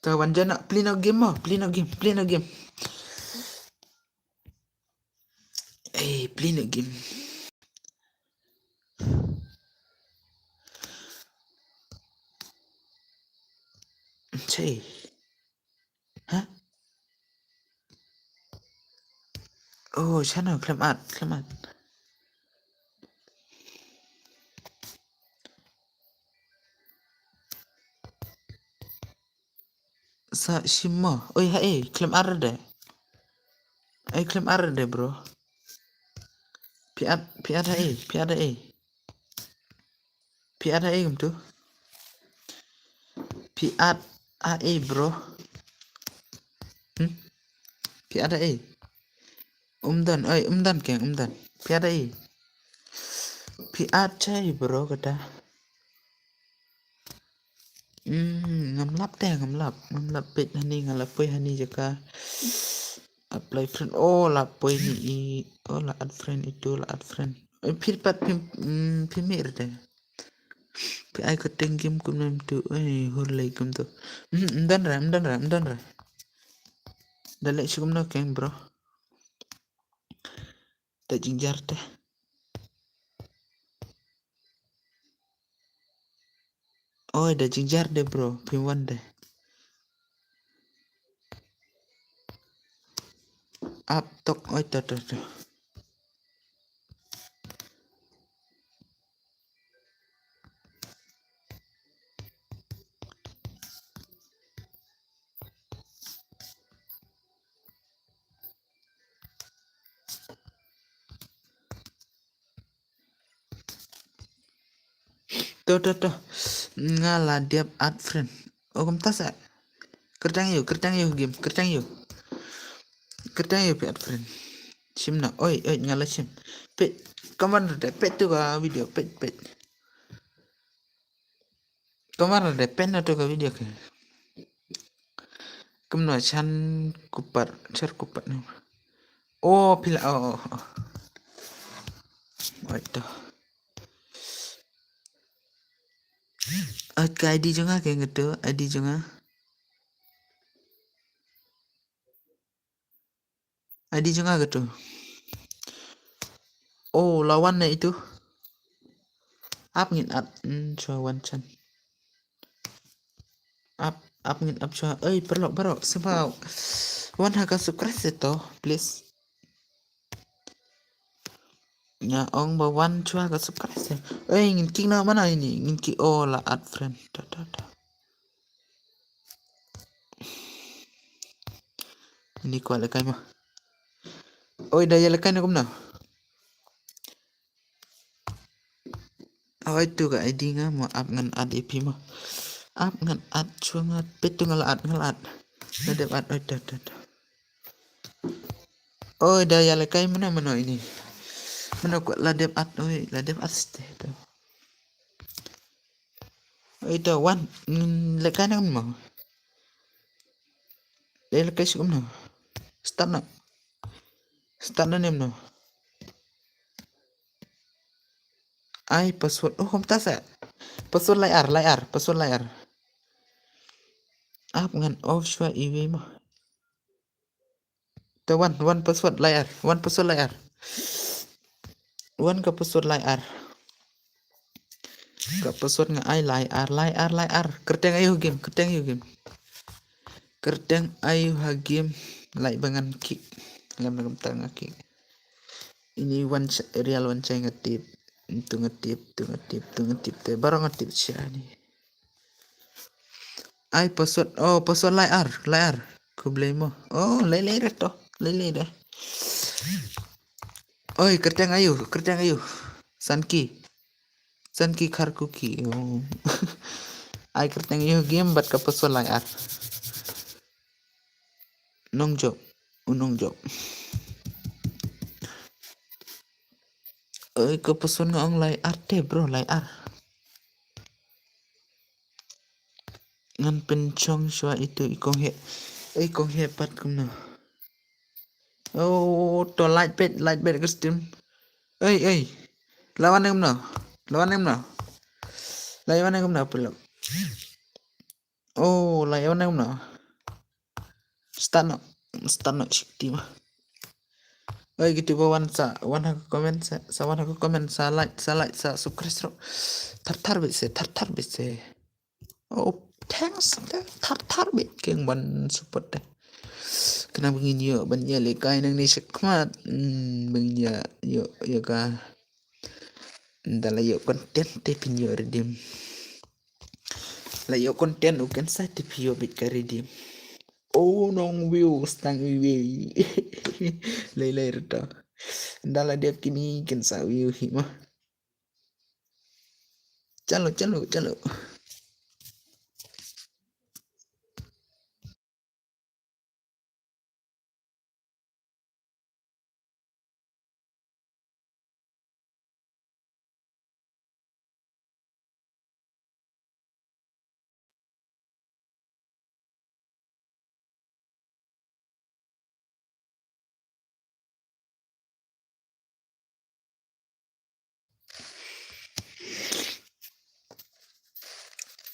To Wan Chan, play no game mo, play no game, play no game. Eh, play no game. Che. Ha? Oh, shano, khlem add, khlem add. Sa shim mo. Oi, ha, eh, khlem add de. Eh, khlem add de, bro. Phi add, phi add ha, eh, phi add ha, eh. Phi add ha, eh, kumtu. Phi add ha, eh, bro. Hmm? Phi add ha, eh. Um don, oi, um don keng, um don. Phi add ha, eh. Phi add chai, bro, kata. Hmm, ngam lap te, ngam lap. Ngam lap peit hani, nga la poi hani jaka. Apply friend. Oh, la poi ni i. Oh, la add friend itu, la add friend. Eh, phi pat phi, hmm, phi mih re te. Phi ai ka teng game kumne tu. Eh, hur lei kumtu. Hmm, ym don re, ym don re, ym don re. Da leh shi kumno keng, bro. Da jingjar te. Oi, da jingjar de bro, phim wan de. Ap tok, oi, to, to, to. To, to, to. Nga la dep add friend. O, kumta sa. Kyrteng ïa u, kyrteng ïa u game, kyrteng ïa u. Kyrteng ïa u phi add friend. Shim na, oi, oi, nga la shim. Peit, kamar de, peit tu ka video, peit, peit. Kamar de, peit na tu ka video ke. Kumno shan kupat, shar kupat ni. O, phi la, o, o, o. Oi, to. Oi, ka I D jong nga ke ngetu, I D jong nga. I D jong nga katu. O, la wan ne itu. Ap ngin add, hmm, shuwa wan shan. Ap, ap ngin add shuwa. Oi, paralok, paralok, sngewbha wan ha ka subscribe seh to, please. Nga ong ba wan shuwa ka subscribe seh. Oi, ngin kik na mano ini, ngin kik, o, la add friend. To, to, to. Ini kwah lehkai mo. Oi, da ïalehkai na kumno? Oi, tu ka I D nga mo, ap ngan add ïa phi mo. Ap ngan add shuwa nga, peit tu nga la add, nga la add. Nga dep add, oi, to, to, to. Oi, da ïalehkai mano, mano ini. Mano kwah la dep add, oi, la dep add seh to. Oi, to wan, mm, lehkai na kumno? Lehkai shuwa kumno? Start na. Start na ne mano? Ai, password. O, kumta seh. Password lai ar, lai ar, password lai ar. Ap ngan off shuwa iwei mo. To wan, wan password lai ar, wan password lai ar. Wan ka password lai ar. Ka password nga ai lai ar, lai ar, lai ar. Kyrteng aïu ha game, kyrteng aïu ha game. Kyrteng aïu ha game, lai ba ngan kik. Lem na kumta nga kik. Ini wan sh-, real wan shai nga tip. Tu nga tip, tu nga tip, tu nga tip te. Baroh nga tip sha ni. Ai, password. O, password lai ar, lai ar. Khublei mo. O, lei lei re to. Lei lei re. Oi, kyrteng aïu, kyrteng aïu. Sanki. Sanki Kharkuki. O. Ai, kyrteng aïu game bad ka password lai ar. Nongjop. U Nongjop. Oi, ka password nga ong lai ar te bro, lai ar. Ngan pynshong shuwa itu i kong he. I kong he pat kumno. O, to like bet, like bet ka stream. Oi, oi. La wan ne kumno? La wan ne kumno? La wan ne kumno paralok? O, la wan ne kumno? Start noh, start noh shakti mo. Oi, kitu ba wan sa, wan ha ka comment sa, sa wan ha ka comment sa, like, sa like, sa subscribe ruh. Thar thar beit se, thar thar beit se. O, thanks, thar thar beit keng ban support te. Kane ba ngin ïoh ban ïalehkai nangne shakhmat. Hmm, ba ngin ïoh, ïoh, ïoh ka. Ynda la ïoh content te phin ïoh redeem. La ïoh content u kynsa te phi ïoh beit ka redeem. O nong view stang view. Lei lei re to. Ynda la dep kine kynsa view hi mo. Chalo, chalo, chalo.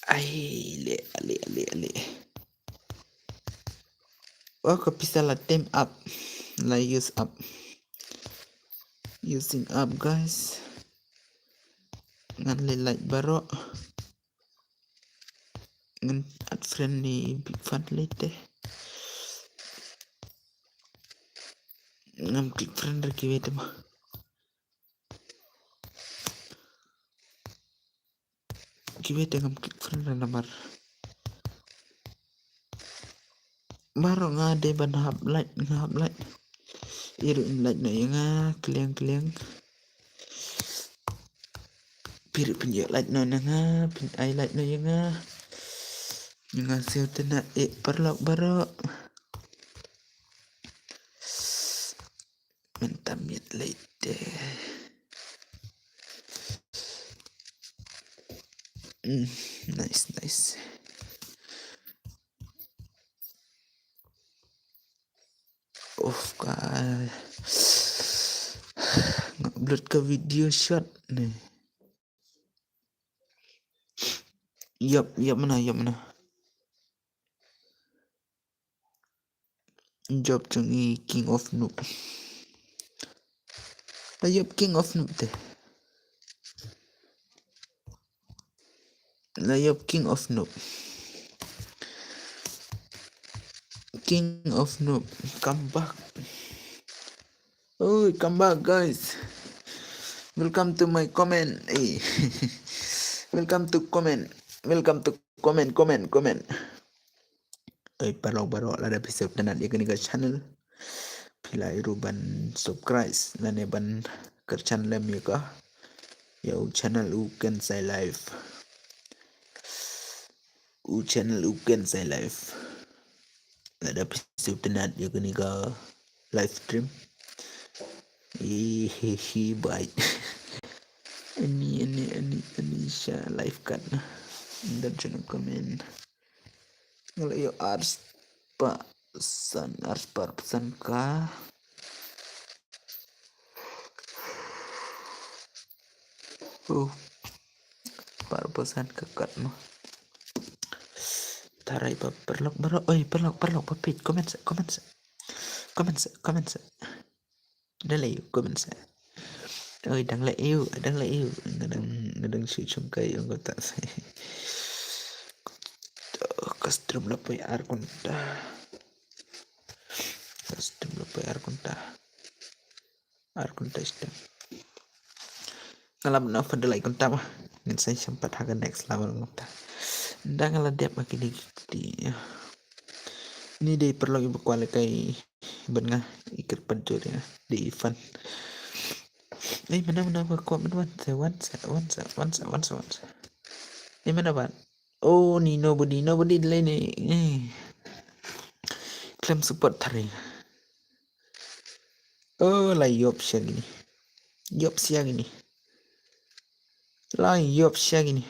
Ai, le, le, le, le. Wah, ka pisa la tem app, la use app. Using app, guys. Ngan le like baroh. Ngan add friend ni Big Fan lei te. Ngam click friend ra kiwei te ma. Kiwei te ngam click friend ra namar. Baroh nga dei ban hap like, nga hap like. Ïa ruh in like noh ïa nga, kliang kliang. Phi ruh phin ïoh like noh na nga, phin ai like noh ïa nga. Nga sngewtynnat eh paralok baroh. Mynta miet lei te. Mm, nice, nice. Of ka nga upload ka video short ni. Yap, yap mana, yap mana. Job jong i King of Noob. La yap King of Noob te. La yap King of Noob. King of Noob, come back. Oh, come back, guys. Welcome to my comment. Eh. Welcome to comment. Welcome to comment, comment, comment. Oi, paralok baroh, lada phi sngewtynnat ïa kane ka channel, phi lah ïa ruh ban subscribe lane ban kyrshan lem ïa ka, ïa u channel U Kynsai Live. U channel U Kynsai Live. Lada phi sngewtynnat ïa kane ka live stream. Hihihi, bye. Ani, ani, ani, ani sha live kat na. Nda jana comment. Nga la ïoh arspah san, arspah san ka. Oh. Arspah san ka kat ma. Tharai ba paralok baroh, oi, paralok, paralok ba peit, comment sa, comment sa. Comment sa, comment sa. Dang leh ïa u comment sa. Oi, dang leh ïa u, dang leh ïa u. Nga dang, nga dang shu shongkai ong kata. Ka stream la poi ar kynta. Ka stream la poi ar kynta. Ar kynta stem. Nga la ban off da lai kynta ma. Ngin sa ïashem pat ha ka next level kynta. Nda nga la dep ma kine ki kti. Ni dei paralok iba kwah lehkai bad nga, i kyrpad jur ïa nga, dei i Fan. Ei, mana, mana ba kwah ban wan sa, wan sa, wan sa, wan sa, wan sa, wan sa. Ei, mana ban? Oh, ni nobody, nobody de lei ni. Eh. Khlem support tharai. Oh, la ïoh sha kine. Ïoh sha kine. La ïoh sha kine.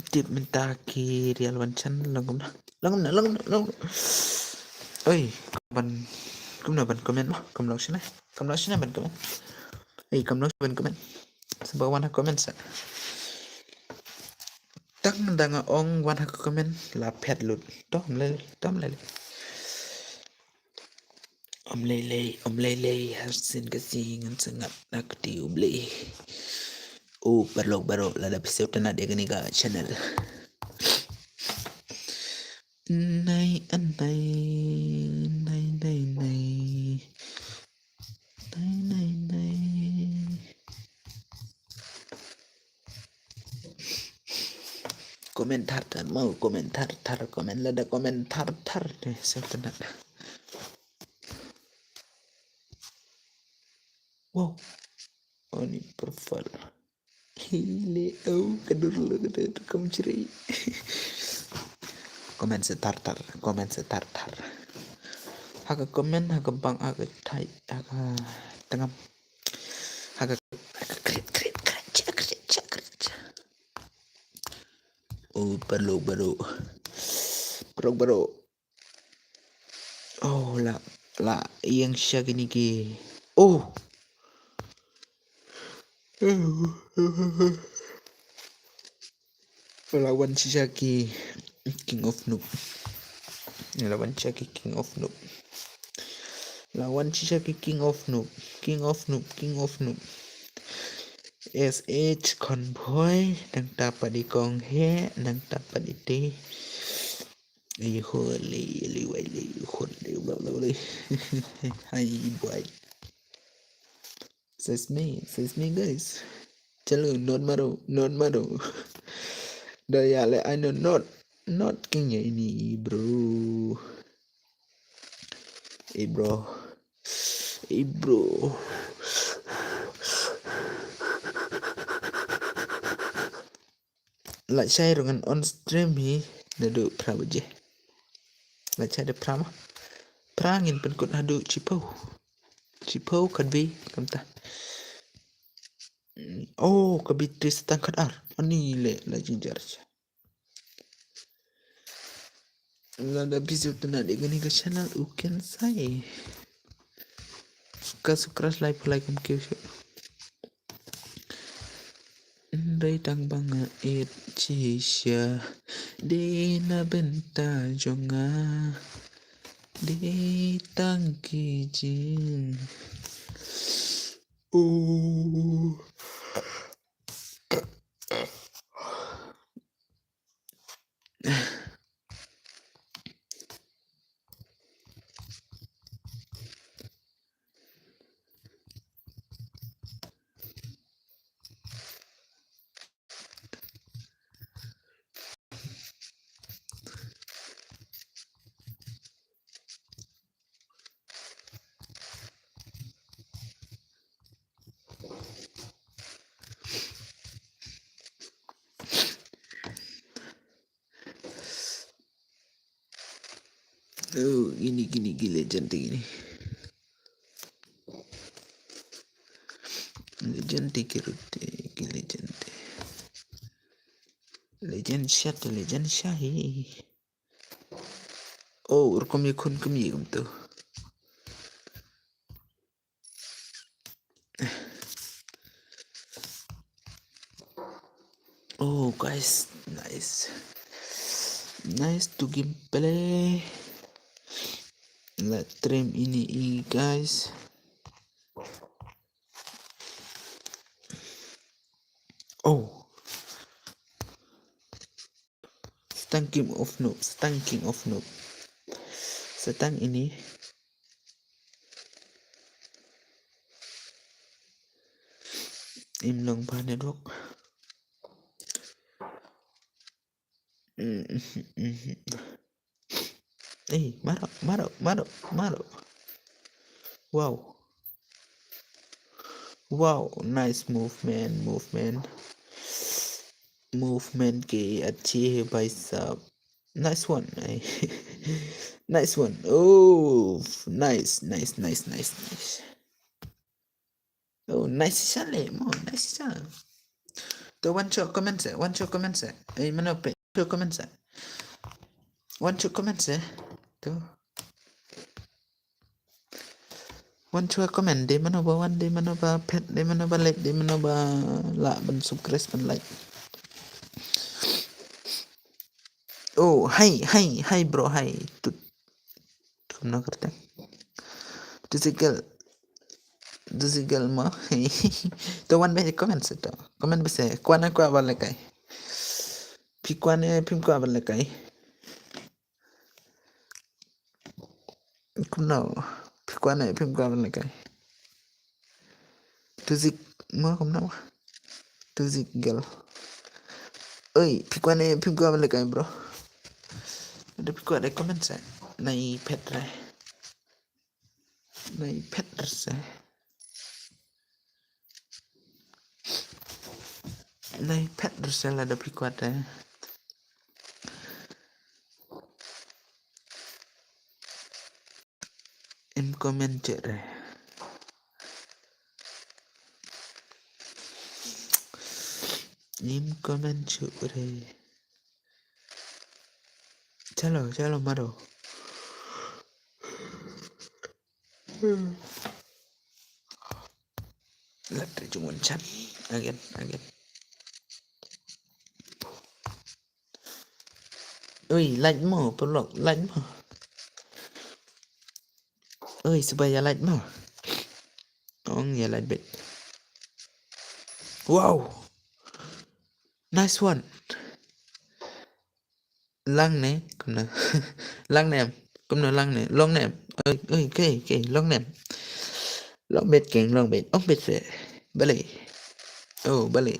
Tip mynta ki rial wan chan long kumno. Long kumno, long kumno, long kumno. Oi, ban, kumno ban comment mo? Kam long shane. Kam long shane ban comment. Oi, kam long ban comment. Sngewbha wan ha comment sa. Tang da nga ong wan ha comment la phet lut. To, ym lei lei, to, ym lei lei. Ym lei lei, ym lei lei, ha sien ka sngi ngan sa ngat na kti U Blei. Oh, paralok baroh, lada phi sngewtynnat ïa kane ka channel. Nai, nai, nai, nai, nai. Nai, nai, nai. Comment thar thar mo, comment thar thar, comment lada comment thar thar te sngewtynnat. Wow. Ani profile. Hile, oh, ka dur lo ka dur kam chri. Comment sa thar thar, comment sa thar thar. Ha ka comment, ha ka bang, ha ka thait, ha ka tngam. Ha ka, ha ka krit, krit, krit, cha, krit, cha, krit, cha. Oh, paralok baroh. Paralok baroh. Oh, la, la ïeng sha kine ki. Oh. La wan shisha ki King of Noob. La wan shisha ki King of Noob. La wan shisha ki King of Noob. King of Noob, King of Noob. S H Convoy, nang tapat i kong he, nang tapat i te. I holi, li wai li, holi, bla bla bla. Hi boy. Says me, says me guys. Chalo, not maro, not maro. Da ya le, I know not, not king ya ini, bro. Hey bro. Hey bro. Lait shai ruh ngan on stream hi naduh phra baje. Lait shai da phra ma. Phra ngin pynkut haduh shiphew. Shiphew khatwei kumta. Oh, ka battery sa tang khatar. Ani le la jynjar. Lada phi shu tynnat ïa kane ka channel u kheiñ sa. Ka subscribe, like, follow, kum kiew shuh. Dei tang ba nga ïeit shisha. Dei na bynta jong nga. Dei tang ki jing. Oh. Oh, ini, ini, ini legend ini. Legend ki ruti, ki legend. Legend shah, legend shah hi. Oh, rukom ïakhun kumne kumtu. Oh, guys, nice. Nice to gameplay. Let's stream ini, guys. Oh. Sa tang king of noob, sa tang king of noob. Sa tang ini. Im long ba network. Eh, maro, maro, maro, maro. Wow. Wow, nice movement, movement. Movement ke achhe hai bhai sahab. Nice one. Nice one. Oh, nice, nice, nice, nice, nice. Oh, nice shale mo, nice shale. To wan shuwa comment se, wan shuwa comment se. Ei, mano pe, shuwa comment se. Wan shuwa comment se. To. Wan shuwa comment, dei mano ba wan, dei mano ba phet, dei mano ba leit, dei mano ba lah ban subscribe, ban like. Oh, hi, hi, hi bro, hi. Tut. Kumno kyrteng? Tusigal. Tusigal mo. To wan beit comment se to. Comment beit se. Kwah ne kwah ban lehkai. Phi kwah ne phim kwah ban lehkai. Kumno. Phi kwah ne phim kwah ban lehkai. Tuzik mo kumno. Tuzik girl. Oi, phi kwah ne phim kwah ban lehkai bro. Lada phi kwah de comment se. Nai phet re. Nai phet re se. Nai phet re se lada phi kwah de. Im comment shuh re. Im comment shuh re. Chalo, chalo maro. Latre jung wan chan. Again, again. Oi, like mo, paralok, like mo. Oi, sngewbha ïa like mo. Ong ïa like beit. Wow. Nice one. Lang ne, kumno? Lang ne, kumno lang ne? Long ne. Oi, oi, okay, okay, long ne. Long bet keng, long bet, ong bet se. Balei. Oh, balei.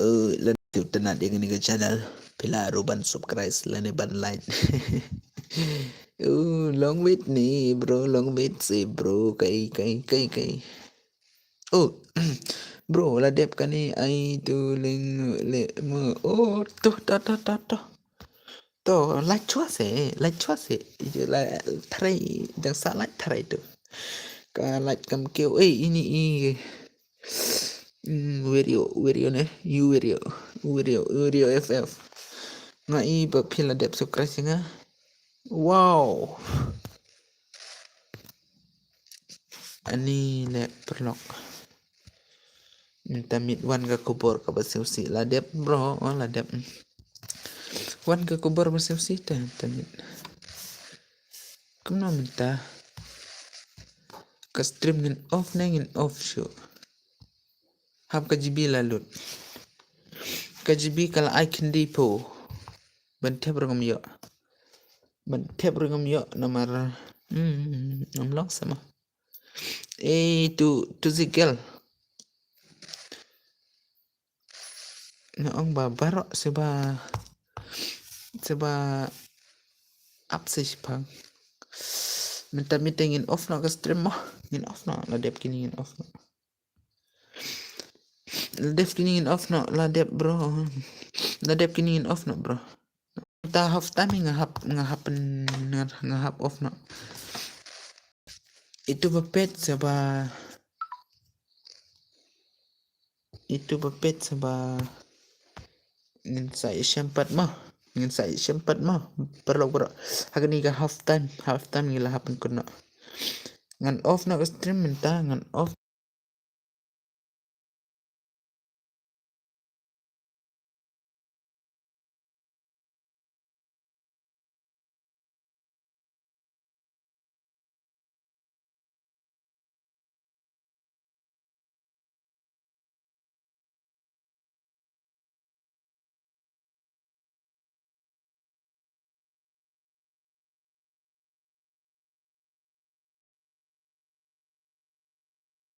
Eh, lada phi itynnad ïa kane ka channel, phi lah ruh ban subscribe lane ban like. Oh, long wait ne, bro, long wait se, bro. Kai, kai, kai, kai. Oh, bro, la dep kane ai tu leng le mo. Oh, to, to, to, to, to. To, like chwa se, like chwa se. Ïa la try, dang sa like try to. Ka like kam kiew. Eh, ini i. Hmm, Werio, Werio ne? You Werio, Werio, Werio F F. Nga i ba phi la dep subscribe ïa nga. Wow. Ani le paralok. Mynta miet wan ka khubor kaba sngewsih, la dep bro, oh, la dep. Wan ka khubor ba sngewsih te, mynta miet. Kumno mynta? Ka stream ngin off ne ngin off shuh? Hap ka G B la lut. Ka G B ka la ai khyndiat phew. Ban thep ruh ngam ïoh. Ban thep ruh ngam ïoh namar, hmm, ngam long sama. Eh, tu, tu zi girl. Nga ong ba baroh shuh ba, shuh ba ap se shipang. Mynta miet ngin off noh ka stream mo. Ngin off noh, la dep kine ngin off noh. La dep kine ngin off noh, la dep bro. La dep kine ngin off noh bro. Ta half time nga hap, nga hap, nga, nga hap off noh. Itu ba peit shuh ba, itu ba peit shuh ba ngin sa ïashem pat mo. Ngin sa ïashem pat mo. Paralok baroh. Ha kane ka half time, half time ngi la hap pynkut noh. Ngan off noh ka stream mynta, ngan off